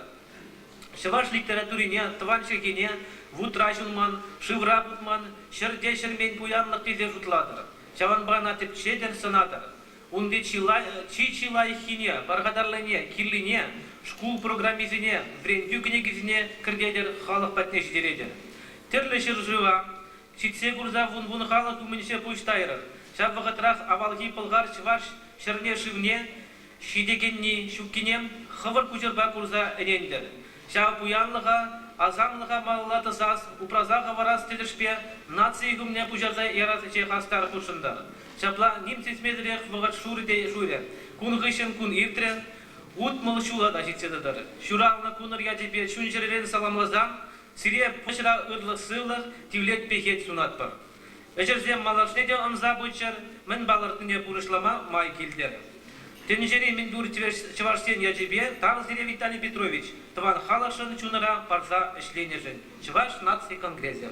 Чӑваш литературине, тӑван чӗлхене вутра ҫунман, шывра путман, ҫӗрте ҫӗрмен пуянлӑх тесе шутлатӑр. Ҫавӑнпа ӑна тӗпчетӗр, сӑнатӑр. Унти чи-чи лайӑххине, пархатарлине, кирлине, шкул программисене, вӗрентӳ кӗнекисене кӗртетӗр, халӑх патне ҫитеретӗр. Тӗрлӗ ҫӗршыва ҫитсе курса вун-вун халӑх умӗнче пуҫ тайрӑр. Ҫав вӑхӑтрах авалхи пӑлхар-чӑваш ҫӗрне-шывне ҫитекенни ҫуккине хӑвӑр куҫӑрпа курса ӗнентӗр. Ҫав пуянлӑха, асамлӑха малалла тӑсас, упраса хӑварас тӗлӗшпе наци юхӑмне пуҫарса ярас ӗҫе хастар хутшӑнтӑр. Ҫапла ним сисмесӗрех вӑхӑт шурӗ те шурӗ. Кун хыҫҫӑн кун иртрӗ, 60 ҫула та ҫитсе тӑтӑр. Ҫуралнӑ кунӑр ячӗпе чун-чӗререн саламласан сире пуҫра ырлӑх-сывлӑх, тивлет-пехет сунатпӑр. Ӗҫӗрсем малашне те ӑнса пыччӑр, мӗн палӑртнине пурнӑҫлама май килтӗр. Тӗнчери мӗнпур чӑвашсен ячӗпе тав сире, Виталий Петрович, тӑван халӑхшӑн чунӑра парса ӗҫленӗшӗн. Чӑваш наци конгресӗ.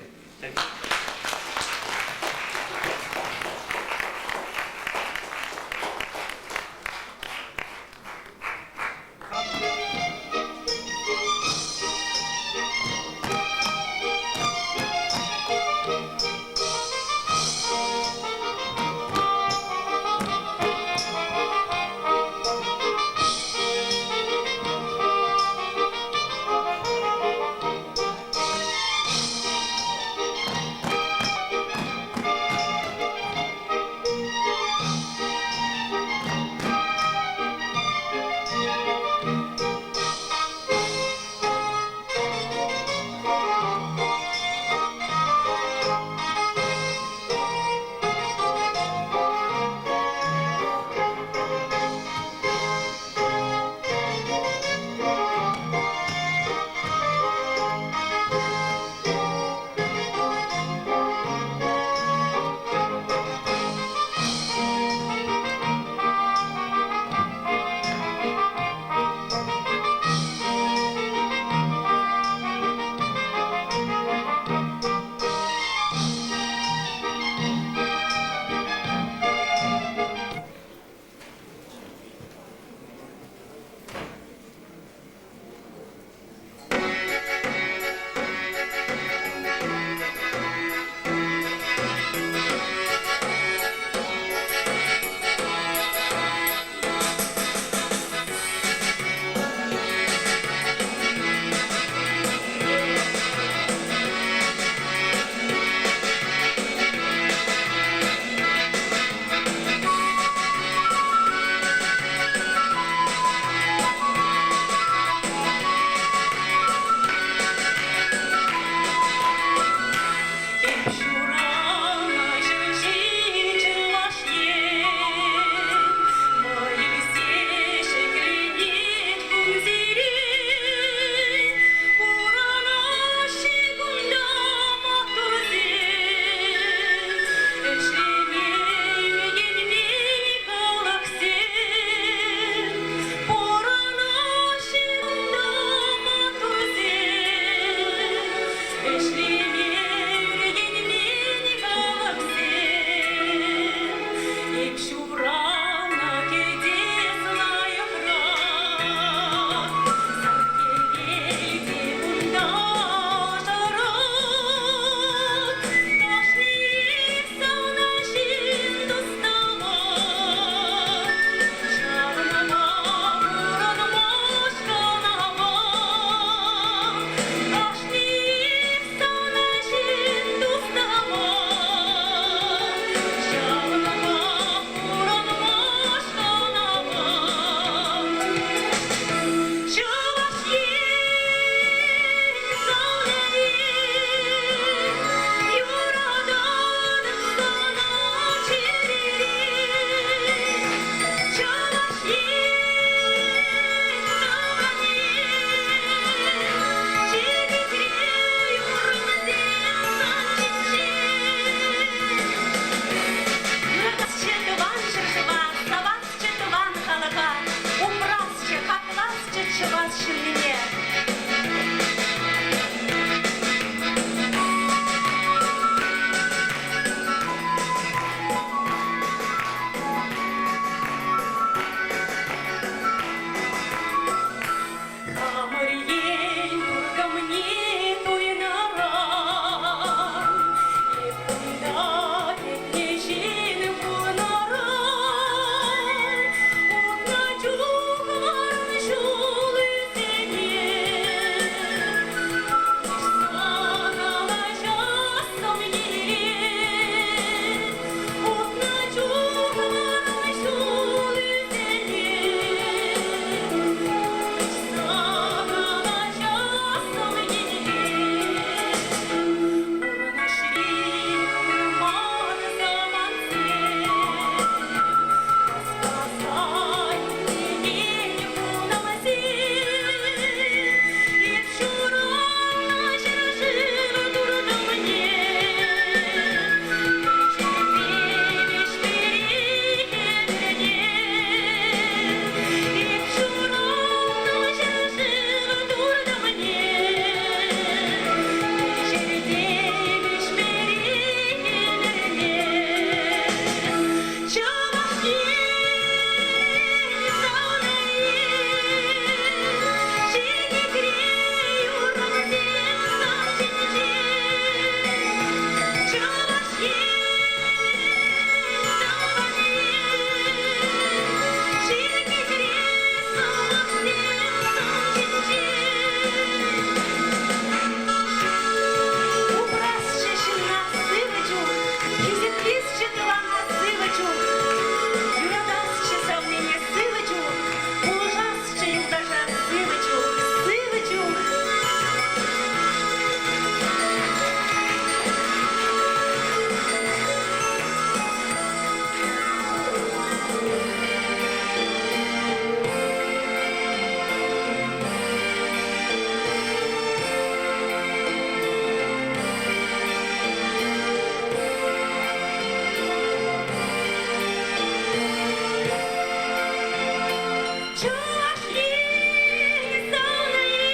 Чӑваш Ен савни,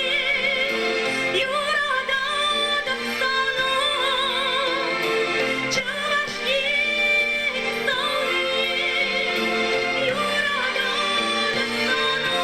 юрататӑп сана. Чӑваш Ен савни, юрататӑп сана.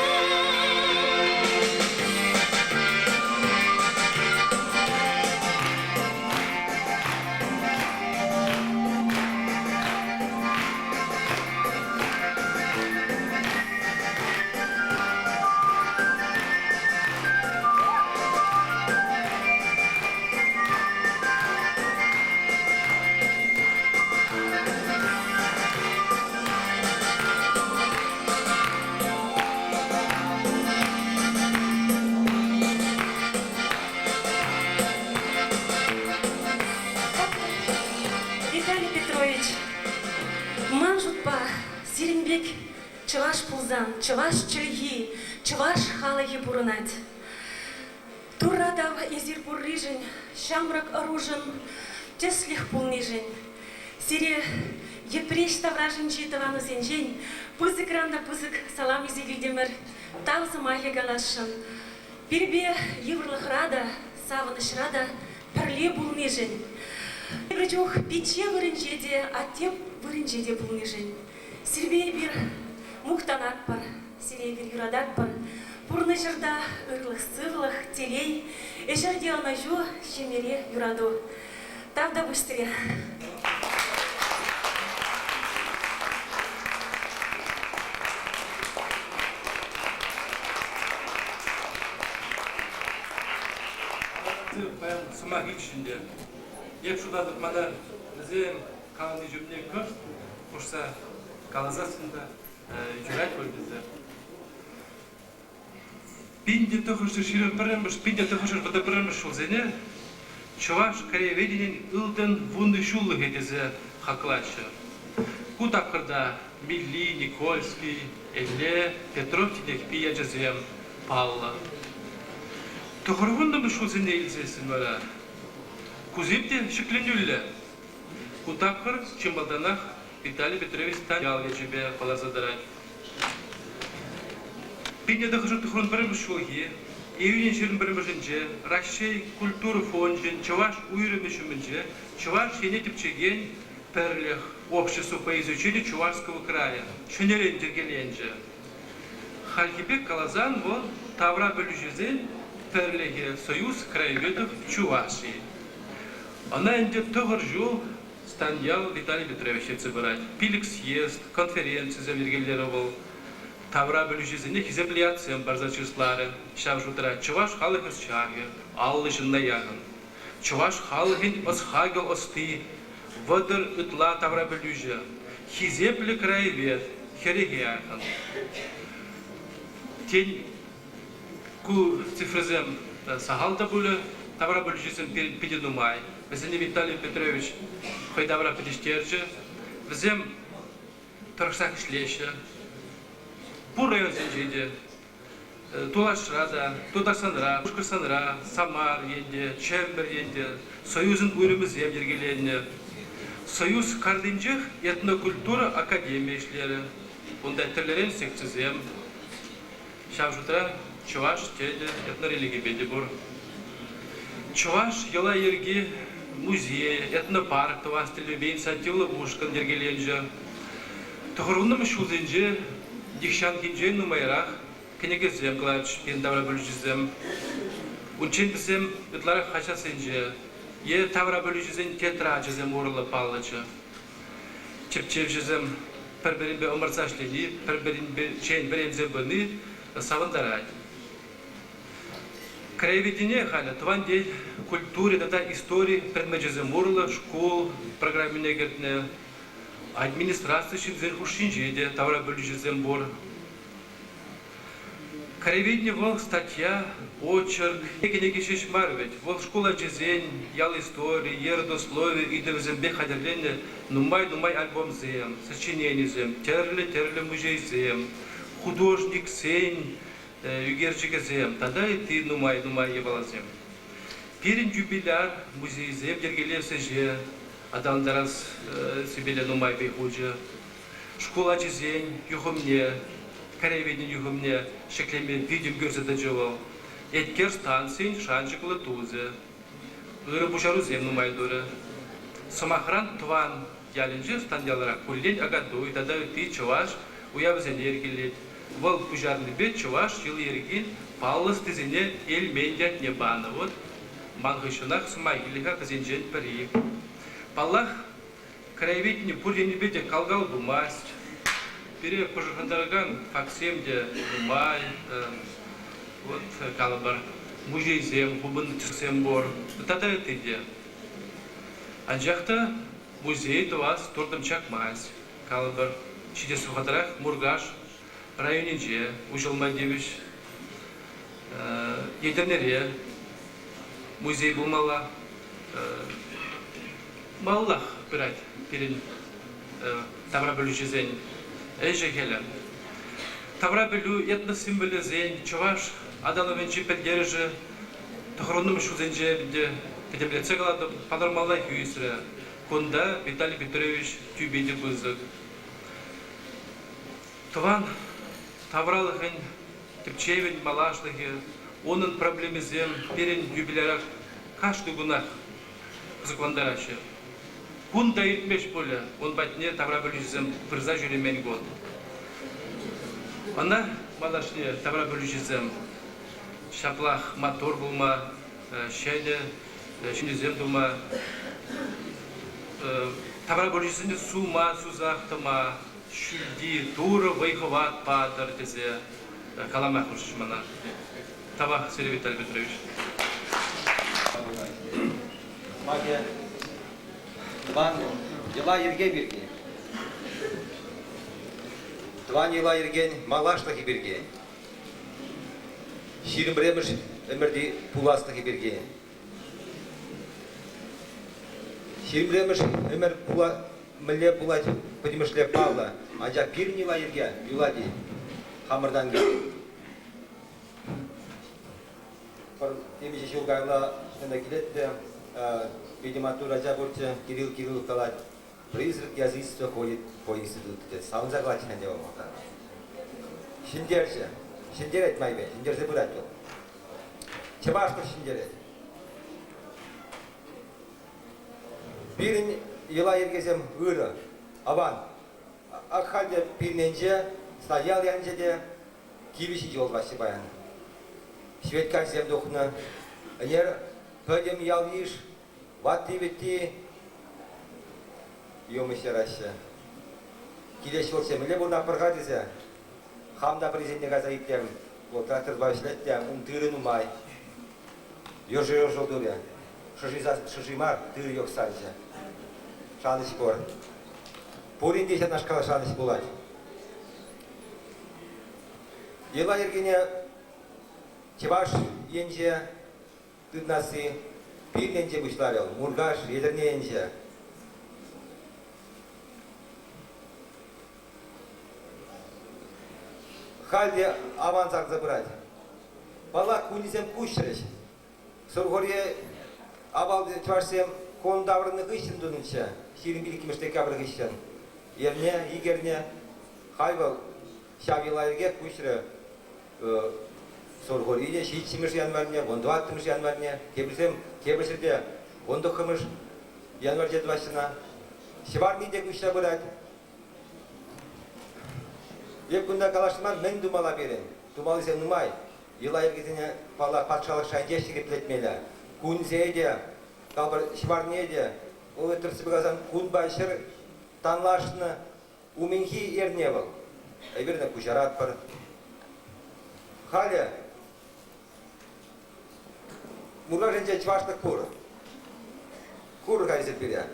Виталий Петрович, ман шутпа, сирӗн пек чӑваш пулсан чӑваш чӗлхи, чӑваш халӑхӗ пурӑнать. Турра тав эсир пурришӗн, ҫамрӑк ӑрушӑн тӗслӗх пулнишӗн. Сире Йӗпреҫ таврашӗнчи тӑванусенчен пысӑкран та пысӑк салам илсе килтӗмӗр, тав сӑмахӗ каласшӑн. Пирпе йывӑрлӑхра та, савӑнӑҫра та пӗрле пулнишӗн, тепӗр чух пичче вырӑнче те, атте вырӑнче те пулнишӗн сирпе эпир мухтанатпӑр, сире эпир юрататпӑр. Пурнӑҫӑрта ырлӑх-сывлӑх, телей, ӗҫӗрте ӑнӑҫу, ҫемьере юрату. Тавтапуҫ сире.
Паян сӑмах илчӗҫ ӗнтӗ. Эп шутлатӑп, мана вӗсем калани ҫумне кӑшт хушса каласассӑн та юрать пуль тесе. 1921-мӗш, 1931 ҫулсене чӑваш краеведенийӗн ылтӑн вуннӑҫуллӑхӗ тесе хаклаҫҫӗ. Ку тапхӑрта Милли, Никольский, Элле, Петров Тинехпи ячӗсем паллӑ. Тӑхӑрвуннӑмӗш ҫулсене илсессӗн вара кусем те ҫӗкленӳллӗ. Ку тапхӑр чи малтанах Виталий Петрович Станьял ячӗпе палӑрса тӑрать. 1991 ҫулхи июнӗн 21-мӗшӗнче Раҫҫей культура фончӗн Чӑваш уйрӑмӗ ҫумӗнче Чӑваш Ене тӗпчекен пӗрлӗх Общество по изучению Чувашского края ҫӗнӗрен йӗркеленчӗ. Хальхи пек каласан вӑл тавра пӗлӳҫӗсен пӗрлӗхӗ Союз краеведов Чувашии. Ӑна ӗнтӗ тӑхӑр ҫул Станьял Виталий Петрович ертсе пырать. Пилӗк съезд, конференцисем йӗркелерӗ вӑл. Тавра пӗлӳҫӗсене хисеплӗ ятсем парса чысларӗ. Ҫав шутра чӑваш халӑх ӑсчахӗ, 50 ҫынна яхӑн. Чӑваш халӑхӗн ӑс-хакӑл ӑсти, 30 ытла таврапӗлӳҫӗ, хисеплӗ краевед, хӗрӗхе яхӑн. Тен, Ку цифрӑсем сахал та пулӗ, таврапӗлӳҫӗсем пирӗн питӗ нумай. Вӗсене Виталий Петрович хӑй тавра пӗтӗҫтерчӗ. Вӗсем тӑрӑшсах ӗҫлеҫҫӗ. Пур районсенче те, тулашра та, Тутарстанра, Пушкӑртстанра, Самар енте, Чӗмпӗр енте Союзӑн уйрӑмӗсем йӗркеленнӗ. Союз картинчех этнокультура академийӗ ӗҫлерӗ. Унта тӗрлӗрен секцисем, Ҫав шутра чӑваш тӗнӗ этнорелигипе те пур. Чӑваш йӑла-йӗрки музейӗ, этнопарк тӑвас тӗллевпе инициативлӑ ушкӑн йӗркеленчӗ. Тӑхӑрвуннӑмӗш ҫулсенче нихҫанхинчен нумайрах кӗнекесем кӑларчӗҫ пирӗн таврапӗлӳҫӗсем. Унччен вӗсем ытларах хаҫатсенче е таврапӗлӳҫӗсен тетрачӗсем урлӑ паллӑччӗ. Тӗпчевҫӗсем пӗр-пӗринпе ӑмӑртса ӗҫлени, пӗр-пӗринчен вӗренсе пыни савӑнтарать. Краеведение халӗ тӑван ен культури тата истори предмечӗсем урлӑ шкул программине кӗртнӗ. Администраци ҫынсен хушшинче те таврапӗлӳҫӗсем пур. Краеведени вӑл статья, очерк, кӗнеке ҫеҫ мар вӗт. Вӑл шкул ачисен ял истори, родослови ыйтӑвӗсемпе хатӗрленӗ нумай-нумай альбомсем, сочиненисем, тӗрлӗ-тӗрлӗ музейсем, художниксен ӳкерчӗкӗсем тата ытти нумай-нумай япаласем. Пирӗн юбиляр музейсем йӗркелес ӗҫе аталантарас сипеле нумай вӑй хучӗ. Шкул ачисен юхӑмне.
Краеведени юхӑмне ҫӗклеме витӗм кӳрсе тӑчӗ вӑл. Еткер станцийӗн шанчӑклӑ тусӗ. Ырӑ пуҫарусем нумай турӗ. Сӑмахран, тӑван ялӗнче Станьялра куллен Акатуй тата ытти чӑваш уявӗсене йӗркелет. Вӑл пуҫарнипе чӑваш йӑли-йӗркин паллӑ ӑстисене Элмен ятне панӑ. Вӑт ман хыҫҫӑнах сӑмах илӗ-ха вӗсенчен пӗри. Паллах, краеведени пур енӗпе те кал-кал пымасть. Пире пӑшӑрхантаракан фактсем те нумай. Вот, калӑпӑр, музейсем, хупӑннӑ тӗссем пур тата ытти те. Анчах та музей тӑвас туртӑм чакмасть. Калӑпӑр, ҫитес вӑхӑтрах Муркаш районӗнче уҫӑлма тивӗҫ. Етӗрнере музей пулмалла. Малаллах пырать пирӗн таврапӗлӳҫӗсен ӗҫӗ-хӗлӗ. Таврапӗлӳ этнос символӗсен чӑваш аталанӑвӗнчи пӗлтерӗшӗ тӑхӑрвуннӑмӗш ҫулсенче ӗнтӗ пӗтӗмлетсе калатӑп, палӑрмаллах ӳсрӗ. Кунта Виталий Петрович тӳпи те пысӑк. Тӑван тавралӑхӗн тӗпчевӗн малашлӑхӗ, унӑн проблемисем пирӗн юбиляра кашни кунах кӑсӑклантараҫҫӗ. Кун та иртмест пулӗ, ун патне таврапӗлӳҫӗсем пырса ҫӳремен кун. Ӑна малашне таврапӗлӳҫӗсем ҫаплах маттур пулма, ҫӗнӗ ҫӗнӗсем тума, таврапӗлӳҫӗсене сума сусах тӑма, ҫӳлти Турӑ вӑй-хӑват патӑр тесе калама хушрӗҫ мана. Тавах, Сергей Виталий Петрович.
Сӑмахӗ тӑван йӑла-йӗрке пирки. Тӑван йӑла-йӗркен малашлӑхӗ пирки. Ҫирӗмремӗш ӗмӗрти пуласлӑхӗ пирки. Ҫирӗмремӗш ӗмӗр пула, мӗнле пулать пӗтӗмӗшле паллӑ, анчах пирӗн йӑла-йӗрке юлать-и хамӑртан килет. Пӗр темиҫе ҫул каялла ӗнтӗ килет те, питӗ маттур ача пурччӗ, Кирилл Кириллов калать, призрак язычества ходит по институту тет. Савӑнса калать ӗнтӗ вӑл малтан. Ҫӗнтерчӗ. Ҫӗнтерет майпе, ҫӗнтерсе пырать вӑл. Чӑвашлӑх ҫӗнтерет. Пирӗн йӑла-йӗркесем ырӑ, аван. Ак халь те пирӗннинче, Станьял ялӗнче те кивӗ ҫинче пулаҫҫӗ паян. Ҫветкайсем тухнӑ. Ӗнер пӗтӗм ял-йыш ватти-вӗтти юмӑҫ яраҫҫӗ. Килес ҫулсем мӗнле пурӑнатпӑр-ха тесе хам та пӗрисенне кайса итлерӗм. Вӑл тракторпа ӗҫлет те ун тырӑ нумай. Йӑшӑ-йӑшӑл турӗ. Шӑши, шӑши мар, тырӑ йӑхсанчӗ. Шанӑҫ пур. Пурин те ҫакнашкал шанӑҫ пулать. Йӑла-йӗркене Чӑваш енче тытнасси пирӗн енче пуҫларӗ вӑл, Муркаш, Етӗрне енче. Халь те аван сарӑлса пырать. Паллах, кунӗсем куҫрӗҫ. Сурхурие авал чӑвашсем кун таврӑннӑ хыҫҫӑн тунӑччӗ, 22 декабрь хыҫҫӑн. Эрне, ик эрне. Халь вӑл ҫав йӑла-йӗркех куҫрӗ. Сурхури те ҫиччӗмӗш январьне, вунтӑваттӑмӗш январьне, теприсем тепӗр ҫӗрте вунтӑххӑмӗш январьте тӑваҫҫӗ ӑна. Ҫӑварни те куҫса пырать. Эп кунта калаҫма мӗн тумалла пирӗн? Тумаллисем нумай. Йӑла-йӗркесене, паллах, патшалӑх шайӗнче ҫирӗплетмелле. Кунсене те, калӑпӑр, ҫӑварне те, вӑл тӗрӗссипе каласан, кунпа ҫӗр танлашнӑ умӗнхи эрне вӑл. Эпир ӑна куҫаратпӑр. Халӗ Муркашӗнче чӑвашлӑх пур. Кур-ха эсир пире.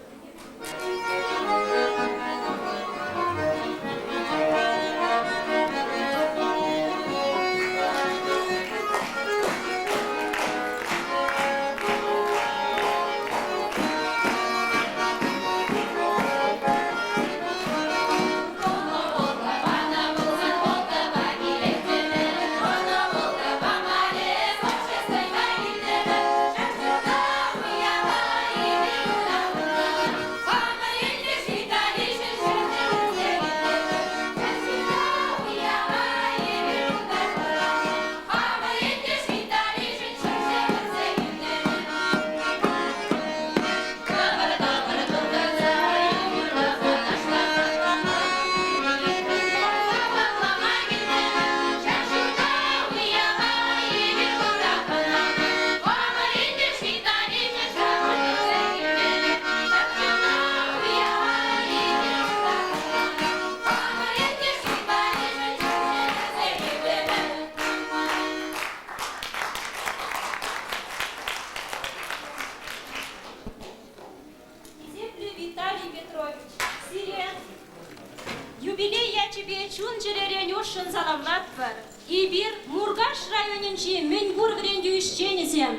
Эпир Муркаш районӗнчи мӗнпур вӗрентӳ ӗҫченӗсем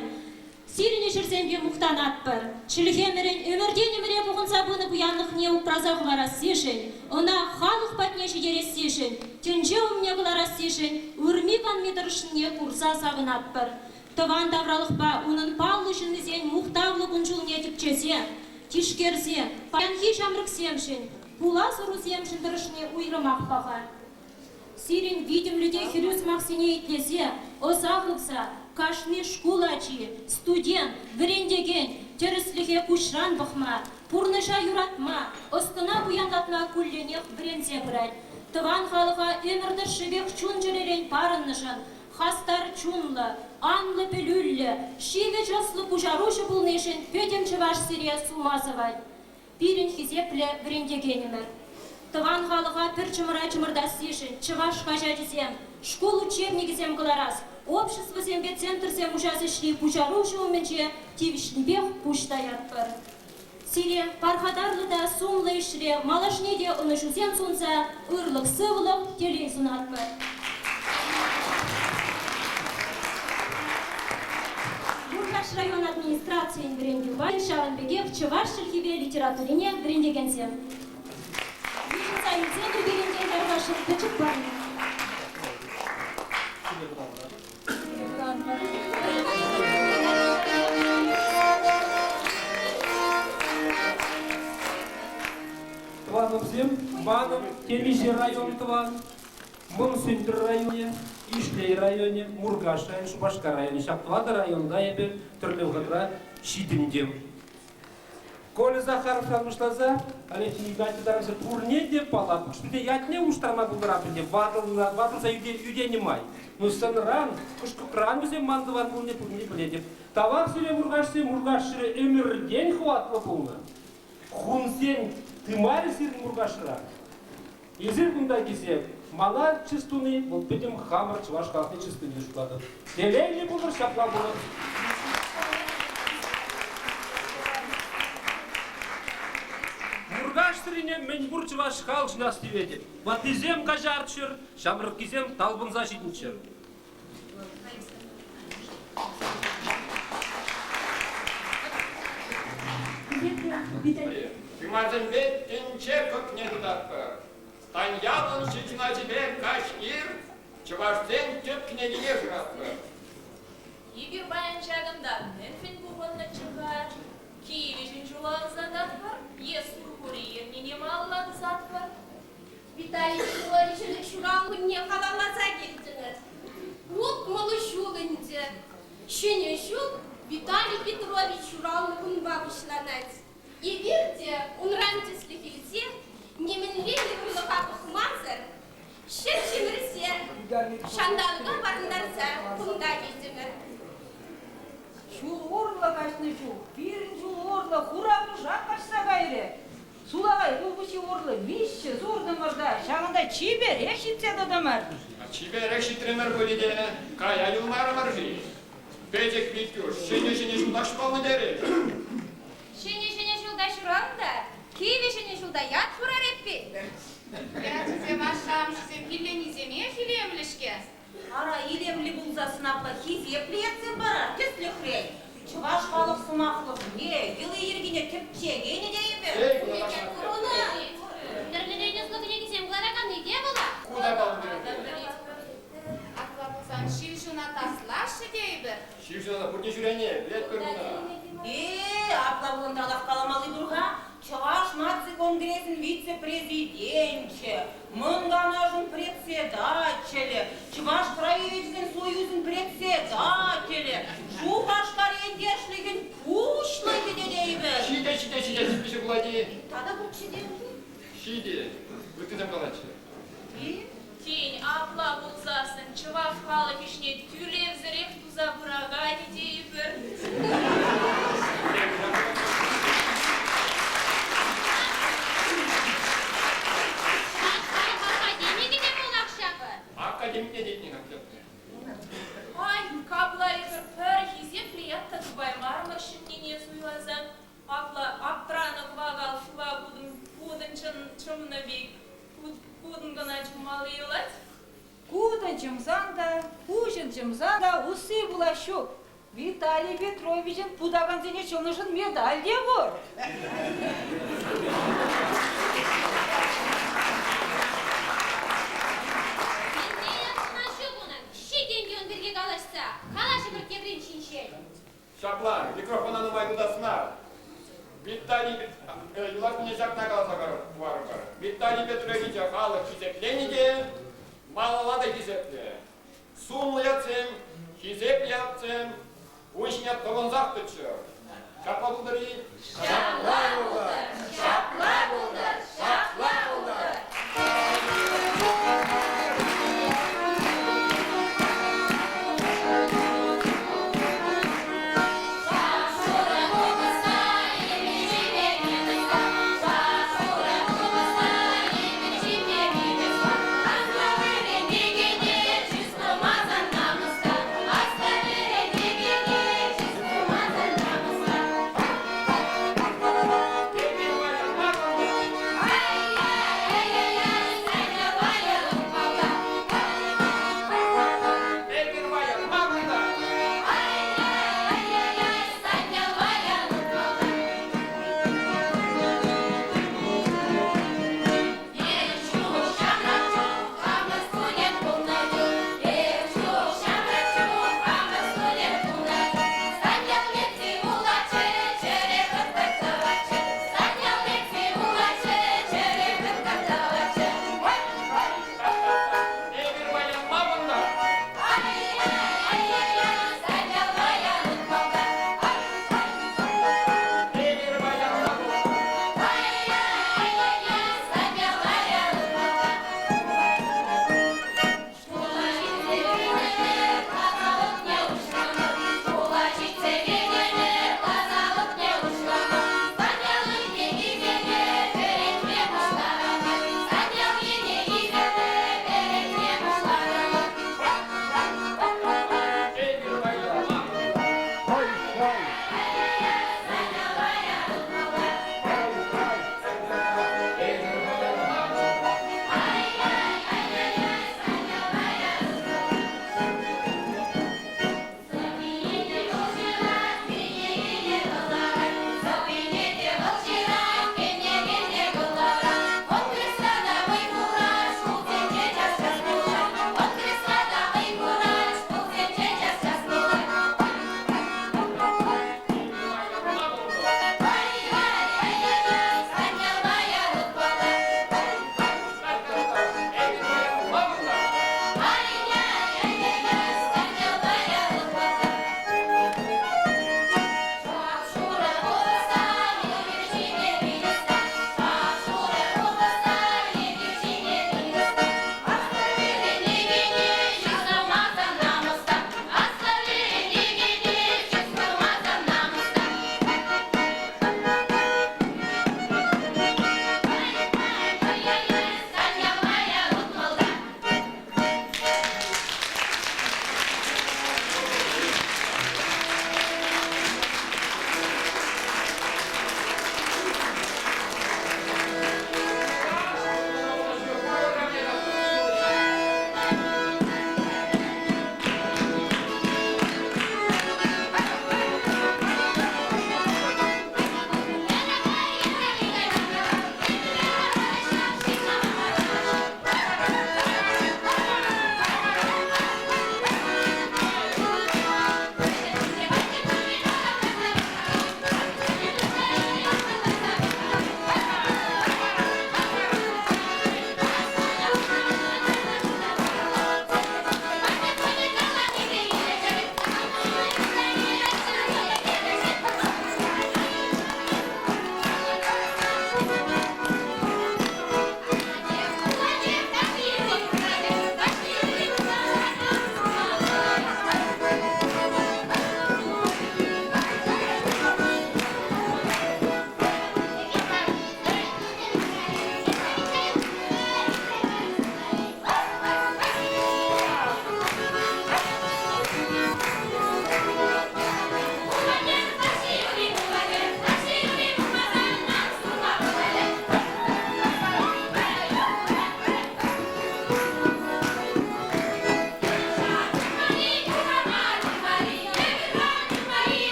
сирӗн ӗҫӗрсемпе мухтанатпӑр. Чӗлхемӗрӗн ӗмӗртен ӗмӗре пухӑнса пынӑ пуянлӑхне упраса хӑварассишӗн, ӑна халӑх патне ҫитерессишӗн, тӗнче умне кӑларассишӗн ырми-канми тӑрӑшнине курса савӑнатпӑр. Тӑван тавралӑхпа унӑн паллӑ ҫыннисен мухтавлӑ кун-ҫулне тӗпчесе, тишкерсе паянхи ҫамрӑксемшӗн, пулас ӑрусемшӗн тӑрӑшни уйрӑмах паха. Сирӗн витӗмлӗ те хӗрӳ сӑмахсене итлесе, ӑса хывса кашни шкул ачи, студент, вӗрентекен тӗрӗслӗхе куҫран пӑхма, пурнӑҫа юратма, ӑс-тӑна пуянлатма кулленех вӗренсе пырать. Тӑван халӑха ӗмӗр тӑршшӗпех чун-чӗререн парӑннӑшӑн хастар чунлӑ, анлӑ пӗлӳллӗ, ҫивӗч ӑслӑ пуҫаруҫӑ пулнишӗн пӗтӗм чӑваш сире сума сӑвать. Пирӗн хисеплӗ вӗрентекенӗмӗр. Тӑван халӑха пӗр чӑмӑра чӑмӑртассишӗн чӑваш хаҫачӗсем, шкул учебникӗсем кӑларас, обществӑсемпе центрсем уҫас ӗҫри пуҫаруҫӑ умӗнче тивӗҫлипех пуҫ таятпӑр. Сире пархатарлӑ та сумлӑ ӗҫре малашне те ӑнӑҫусем сунса ырлӑх-сывлӑх, телей сунатпӑр. Муркаш район администрацийӗн вӗрентӳ пайӗ ҫавӑн пекех чӑваш чӗлхипе литературине вӗрентекенсем. Йышӑнса илсен йӗркеленкен тархасшӑн пӗчӗк парне.
Тӑванӑмсем, манӑн темиҫе район тӑван. Мӑн Сӗнтӗр районӗ, Ишлей районӗ, Муркаш районӗ, Шупашкар районӗ. Ҫак тӑватӑ районта эпӗ тӗрлӗ вӑхӑтра ҫитӗнтӗм. Коля Захаровран пуҫласа Алексей Игнатьев таранччен пурне те паллатӑп. Пурте ятне улӑштарма пултаратӑп ӗнтӗ, ватӑлса ӳтенӗ май. Ну, сӑнран, кӑшкӑкран вӗсем ман тӑван пулнине пурне пӗлетӗп. Тавах сире, Муркашсем, Муркаш ҫӗрӗ ӗмӗртен хӑватлӑ пулнӑ. Хунсен тымарӗ сирӗн Муркашра. Эсир кунта килсе мана чыс туни вӑл пӗтӗм хамӑр чӑваш халӑхне чыс туни шутлатӑп. Телейлӗ пулӑр, ҫапла пулӑр. Муркаш сӑрине мӗнпур чӑваш халӑхшӑн ас тиветӗп. Ваттисем каҫарччӑр, ҫамрӑккисем талпӑнса ҫитӗнччӗр.
Тымарсемпе тӗнче кӑкне тытатпӑр. Станьялӑн ҫичӗначӗпе каҫ-ир чӑвашсен тӗп кӗнекине шыратпӑр.
Эпир паян ҫакӑнта мӗншӗн пухӑннӑччӗ-ха? Кивӗ ҫула ӑсататпӑр е Сурхури эрнине малалла тӑсатпӑр?
Виталий Петровичӑн ҫуралнӑ кунне халалласа килтӗмӗр. 60 ҫул ӗнтӗ. Ҫӗнӗ ҫул Виталий Петрович ҫуралнӑ кунпа пуҫланать. Эпир те унран тӗслӗх илсе нимӗнле йывӑрлӑха пӑхмасӑр ҫӗр ҫӗмӗрсе, ҫанталӑка парӑнтарса кунта килтӗмӗр.
Ҫул урлӑ каҫнӑ чух пирӗн ҫул урлӑ хура кушак каҫса кайрӗ. Сулахай хулпуҫҫи урлӑ виҫҫӗ суртӑмӑр та ҫавӑнта чиперех ҫитсе тӑтӑмӑр.
Чиперех ҫитрӗмӗр пулӗ те, кая юлмарӑмӑр-ши? Пӗчӗк Митюш ҫӗнӗ-ҫӗнӗ ҫулташ пулнӑ терӗ.
Ҫӗнӗ-ҫӗнӗ ҫулта ҫуралнӑ та, кивӗ ҫӗнӗ ҫулта ят хурар эппин.
Ячӗсем ашшӗ-амӑшӗсем пилленисемех илемлӗ-ҫке.
Ара, илемлӗ пулсассӑн апла хисеплӗ ятсем парар, тӗслӗхрен, чӑваш халӑх сӑмахлӑхне, йӑли-йӗркине тӗпчекенӗ те эпир.
Куна тӗрлӗрен ӑслӑ кӗнекесем кӑлараканни те вӑлах.
Ку та паллӑ.
Апла пулсан ҫил ҫунат аслашшӗ тейӗпӗр.
Ҫил ҫуната пурте ҫӳренӗ, пӗлетпӗр куна.
Э, апла пулсан каламалли пур-ха. Чӑваш наци конгресӗн вице-президенчӗ, Мӑн Канашӑн председателӗ, Чӑваш краеведсен союзӗн председателӗ, Шупашкар ентешлӗхӗн пуҫлӑхӗ те тейӗпӗр.
Ҫитӗ, ҫитӗ, ҫитӗ, ҫитмӗҫе пулать-и?
Тата пурччӗ те.
Ҫитӗ. Ыттисем калаҫҫӗ.
Тен, апла пулсассӑн чӑваш халӑх ӗҫне тӳлевсӗрех туса пыраканӗ тейӗпӗр.
Чӑваш халӑх академикӗ те пулнах ҫакӑ.
Академикне тетни-ха ҫакна.
Ай, капла эпир пӗр хисеплӗ ят та тупаймарӑмӑр ҫӗннине суйласа. Апла аптранӑ кӑвакал шыва кутӑн чӑмнӑ пек кутӑн кӑна чӑммалли юлать.
Кутӑн чӑмсан та.
Хыҫҫӑн чӑмсан та усси пулас ҫук. Виталий Петровичӑн путакансене ҫӑлнӑшӑн медаль те пур.
Мӗнле ятна ҫук унӑн, ҫитӗнкӗ ун пирки калаҫса, калаҫӑпӑр теприн ҫинчен.
Ҫапла, микрофона нумай тытас мар. Виталий юлашкине ҫакна каласа хӑварӑпӑр. Виталий Петровича халӑх хисепленӗ те, малалла та хисеплӗ. Сумлӑ ятсем, хисеплӗ ятсем ун ҫине тӑвӑнсах тӑччӑр. Ҫапла пултӑр-и?
Ҫапла пултӑр! Ҫапла пултӑр! Ҫапла пултӑр!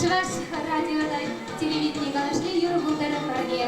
Чӑваш радио та телевидени калашле юрӑ пултӑр парне.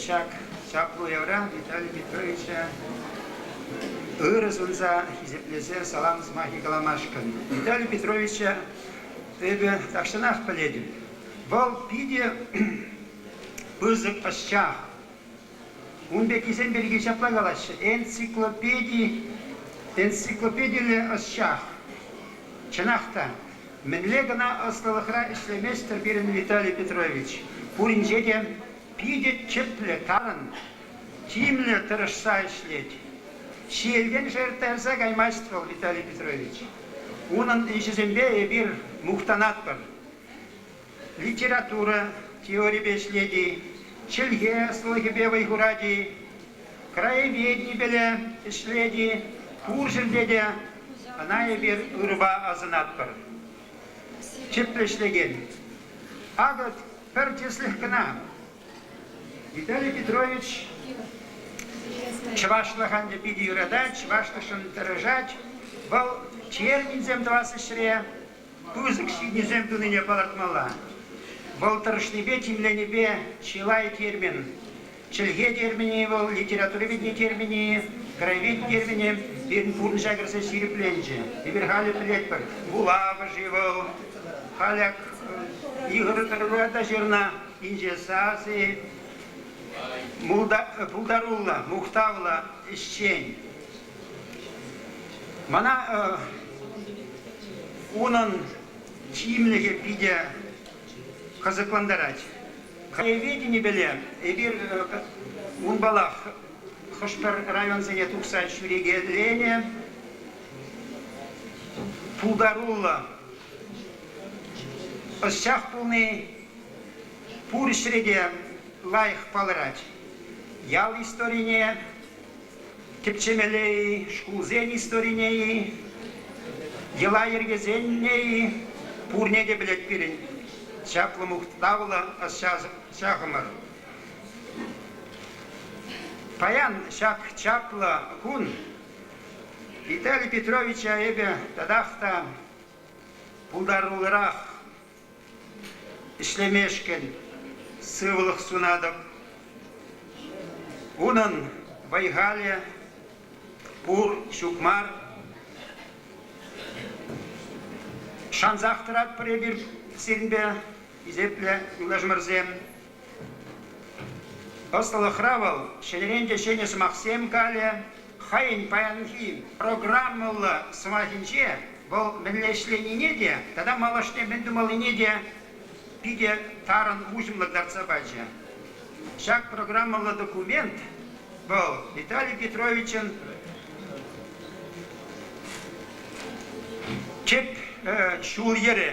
Ҫак чаплӑ уявра Виталий Петровича ырӑ сунса, хисеплесе салам сӑмахӗ каламашкӑн. Виталий Петровича эпӗ тахҫанах пӗлетӗп. Вӑл питӗ пысӑк ӑсчах. Ун пеккисем пирки ҫапла калаҫҫӗ: энциклопеди, энциклопедиллӗ ӑсчах. Чӑнах та, мӗнле кӑна ӑслӑлӑхра ӗҫлеместӗр пирӗн Виталий Петрович. Пуринче те питӗ тӗплӗ, тарӑн, тимлӗ тӑрӑшса ӗҫлет. Ҫиелтен шӑйӑрттарса каймасть вӑл Виталий Петрович. Унӑн ӗҫӗсемпе эпир мухтанатпӑр. Литература теорипе ӗҫлет-и, чӗлхе ӑслӑлӑхӗпе вӑй хурать-и, краеведенипеле ӗҫлет-и, пур ҫӗрте те ӑна эпир ырӑпа асӑнатпӑр. Тӗплӗ ӗҫлекен. Акӑ пӗр тӗслӗх кӑна. Виталий Петрович чӑвашлӑх ӗнтӗ питӗ юратать, чӑвашлӑхшӑн тӑрӑшать. Вӑл терминсем тӑвас ӗҫре пысӑк ҫитӗнӳсем тунине палӑртмалла. Вӑл тӑрӑшнипе, тимленипе чылай термин, чӗлхе терминӗ вӑл, литературоведени терминӗ, краеведени терминӗ пирӗн пурнӑҫа кӗрсе ҫирӗпленчӗ. Эпир халӗ пӗлетпӗр, вулавӑш-и вӑл, халӗ Игорь та ҫырнӑ инҫе сасӑ-и, пултаруллӑ, мухтавлӑ ӗҫчен. Мана унӑн тимлӗхӗ питӗ кӑсӑклантарать. Краеведенипеле эпир унпалах хӑш-пӗр районсене тухса ҫӳрекеленӗ пултаруллӑ ӑсчах пулни пур ӗҫре те лайӑх палӑрать. Ял историне тӗпчемелле-и, шкулсен историне-и, йӑла-йӗркесене-и.
Пурне те пӗлет пирӗн чаплӑ мухтавлӑ ӑсчахӑмӑр. Паян ҫак чаплӑ кун Виталий Петровича эпӗ татах та пултаруллӑрах ӗҫлемешкӗн сывлӑх сунатӑп. Унӑн вӑй-халӗ пур, ҫук мар. Шансах тӑратпӑр эпир сирӗнпе, хисеплӗ юлташӑмӑрсем. Ӑслӑлӑхра вӑл ҫӗнӗрен те ҫӗнӗ сӑмахсем калӗ, хӑйӗн паянхи программӑллӑ сӑмахӗнче вӑл мӗнле ӗҫленине те тата малашне мӗн тумаллине те питӗ тарӑн уҫӑмлӑ кӑтартса пачӗ. Ҫак программӑллӑ документ вӑл Виталий Петровичӑн тӗп ҫул-йӗрӗ.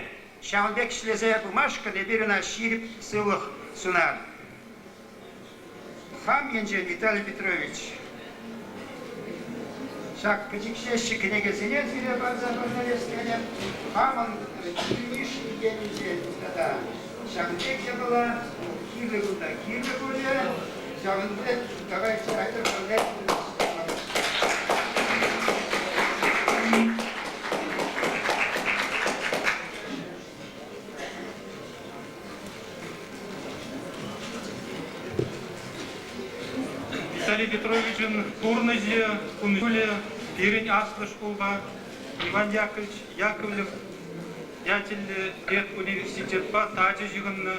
Ҫавӑн пек ӗҫлесе пымашкӑн эпир ӑна ҫирӗп сывлӑх сунар. Хам енчен, Виталий Петрович, ҫак пӗчӗкҫеҫҫӗ кӗнекесене сире парса парнелес тетӗп. Хамӑн килйыш енчен тата ҫакӑн пек япала кирлӗ кунта кирлӗ пулӗ. Ҫавӑн пек давайте айтӑр пӗрле.
Виталий Петровичӑн пурнӑҫӗ, кун-ҫулӗ пирӗн аслӑ шкулпа Иван Яковлевич Яковлев ячӗллӗ педуниверситетпа тачӑ ҫыхӑннӑ.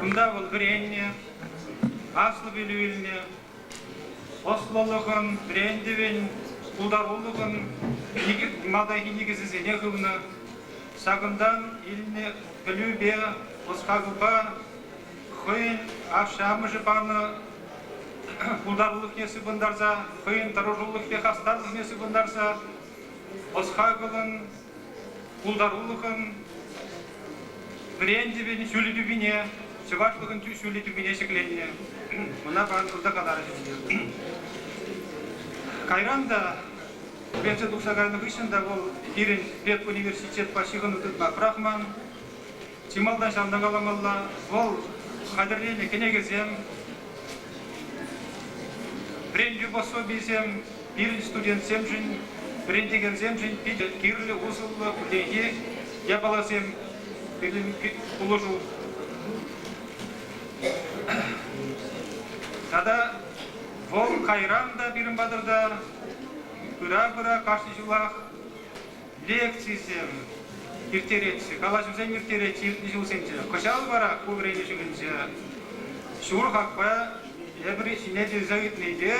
Унта вӑл вӗреннӗ, аслӑ пӗлӳ илнӗ, ӑслӑлӑхӑн, вӗрентӗвӗн, пултарулӑхӑн малтанхи никӗсӗсене хывнӑ. Ҫакӑнтан илнӗ пӗлӳпе, ӑс-хакӑлпа хӑйӗн ашшӗ-амӑшӗ панӑ пултарулӑхне сыпӑнтарса, хӑйӗн тӑрӑшулӑхпе хастарлӑхне сыпӑнтарса ӑс-хакӑлӑн, пултарулӑхӑн вӗрентӗвӗн ҫулӗ тӳпине, чӑвашлӑхӑн ҫулӗ тӳпине ҫӗкленнӗ. Ӑна пан кунта каларӗҫ ӗнтӗ. Кайран та вӗренсе тухса кайнӑ хыҫҫӑн та вӑл пирӗн педуниверситетпа ҫыхӑну тытма пӑрахман. Чи малтан ҫавна каламалла, вӑл хатӗрленӗ кӗнекесем, вӗрентӳ пособийӗсем пирӗн студентсемшӗн, вӗрентекенсемшӗн питӗ кирлӗ, усӑллӑ кулленхи япаласем, пирӗн пулӑшу. Тата вӑл кайран та пирӗн патӑрта пыра-пыра кашни ҫулах лекцисем ирттеретчӗ, калаҫусем ирттеретчӗ иртнӗ ҫулсенче. Кӑҫал вара ку вӗренӳ ҫулӗнче ҫур хакпа эпир ҫине тивсе ыйтнипе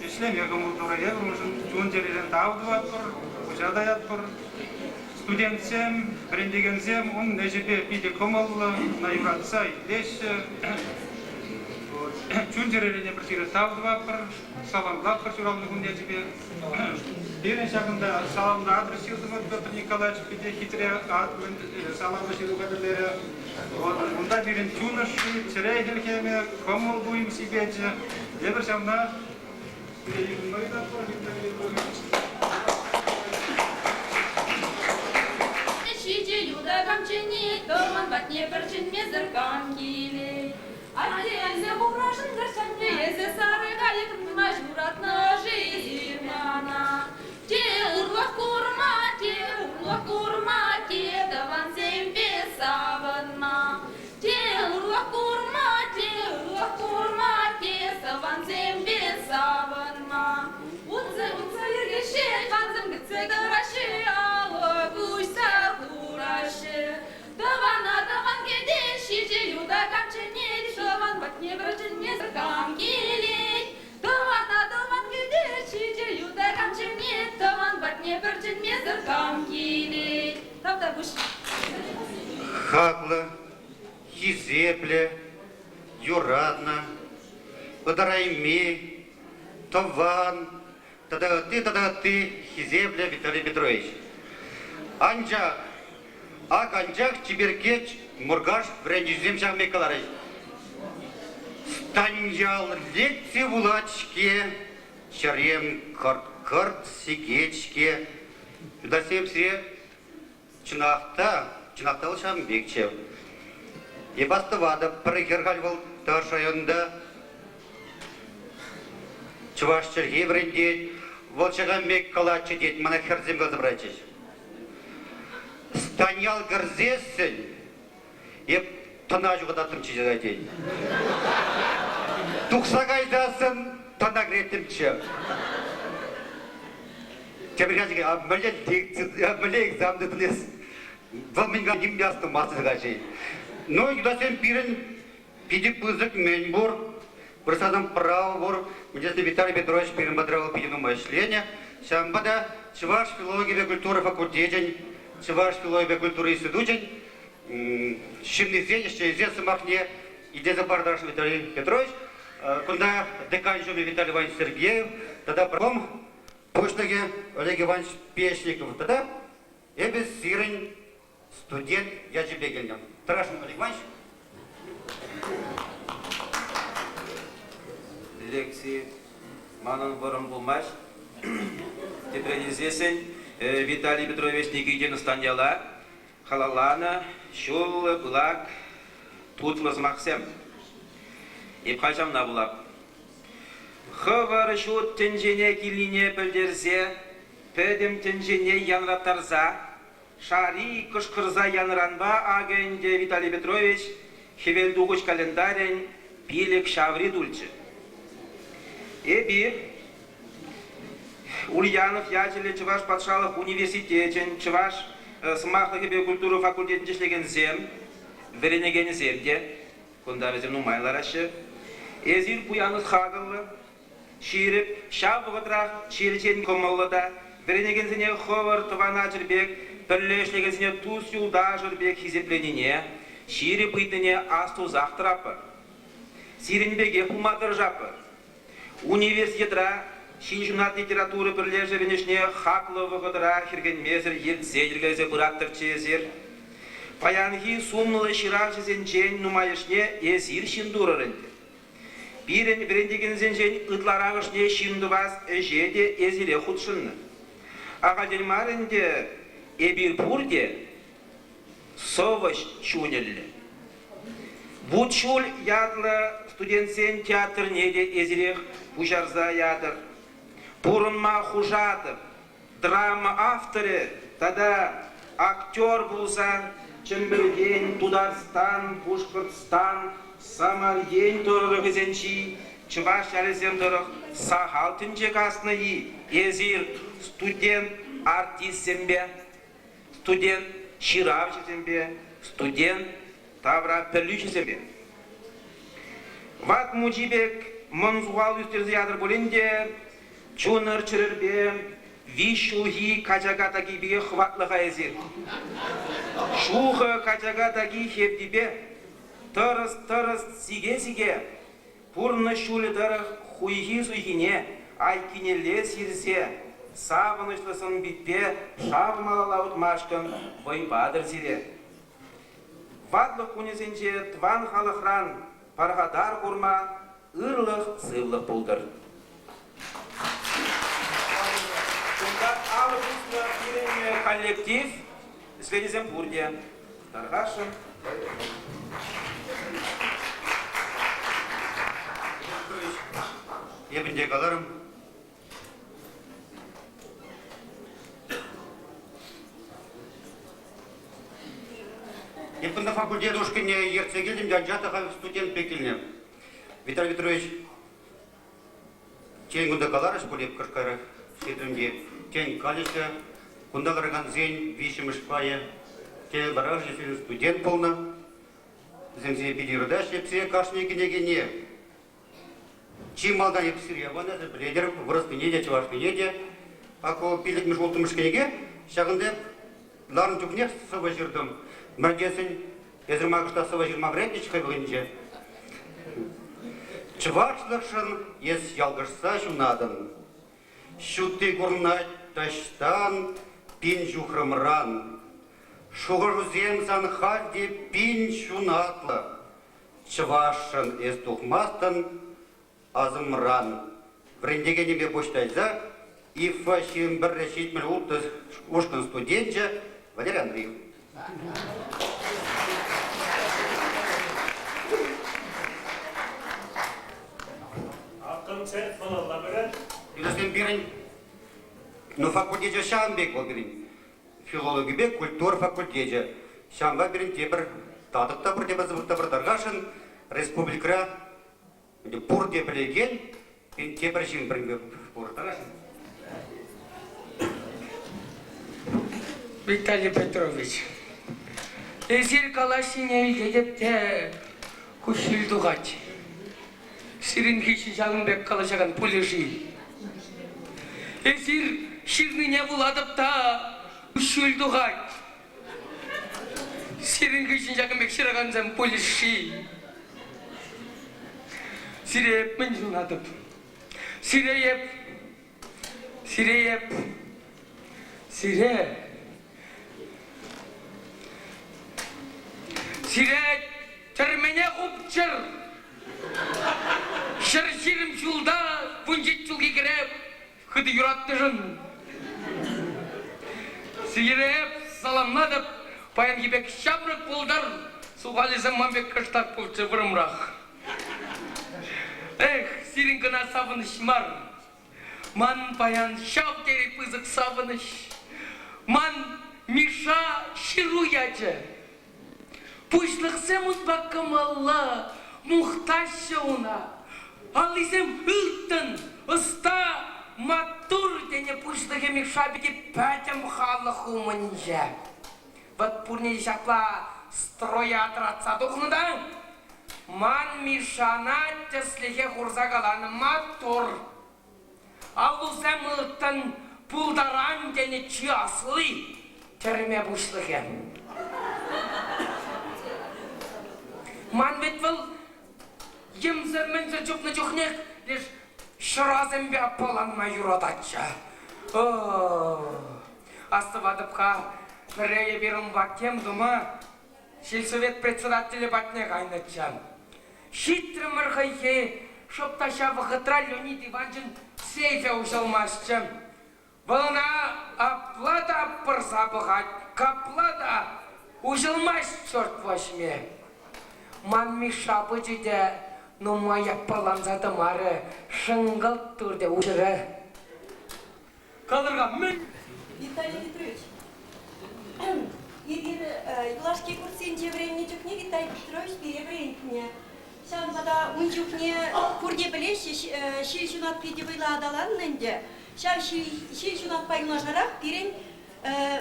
ӗҫлеме кӑмӑл турӗ. Эпир уншӑн чун-чӗререн тав тӑватпӑр, пуҫа таятпӑр. Студентсем, вӗрентекенсем ун ӗҫӗпе питӗ кӑмӑллӑ, ӑна юратса итлеҫҫӗ. Чун-чӗререн эпир сире тав тӑватпӑр, саламлатпӑр ҫуралнӑ кун ячӗпе. Пирӗн ҫакӑнта саламлӑ адрес ҫыртӑмӑр Петр Николаевич питӗ хитре саламлӑ ҫыру хатӗрлерӗ. Унта пирӗн чун ӑшши, чӗре хӗлхемӗ, кӑмӑл-туйӑм сипечӗ. Эпир ҫавна сире йышӑнма ыйтатпӑр, Виталий Петрович.
Ҫичӗ юта кам чӗнет, тӑман патне пӗр чӗнмесӗр кам килет. Атте эсӗ хурашӑн кӑрчанне, эсӗ сарӑ кайӑк ма ҫуратнӑ-ши мана? Те ырлӑх курма, те хурлӑх курма, те тӑвансемпе савӑнма. Те ырлӑх курма, те ырлӑх курма, те тӑвансемпе савӑнма. Утса, утса йӗркеҫҫӗ, тӑвансем кӗтсе тӑраҫҫӗ, алӑк уҫса хураҫҫӗ. Тӑвана тӑван кӗтес, ҫичӗ юта кам чӗнет, тӑван патне пӗр чӗнмесӗр кам килет? Тӑвана тӑван кӗтес, ҫичӗ юта кам чӗнет, тӑван патне пӗр чӗнмесӗр кам килет? Тавтапуҫ.
Хаклӑ, хисеплӗ, юратнӑ, ытарайми, тӑван тата ытти тата ытти хисеплӗ Виталий Петрович. Анчах Ак анчах чиперкке Муркаш вӗрентӳҫисем ҫавӑн пек каларӗҫ. Станьял лекци вулать-ҫке, чӗрем кӑрт-кӑрт сикет-ҫке. Юлташсем, сире чӑнах та.
Чӑнах та вӑл ҫавӑн пекчӗ. Эп астӑватӑп, пӗр хӗр халь вӑл Тӑрӑш районта чӑваш чӗлхи вӗрентет. Вӑл ҫакӑн пек калатчӗ тет, мана хӗрсем каласа паратчӗҫ. Станьял кӗрсессӗн эп тӑна ҫухататтӑмччӗ тет. Тухса кайсассӑн тӑна кӗреттӗмччӗ. Тепӗр каҫ а мӗнле лекци, мӗнле экзамен тытӑн эс? Вӑл мӗн ним те астумасть каҫ. Ну, юлташсем, пирӗн питӗ пысӑк мӗн пур. Вырӑссасем право пур. Мӗншӗн Виталий Петрович пирӗн патра вӑл питӗ нумай ӗҫленӗ. Ҫавӑнпа та Чӑваш филологипе культура факультечӗн, Чӑваш филологипе культура институчӗн ҫыннисен, ӗҫченӗсен сӑмахне итлесе партарӑшӑн Виталий Петрович. Кунта декан ҫумӗ Виталий Иванович Сергеев тата профком пуҫлӑхӗ Олег Иванович Печников тата эпӗ сирӗн студент ячӗпе килнӗ. Тӑрӑшнӑ Олег Иванович.
Лекци манӑн вӑрӑм пулмасть. Тепрен илсессӗн Виталий Петрович Никитин Станьяла халалланӑ ҫуллӑ, пылак, тутлӑ сӑмахсем. Эп халь ҫавна вулап. Хӑвӑр ҫут тӗнчене килнине пӗлтерсе, пӗтӗм тӗнчене янраттарса, шари кӑшкӑрса янӑранпа акӑ ӗнтӗ Виталий Петрович хӗвелтухӑҫ календарӗн пилӗк ҫаври тулчӗ. Эпир Ульянов ячӗллӗ Чӑваш патшалӑх университечӗн чӑваш сӑмахлӑхӗпе культура факультетӗнче ӗҫлекенсем, вӗренекенӗсем те, кунта вӗсем нумай лараҫҫӗ, эсир пуян ӑс-хакӑллӑ, ҫирӗп, ҫав вӑхӑтрах черчен кӑмӑллӑ та, вӗренекенсене хӑвӑр тӑван ачӑр пек, пӗрле ӗҫлекенсене тус-юлташӑр пек хисепленине, ҫирӗп ыйтнине астусах тӑратпӑр. Сирӗн пекех пулма тӑрӑшатпӑр. Университетра Ҫилҫунат литература пӗрлешӗвӗн ӗҫне хаклӑ вӑхӑтра хӗрхенмесӗр ертсе йӗркелесе пыраттӑрччӗ эсир. Паянхи сумлӑ ҫыравҫӑсенчен нумайӑшне эсир ҫын турӑр ӗнтӗ. Пирӗн вӗрентекенсенчен ытларахӑшне ҫын тӑвас ӗҫе те эсирех хутшӑннӑ. Ахальтен мар ӗнтӗ эпир пурте сӑвӑҫ чунӗллӗ. Вутҫуль ятлӑ студентсен театрне те эсирех пуҫарса ятӑр. Пурӑнма хушатӑп. Драма авторӗ тата актер пулса Чӗмпӗртен, Тутарстан, Пушкӑртстан, Самар ен тӑрӑхӗсенчи чӑваш ялӗсем тӑрӑх сахал тӗнче каснӑ-и эсир студент артистсемпе? Студент ҫыравҫӑсемпе, студент тавра пӗлӳҫӗсемпе. Ват мучи пек мӑн сухал ӳстерсе ятӑр пулин те, чунӑр-чӗрӗрпе виҫ ҫулхи качака таки пекех хӑватлӑ-ха эсир. Шухӑ качака таки хевтипе тӑрӑс-тӑрӑс сике-сике Пурнӑҫ ҫулӗ тӑрӑх хуйхи-суйхине айккинелле сирсе савӑнӑҫлӑ сӑн-питпе шав малалла утмашкӑн вӑй патӑр сире. Ватлӑх кунӗсенче тӑван халӑхран пархатар курма ырлӑх-сывлӑх пултӑр. Кунта алӑ пуснӑ пирӗн коллектив членӗсем пурте. Тархасшӑн.
Эпӗ те каларӑм. Эп кунта факультет ушкӑнне ертсе килтӗм те, анчах та халь студент пек килнӗ. Виталий Петрович Тен, кунта каларӗҫ пуль эп кӑшкарах ҫитрӗм те, тен, калӗҫ те. Кунта ларакансен виҫҫӗмӗш пайӗ, те ларашӗ студент пулнӑ. Вӗсем сире питӗ юратаҫҫӗ. Эп сире кашни кӗнекене чи малтан эп сире панӑ, пӗлетӗр, вырӑслине те, чӑвашлине те. Ак пиллӗкмӗш, улттӑмӗш кӗнеке ҫакӑнта эп ларнӑ чухнех сӑвӑ ҫыртӑм. Мӗн тесен, Эсир ман кӑштах сӑвӑ ҫырма вӗрентнӗччӗ хӑй вӑхӑтӗнче. Чӑвашлӑхшӑн эс ялкӑшса ҫунатӑн. Ҫутти курӑнать таҫтан пин ҫухрӑмран. Шухӑшусем сан халь те пин ҫунатлӑ. Чӑвашшӑн эс тухмастӑн асӑмран. Вӗрентекенӗпе пуҫ тайса ИФА 21 76 ушкӑн студенчӗ Валерий Андреев.
Концерт малалла пырать.
Вӗсем пирӗн, ну, факультечӗ ҫавӑн пек вӑл пирӗн. Филологипе культура факультечӗ. Ҫавӑнпа пирӗн тепӗр татӑк та пур, тепӗр сыпӑк та пур тархасшӑн республикӑра пурте пӗлекен тепӗр ҫын пӗринпе пур. Тархасшӑн.
Виталий Петрович, эсир калаҫнине илтетӗп те куҫҫуль тухать. Сирӗн хыҫҫӑн ҫакӑн пек калаҫакан пулӗ-ши? Эсир ҫырнине вулатӑп та куҫҫуль тухать. Сирӗн хыҫҫӑн ҫакӑн пек ҫыракансем пулӗҫ-ши? Сире эп мӗн сунатӑп? Сире эп, сире эп, сире Сире тӗрмене хупчӑр! 120 ҫулта 17 ҫулхи кӗре хытӑ юратнӑшӑн сире саламлатӑп. Паянхи пек ҫамрӑк пултӑр, сухалӗсем ман пек кӑштах пулчӗ вӑрӑмрах. Эх, сирӗн кӑна савӑнӑҫ мар. Ман паян ҫав тери пысӑк савӑнӑҫ. Ман Миша ҫыру ячӗ. Пуҫлӑхсем унпа кӑмӑллӑ, мухтаҫҫӗ уна. Аллисем ылтӑн, ӑста, маттур тенӗ пуҫлӑхӗ Миша пики пӗтӗм халӑх умӗнче. Вӑт пурне те ҫапла строя тӑратса тухнӑ та ман Мишана тӗслӗхе хурса каланӑ маттур. Аллусем ылтӑн пултаран тенӗ чи асли, тӗрме пуҫлӑхӗ. Ман вӗт вӑл йӗмсӗр-мӗнсӗр чупнӑ чухнех леш ҫӑрасемпе аппаланма юрататчӗ. Астӑватӑп-ха, пӗрре эпир унпа тем тума сельсовет председателӗ патне кайнӑччӗ. Ҫитрӗмӗр хӑйхи, шӑп та ҫав вӑхӑтра Леонид Иванчӑн сейфӗ уҫӑлмастчӗ. Вӑл ӑна апла та пӑрса пӑхать, капла та уҫӑлмасть черт возьми. Ман Миша пычӗ те нумай аппаланса тӑмарӗ, шӑнкӑлт туртӗ уҫрӗ. Калӑр-ха, мӗн?
Виталий Петрович, эпир юлашки курссенче вӗреннӗ чухне Виталий Петрович пире вӗрентнӗ. Ҫавӑнпа та ун чухне пурте пӗлеҫҫӗ, ҫил ҫунат питӗ вӑйлӑ аталаннӑ ӗнтӗ. Ҫав ҫил ҫунатпа юнашарах пирӗн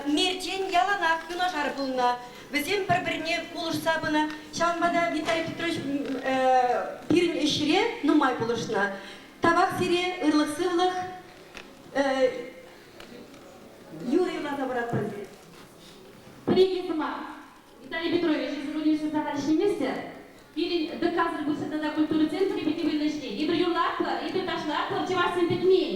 мерчен яланах юнашар пулнӑ. Вӗсем пӗр-пӗрне пулӑшса пынӑ. Ҫавӑнпа та Виталий Петрович пирӗн ӗҫре нумай пулӑшнӑ. Тавах сире, ырлӑх-сывлӑх. Юрӑ юрласа паратпӑр.
Пӗр-икӗ сӑмах. Виталий Петрович, эсир университета халь ӗҫлеместӗр. Пирӗн ДКсӑр пырса тата культура центрӗ питӗ вӑйлӑ ӗҫлет. Эпир юрлатпӑр, эпир ташлатпӑр, чӑвашсем пӗтмен.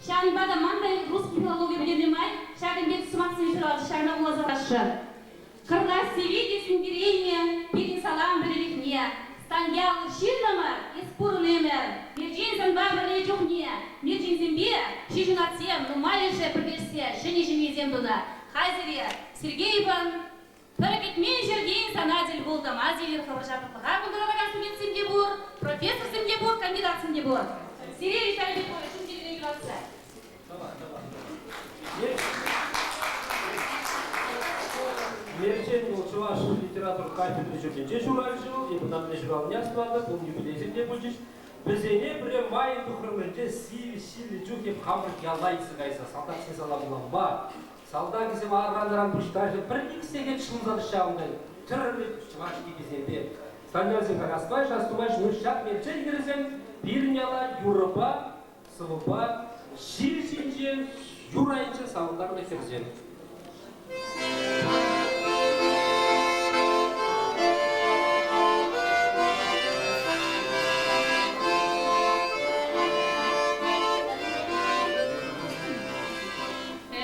Ҫавӑнпа та ман та русский филологи пӗтернӗ май ҫакӑн пек сӑмахсем ҫуралчӗҫ, ҫакна вуласа парасшӑн. Кӑрлассире те сӳнтереймӗ пирӗн салам пӗрӗлӗхне. Станьял ҫыннӑмӑр, эс пурӑн ӗмӗр. Мерчен санпа пӗрле чухне мерченсемпе ҫилҫунатсем нумайӑшӗ пӗрлешсе ҫӗнӗ ҫемьесем тунӑ. Халь сире Сергеевӑн пӗр кӗтмен ҫӗртен сана тӗл пултӑм. Асилӗр хӑвӑр ҫамрӑклӑха кунталанакан студентсем те пур, профессорсем те пур, кандидатсем те пур. Сире, Виталий Петрович, чун-чӗререн юратса.
Мерчен вӑл чӑваш литература кафедри ҫуртӗнче ҫуралчӗ вӑл, эпӗ ӑна мӗнле ҫуралнине астӑватӑп, ун юбилейсем те пулчӗҫ. Вӗсене пӗрре майӑн тухрӑмӗнче сивӗ ҫиллӗ чух эп хамӑр яла илсе кайса салтаксен саламлама, салтакӗсем аран-аран пуҫтарчӗ, пӗр-ик сехет ҫунса ҫавӑнта тӗрлӗ чӑваш кӗписемпе. Саньӑсем халь астӑваҫҫӗ, астумаҫҫӗ, ну ҫак мерчен хӗрӗсем пирӗн яла юрӑпа Сӑвӑпа ҫил ҫинче, юр айӗнче савӑнтарнӑ хӗрсем.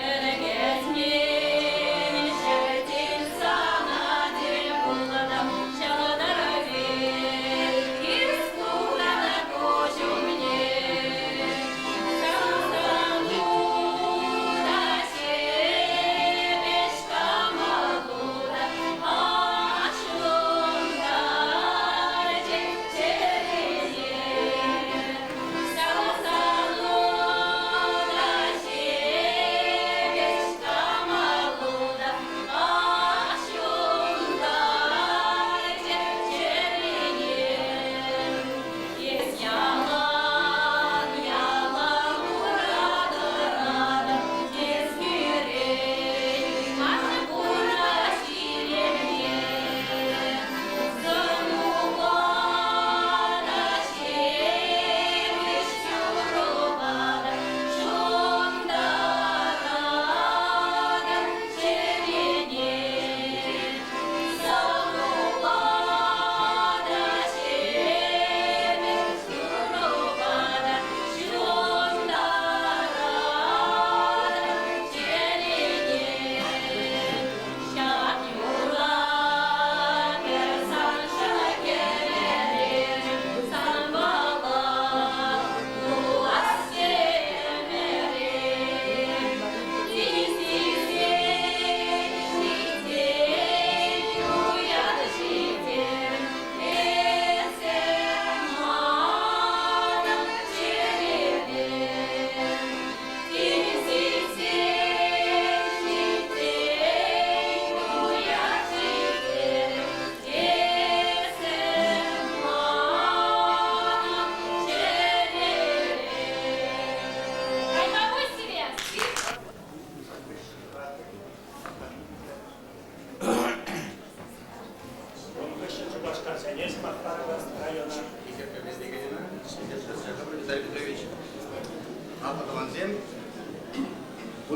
Ӗлӗкӗсмен ҫӗртен сана тӗл пултӑм, ҫӑлтӑр пек Ис куҫ умне. Сасӑну та ҫеҫ.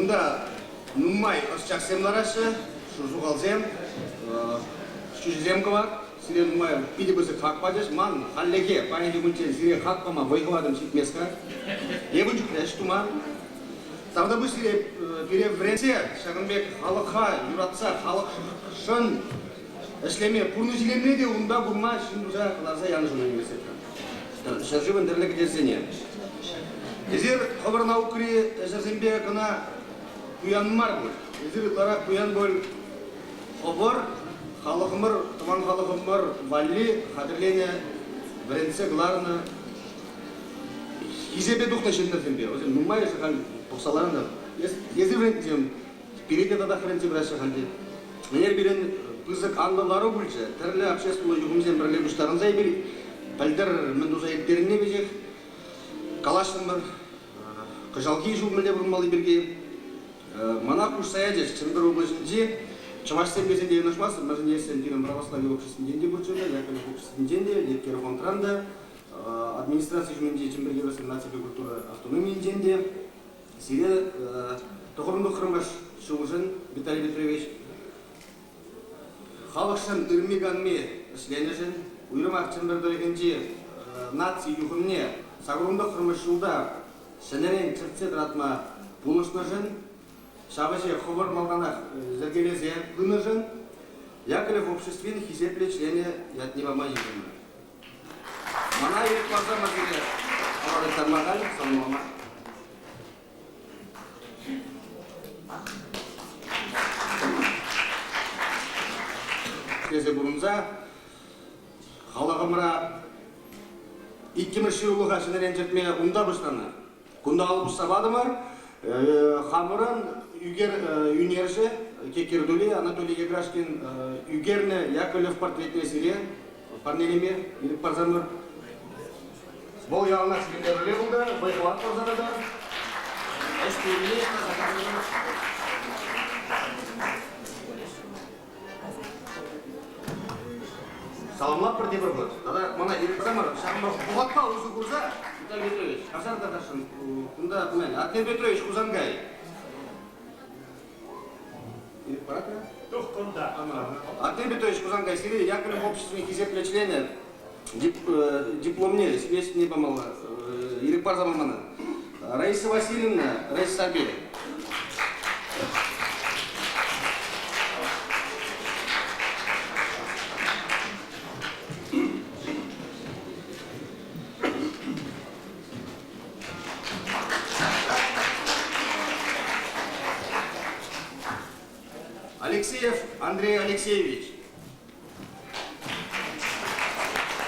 Кунта нумай ӑсчахсем лараҫҫӗ, шурсухалсем, ҫӳҫӗсем кӑвак. Сире нумай питӗ пысӑк хак пачӗҫ. Ман хальлӗхе паянхи кунччен сире хак пама вӑй-хӑватӑм ҫитмест-ха. Эпӗ ун чухне ӗҫ туман. Тавтапуҫ сире пире вӗренсе ҫакӑн пек халӑха юратса халӑхшӑн ӗҫлеме, пурнӑҫ илемне те унта курма ҫын туса кӑларса янӑшӑн университетра. Ҫӗршывӑн тӗрлӗ кӗтесӗсене. Эсир хӑвӑр наукӑри ӗҫӗрсемпе кӑна пуян мар пуль. Эсир ытларах пуян пуль хӑвӑр халӑхӑмӑр, тӑван халӑхӑмӑр валли хатӗрленӗ, вӗрентсе кӑларнӑ хисепе тухнӑ ҫыннӑрсемпе. Вӗсем нумайӑшӗ халь пӑхса ларнӑ. Эсир вӗрентнисем пире те татах вӗрентсе пыраҫҫӗ халь те. Ӗнер пирӗн пысӑк анлӑ лару пулчӗ. Тӗрлӗ обществӑллӑ юхӑмсем пӗрле пуҫтарӑнса эпир пӗлтӗр мӗн туса ирттернине веҫех калаҫрӑмӑр. Кӑҫалхи ҫул мӗнле пурӑнмалли пирки мана хушса ячӗҫ. Чӗмпӗр облаҫӗнчи чӑвашсем тесен те йӑнӑшмастӑп, мӗншӗн тесен пирӗн православи обществинчен те пурччӗ, Яковлев обществинчен те, Еткер фондран та, администраци ҫумӗнчи Чӗмпӗр Евросем наципе культура автономийӗнчен те. Сире тӑхӑрмӑш ҫулшӑн, Виталий Петрович, халӑхшӑн ырми-канми ӗҫленӗшӗн, уйрӑмах Чӗмпӗр тӑрӑхӗнчи наци юхӑмне сакӑрвунтӑххӑрмӗш ҫулта ҫӗнӗрен чӗртсе тӑратма пулӑшнӑшӑн, ҫав ӗҫе хӑвӑр малтанах йӗркелесе пынӑшӑн Яковлев обществин хисеплӗ членӗ ятне пама йышӑннӑ. Мана ирӗк парса сире алла халь саламлама. Тесе пурӑнса халӑхӑмӑра иккӗмӗш ҫырулӑха ҫӗнӗрен чӗртме унта пуҫланӑ. Кунта алӑ пусса патӑмӑр. Хамӑрӑн ӳкер ӳнерҫӗ Кеккердули Анатолий Еграшкин ӳкернӗ Яковлев портретне сире парнелеме ирӗк парсамӑр. Вӑл яланах сирӗнпе пӗрле пултӑр, вӑй-хӑват парса тӑтӑр. Ӗҫ туйӑмне Саламлатпӑр тепӗр хут. Тата мана ирӗк парсамӑр, ҫавӑнпа вӑхӑтпа усӑ курса, Виталий Петрович, каҫар тасашӑн, кунта мӗн, Артем Петрович Хусанкай. Ирӗк парать-и?
Тух кунта.
Артем Петрович Хусанкай, сире Яковлев обществин хисеплӗ членӗ дипломне, свидетельствине памалла. Ирӗк парса мана. Раиса Васильевна, Раиса Сарби. Алексеев Андрей Алексеевич.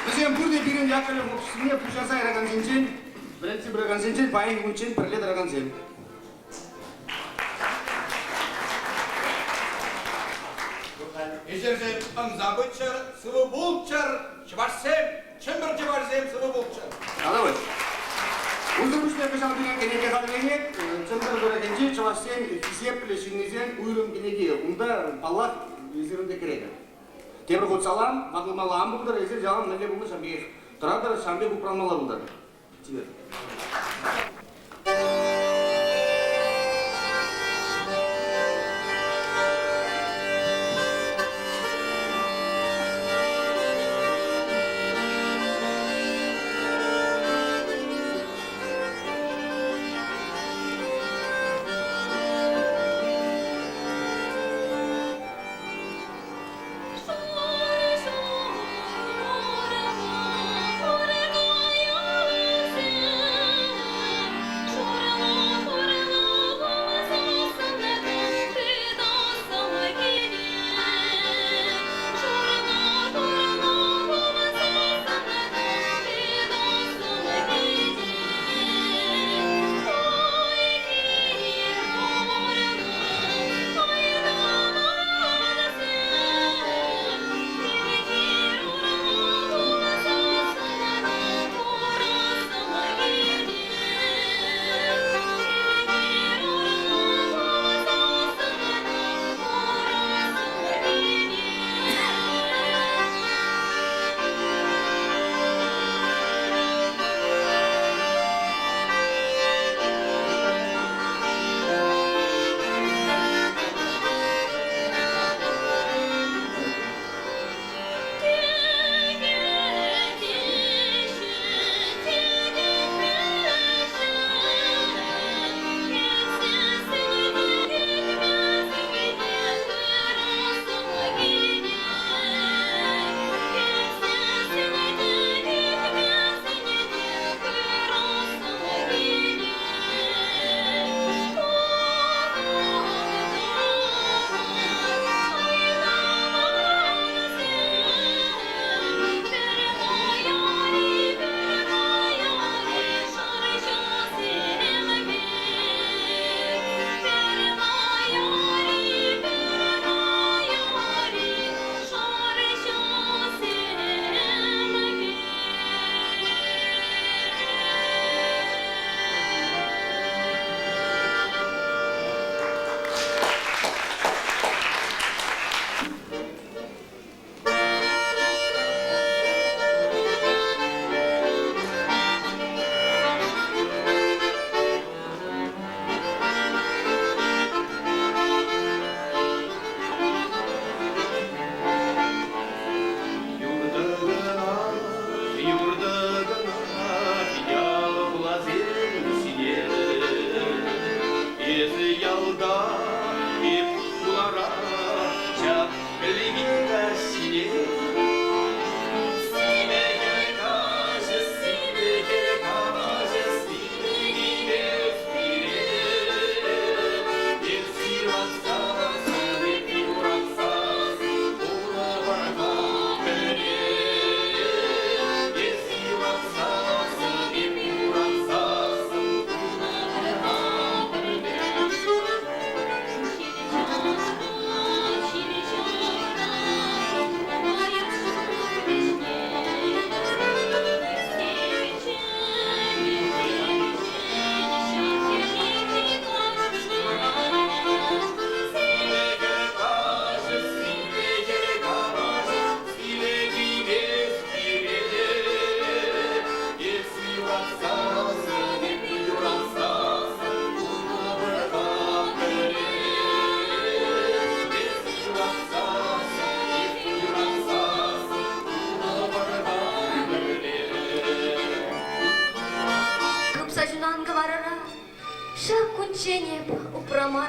Вӗсем пурте пирӗн Яковлев обществине пуҫарса яракансенчен, вӗрентсе пыракансенчен паянхи кунччен пӗрле тӑракансем.
Ӗҫӗрсем ӑнса пыччӑр, сывӑ пулччӑр, чӑвашсем, Чӗмпӗр чӑвашсем сывӑ пулччӑр.
Калавӑш. Унсӑр пуҫне кӑҫал пирӗн кӗнеке хатӗрленет. Чӗмпӗр тӑрӑхӗнчи чӑвашсен хисеплӗ ҫыннисен уйрӑм кӗнеки. Унта, паллах, эсир ӗнтӗ кӗретӗр. Тепӗр хут салам, ватӑлмалла ан пултӑр, эсир ялан мӗнле пулнӑ ҫав пекех тӑратӑр, ҫавӑн пек упранмалла пултӑр. Чипер.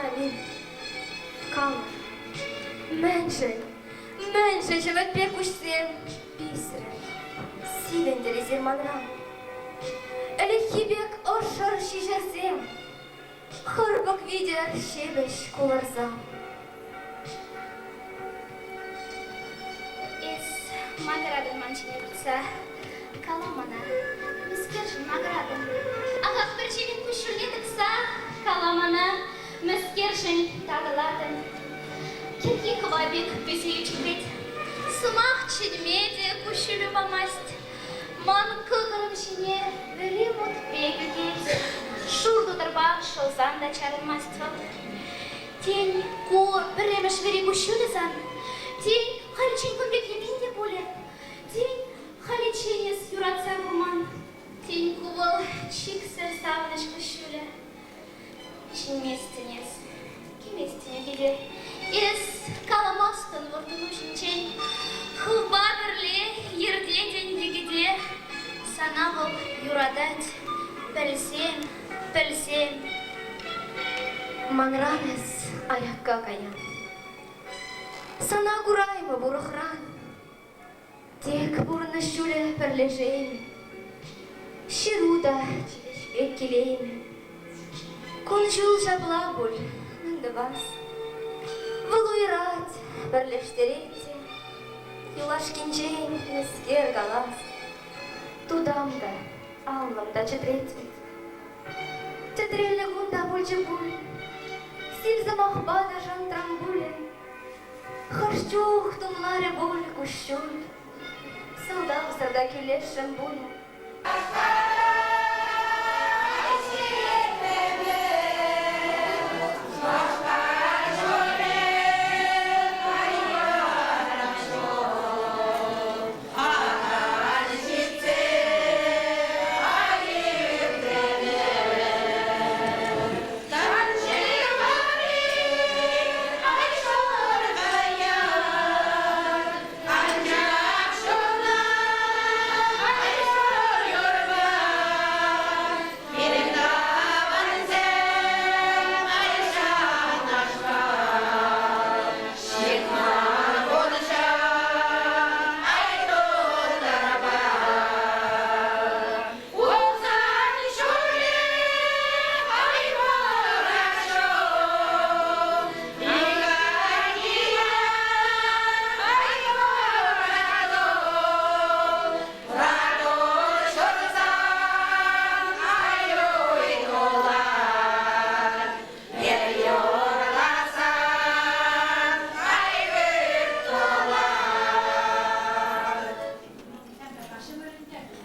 пулмарӑм-им? Калӑр, мӗншӗн, мӗншӗн ҫӗмӗрт пек куҫсем писрӗр, сивӗнтӗр эсир манран? Ӗлӗкхи пек ӑшшӑр ҫиҫӗрсем, хӑрпӑк витӗр ҫепӗҫ кулӑрсам.
Эс макӑратӑн ман ҫине пӑхса. Кала мана, мӗскершӗн макӑратӑн? Ахах пӗрчӗнӗн куҫҫульне тӑкса кала мана, мӗскершӗн татӑлатӑн? Кӗрхи хӑва пек пӗсею чӗтрет. Сӑмах чӗнме те куҫҫулӗ памасть. Ман кӑкӑрӑм ҫине вӗри вут пек ӳкет. Шур тутӑрпа шӑлсан та чарӑнмасть вӑл. Тен, ку пӗрремӗш вӗри куҫҫулӗ сан? Тен, халиччен кун пек йӗпен те пулӗ? Тен, халиччен эс юратса курман? Тен, ку вӑл чиксӗр савӑнӑҫ куҫҫулӗ? Чӗнместӗн эс, кӗместӗн ӳкӗте. Эс каламастӑн вӑрттӑну ҫинчен. Хӑвпа пӗрле йӗртетӗн йӗкӗте. Сана вӑл юратать, пӗлсем, пӗлсем.
Манран эс аякка каян. Сана кураймӑп урӑхран. Тек пурнӑҫ ҫулӗ пӗрлешеймӗ. Ҫыру та чӗкеҫ пек килеймӗ. Кун-ҫул ҫапла пуль, мӗн тӑвас? Вӑл уйӑрать, пӗрлештерет те. Юлашкинчен мӗскер калас? Тутам та, аллӑм та чӗтрет вӗт. Тӗтреллӗ кун та пулчӗ пуль, сив сӑмахпа та шантрам пулӗ. Хӑш чух тумларӗ пуль куҫҫуль, сӑлтавсӑр та кӳлесшӗн пулӗ.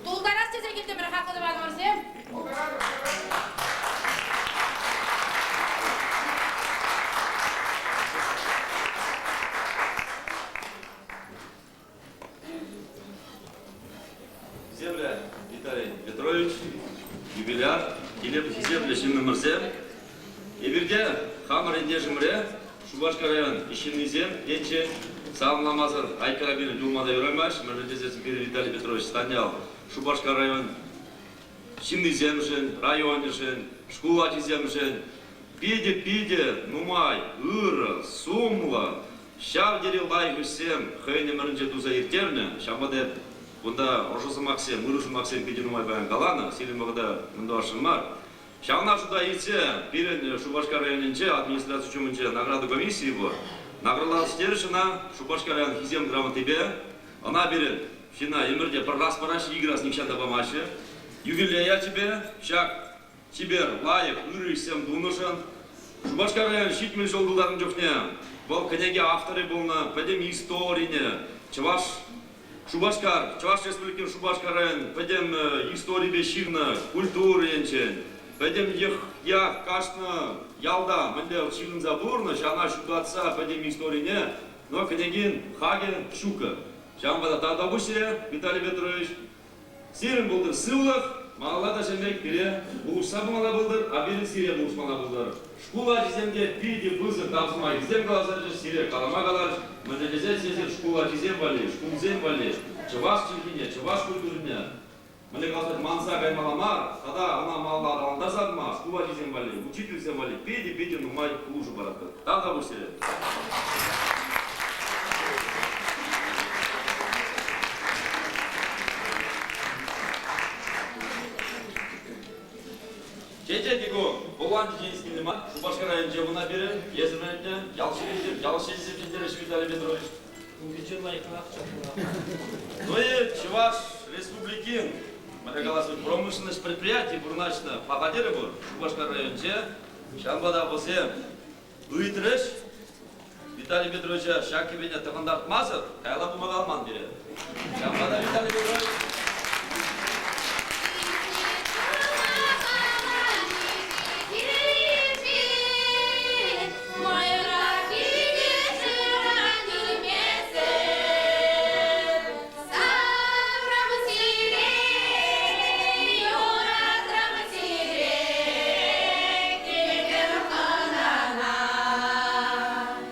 Тултарас тесе килтӗмӗр хаклӑ тӑванӑмӑрсем.
Хисеплӗ Виталий Петрович, юбиляр, хисеплӗ ҫыннӑмӑрсем, эпир те хамӑр ентешӗмӗре Шупашкар район ҫыннисем енчен саламламасӑр айккара пирӗн юлма та юрамасть, мӗншӗн тесен пирӗн Виталий Петрович Станьял Шупашкар район ҫыннисемшӗн, районӗшӗн, шкул ачисемшӗн питӗ-питӗ нумай ырӑ, сумлӑ, ҫав тери лайӑх ӗҫсем хӑйӗн ӗмӗрӗнче туса ирттернӗ. Ҫавӑнпа та кунта ӑшӑ сӑмахсем, ырӑ сӑмахсем питӗ нумай паян каланӑ. Сирӗн вӑхӑта мӗн тӑвасшӑн мар. Ҫавна шута илсе пирӗн Шупашкар районӗнче администраци ҫумӗнче награда комиссийӗ пур. Наградӑлас терӗҫ ӑна Шупашкар район Хисеп грамотипе. Ӑна пирӗн ҫынна ӗмӗрте пӗр раз параҫҫӗ, икӗ раз нихҫан та памаҫҫӗ. Юбилей ячӗпе ҫак чипер, лайӑх, ырӑ ӗҫсем тунӑшӑн Шупашкар район 70 ҫул тултарнӑ чухне вӑл кӗнеке авторӗ пулнӑ, пӗтӗм историне чӑваш Шупашкар, Чӑваш Республикин Шупашкар район пӗтӗм историпе ҫырнӑ культура енчен, пӗтӗм йӑх-ях кашнӑ ялта мӗнле ҫырӑнса пурӑннӑ, ҫавна ҫутатса пӗтӗм историне, но кӗнекин хакӗ ҫуккӑ. Ҫавӑнпа та тавтапуҫ сире, Виталий Петрович. Сирӗн пултӑр сывлӑх, малалла та ҫӗнӗ пире пулӑшса пымалла пултӑр, а пирӗн сире пулӑшмалла пултӑр. Шкул ачисем те питӗ пысӑк тав сӑмахӗсем каласа тӑчӗҫ, сире калама каларӗҫ. Мӗншӗн тесен эсир шкул ачисем валли, шкулсем валли чӑваш чӗлхине, чӑваш культурине. Мӗнле каласан, манса каймалла мар тата ӑна малалла аталантарса пыма шкул ачисем валли, учительсем валли питӗ-питӗ нумай пулӑшу паратпӑр. Тавтапуҫ сире. Чечек ку Голланди тенӗс мар, Шупашкар районӗнче куна пирӗн, эсӗ вӗрентнӗ, ял ҫыннисем, ял ҫыннисем ҫӗнтерӗҫ Виталий Петрович.
Унтинчен лайӑхрах чаплӑрах.
Ну и Чӑваш Республикин, мӗнле калас, промышленность предприятийӗ вырнаҫнӑ пахатерӗ пур Шупашкар районӗнче. Ҫавӑнпа та вӗсем ыйтрӗҫ Виталий Петровича ҫак кӗпене тӑхӑнтартмасӑр каялла пыма калман пире. Ҫавӑнпа та Виталий Петрович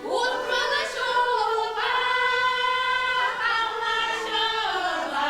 Утмӑл ҫулпа паллашӑва.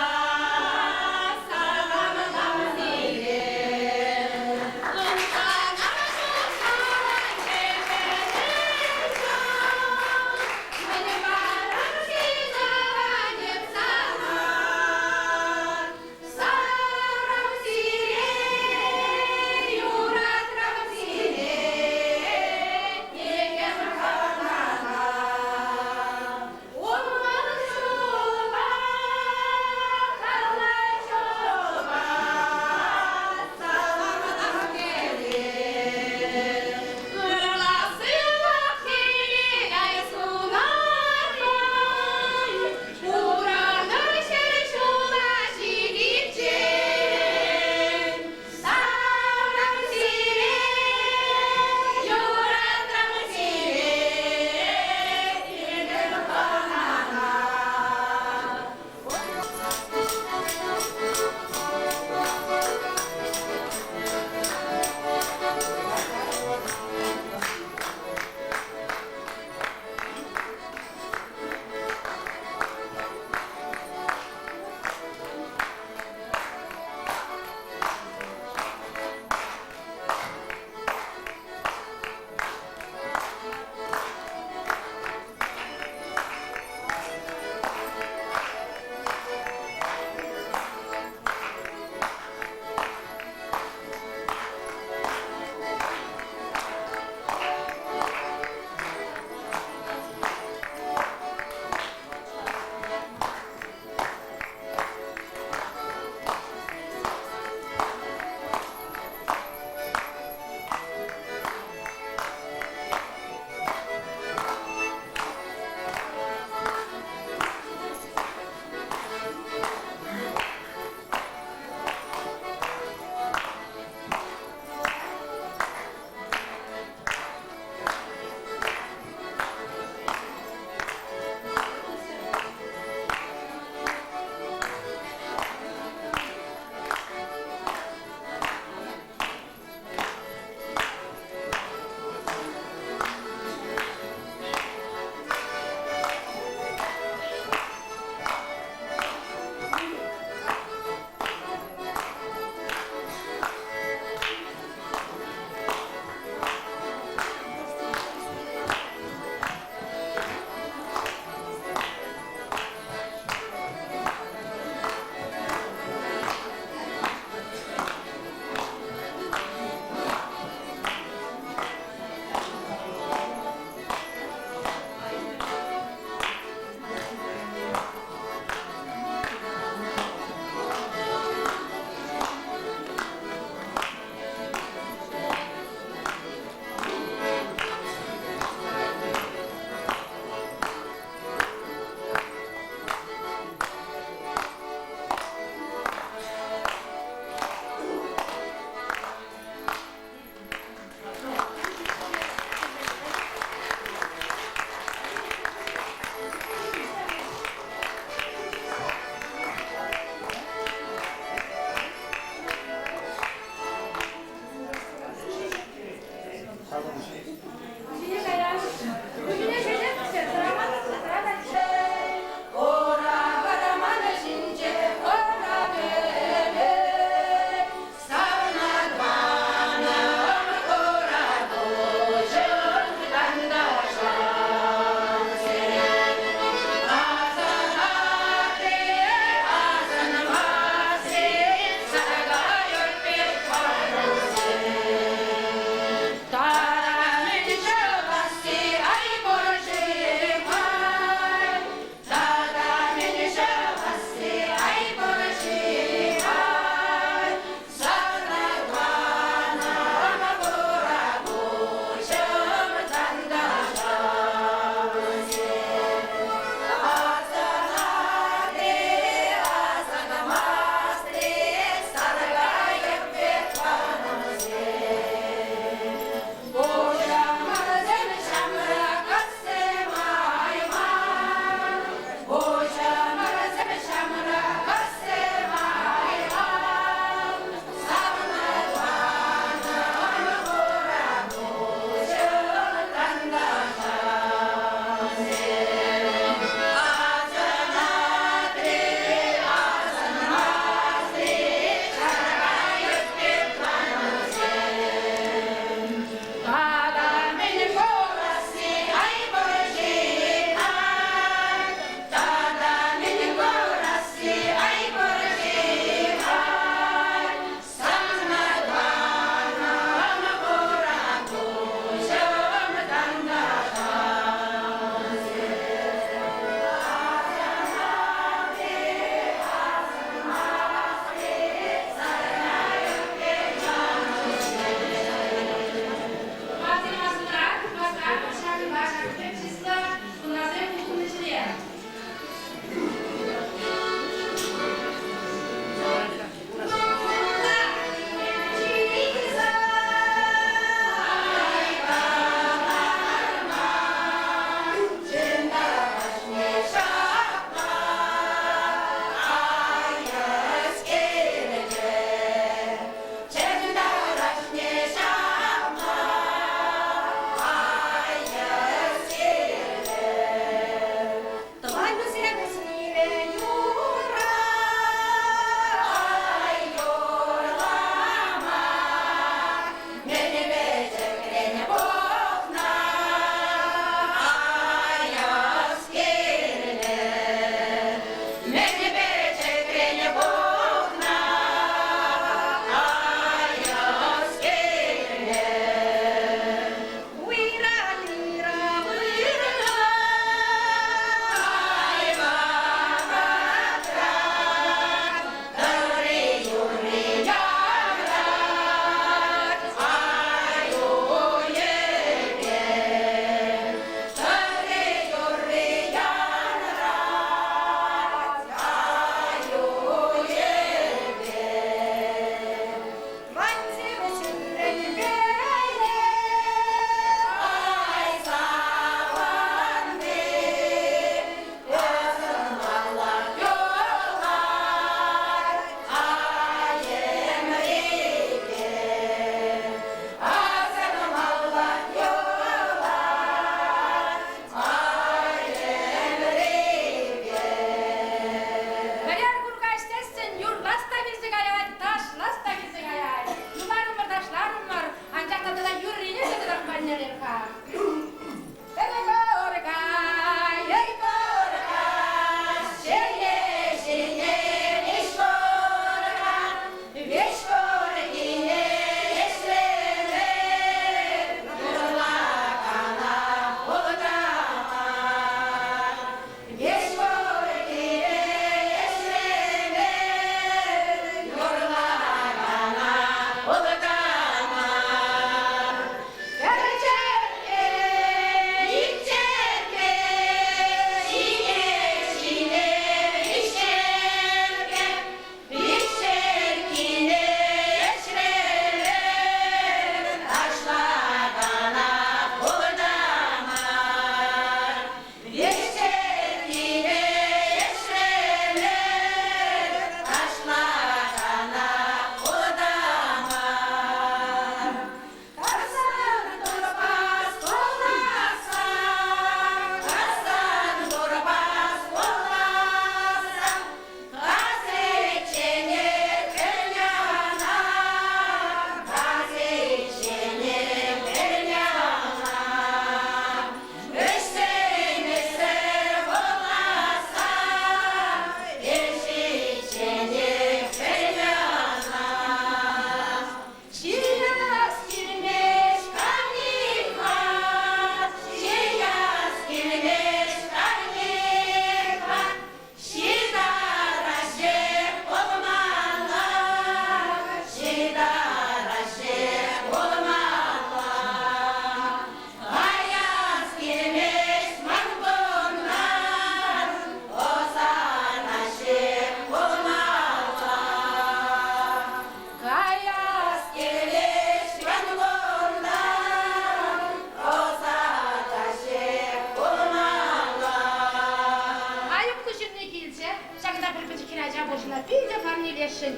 парнелесшӗн.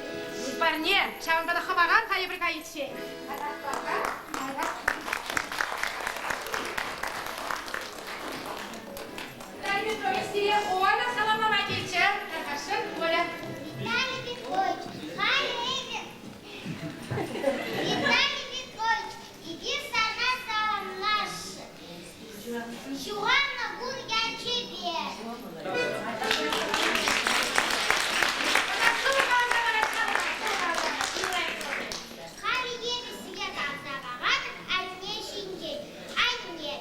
Парне, ҫавӑнпа та хӑварар-ха эпир кайиччен. Виталий Петрович, сире Оля саламлама килчӗ. Тархасшӑн, Оля.
Виталий Петрович, халӗ эпӗ Виталий Петрович, эпир сана саламласшӑн. Ҫуралнӑ кун ячӗпе. Халӗ эпӗ сире каласа паратӑп анне ҫинчен. Анне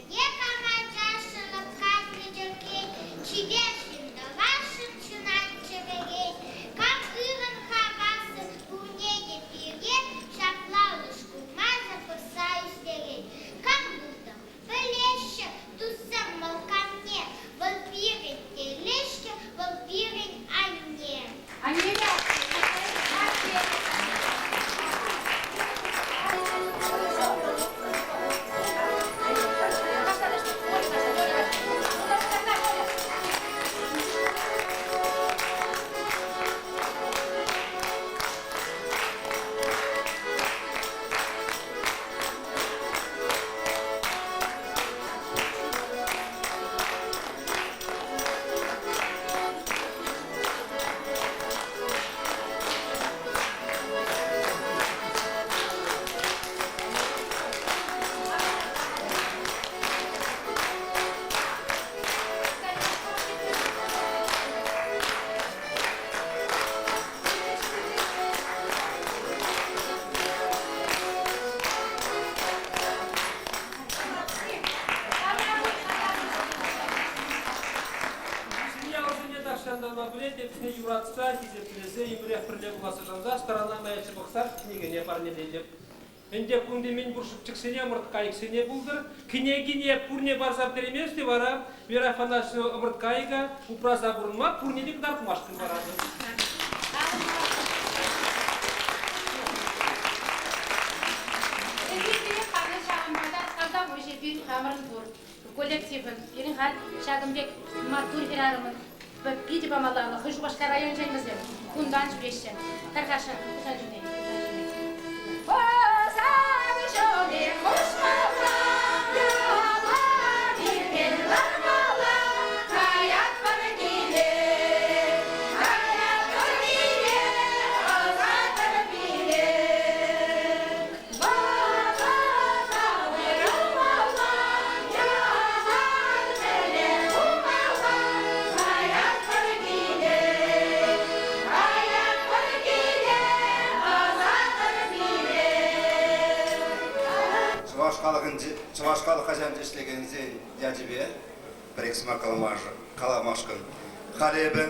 пире кама чашшӑн лӑпкатнӑ чӗркен, чипер ҫын тӑвасшӑн ҫунать чӗвӗрен. Кам ырӑн хавассӑн пурне те пире ҫапла лӑш курмасӑр пӑхса ӳстерет. Кам пултӑр, пӗлеҫҫӗ туссем вӑл камне, вӑл пирӗн телеҫҫӗ, вӑл пирӗн анне.
Анне
Ялсене тахҫантанпа пӗлет, эпсене юратса, хисеплесе, ӗмӗрех пӗрле пуласса шанса, сторона маячӗ пӑхса кӗнекене парнелетӗп. Ӗнтӗ кунти мӗнпур шӑпчӑксене, ӑмӑрткайӑксене пултӑр. Кӗнекине пурне парса пӗтереймест те вара Вера Афанасьева ӑмӑрткайӑка упраса пурӑнма пурне те кӑтартмашкӑн паратӑп.
Эпир пире панӑ ҫавӑнпа та тавта пуҫ эпир хамӑрӑн пур коллективӑн. Пирӗн халь ҫакӑн пек маттур хӗрарӑмӑн питӗ памалла. Хӑй Шупашкар районӗнчен вӗсем кунтан ҫӳреҫҫӗ. Тархасшӑн, Хусан ҫумне. Хусан ҫулне хушмалла, яла пиртен лармалла, каятпӑр киле, каятпӑр киле, ӑсатӑр пире. Вӑхӑта уйрӑлмалла, ялан пӗрле пулмалла, каятпӑр киле, каятпӑр киле, ӑсатӑр пире.
Чӑваш халӑхӗнче чӑваш халӑх хаҫатӗнче ӗҫлекенсен ячӗпе пӗр-ик сӑмах каламашкӑн. Халӗ эпӗ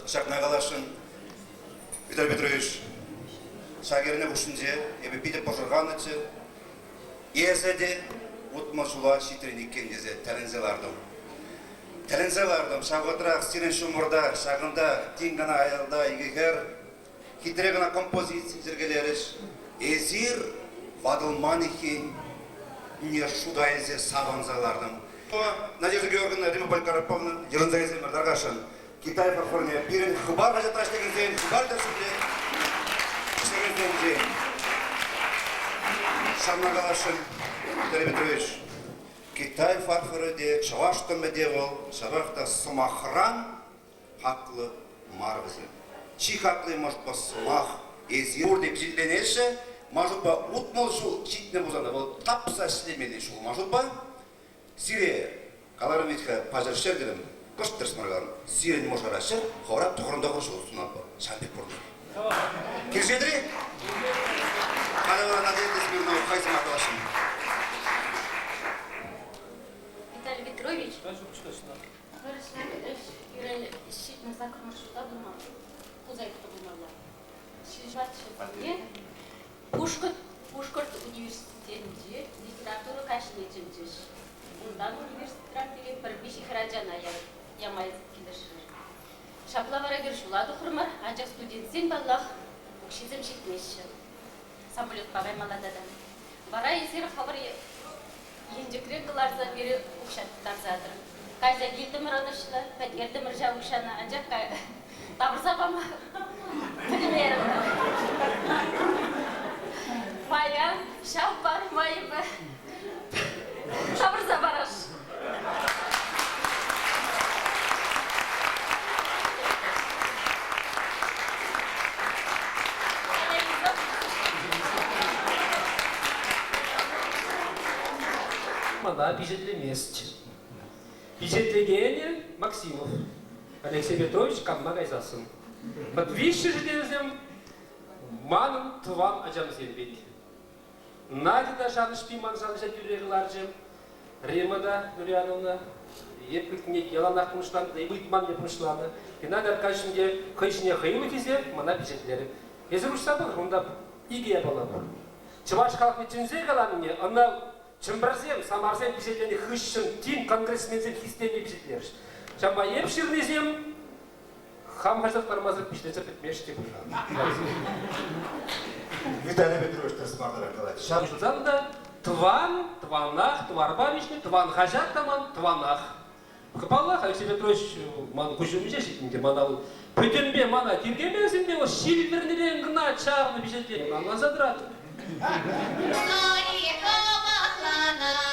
ҫакна каласшӑн. Виталий Петрович, ҫак эрне хушшинче эпӗ питӗ пӑшӑрханнӑччӗ. Эсӗ те 60 ҫула ҫитрӗн иккен тесе тӗлӗнсе лартӑм. Тӗлӗнсе лартӑм. Ҫав вӑхӑтрах сирӗн ҫумӑрта, ҫакӑнта тин кӑна аялта икӗ хӗр хитре кӑна композици йӗркелерӗҫ. Эсир ватӑлман иккен. Не шута илсе савӑнса лартӑм. Надежда Георгиевна, Рима Поликарповна йӑрӑнса илсемӗр тархасшӑн. Китай фарфорне пирӗн Хыпар хаҫатра ӗҫлекенсен Хыпар тӗслӗхне ӗҫлекенсенчен ҫавна каласшӑн, Виталий Петрович. Китай фарфорӗ те, чӑваш тӑмӗ те вӑл, ҫапах та сӑмахран хаклӑ мар вӗсем. Чи хакли, может, сӑмах. Эсир пурте пичетленеҫҫӗ, ман шутпа, 60 ҫул ҫитнӗ пулсан та вӑл тапса ӗҫлемелли ҫул, ман шутпа. Сире, каларӑм вӗт-ха, паҫӑр ҫӗртӗрӗм, кӑшт тӗрӗс мар каларӑм. Сирӗн мӑшӑра ҫӗр, хӑвӑра тӑхӑрӑн-тӑхӑр ҫул сунатпӑр. Ҫавӑн пек пурӑнӑр. Килӗшетӗр-и? Халӗ вара Надежда Смирнова хӑй сӑмах каласшӑн.
Виталий Петрович. Вырӑсла ӗҫ пирӗн ҫитнӗ саккӑрмӗш ҫулта пулмалла. Пулса иртнӗ пулмалла. Ҫил Пушкӑрт Пушкӑрт университетӗнче литература каҫне чӗнчӗҫ. Унтан университетран пире пӗр виҫӗ хӗрачана яма килӗшрӗ. Ҫапла вара эпир ҫула тухрӑмӑр, анчах студентсен, паллах, укҫисем ҫитмеҫҫӗ. Самолетпа каймалла тата. Вара эсир хӑвӑр енчӗкрен кӑларса пире укҫа тыттарса тӑр. Кайса килтӗмӗр ӑнӑҫлӑ, пӗтертӗмӗр ҫав укҫана, анчах тавӑрса пама. Пӗлмерӗм. Паян ҫав парӑма эпӗ тавӑрса парасшӑн.
Мана пичетлемест. Пичетлекенӗ Максимов. Алексей Петрович канма кайсассӑн. Вӑт виҫҫӗшӗ те вӗсем манӑн тӑван ачамсем пек. Надя та шанӑҫпи ман шанӑҫа тӳрре кӑларчӗ. Рима та, Юлиановна, еплӗхне яланах пурнӑҫланӑ та ыйтманне пурнӑҫланӑ. Геннадий Аркадьевич те хӑй ҫине хӑюлӑх илсе мана пичетлерӗ. Эсир уҫса пӑхӑр, унта икӗ япала пур. Чӑваш халӑхне чӗнсе каланине ӑна Чӗмпӗрсем, Самарсем пичетленӗ хыҫҫӑн тин конгрессменсем хистенипе пичетлерӗҫ. Ҫавӑнпа эп ҫырнисем хам хаҫат лармасӑр пичетлесе пӗтмест те пуль.
Виталий Петрович тӗрӗс мартарах калать.
Ҫав ҫулсан та тӑван, тӑванах, тӑварпа виҫнӗ, тӑван хаҫат та ман тӑванах. Паллах, Алексей Петрович ман куҫ умӗнче ҫитӗнчӗ. Мана вӑл пӗтӗмпе мана тиркемесен те вӑл ҫил вӗрнӗрен кӑна чарнӑ пичетлет. Ӑнланса тӑратӑп.
Историе кӑмӑкланать.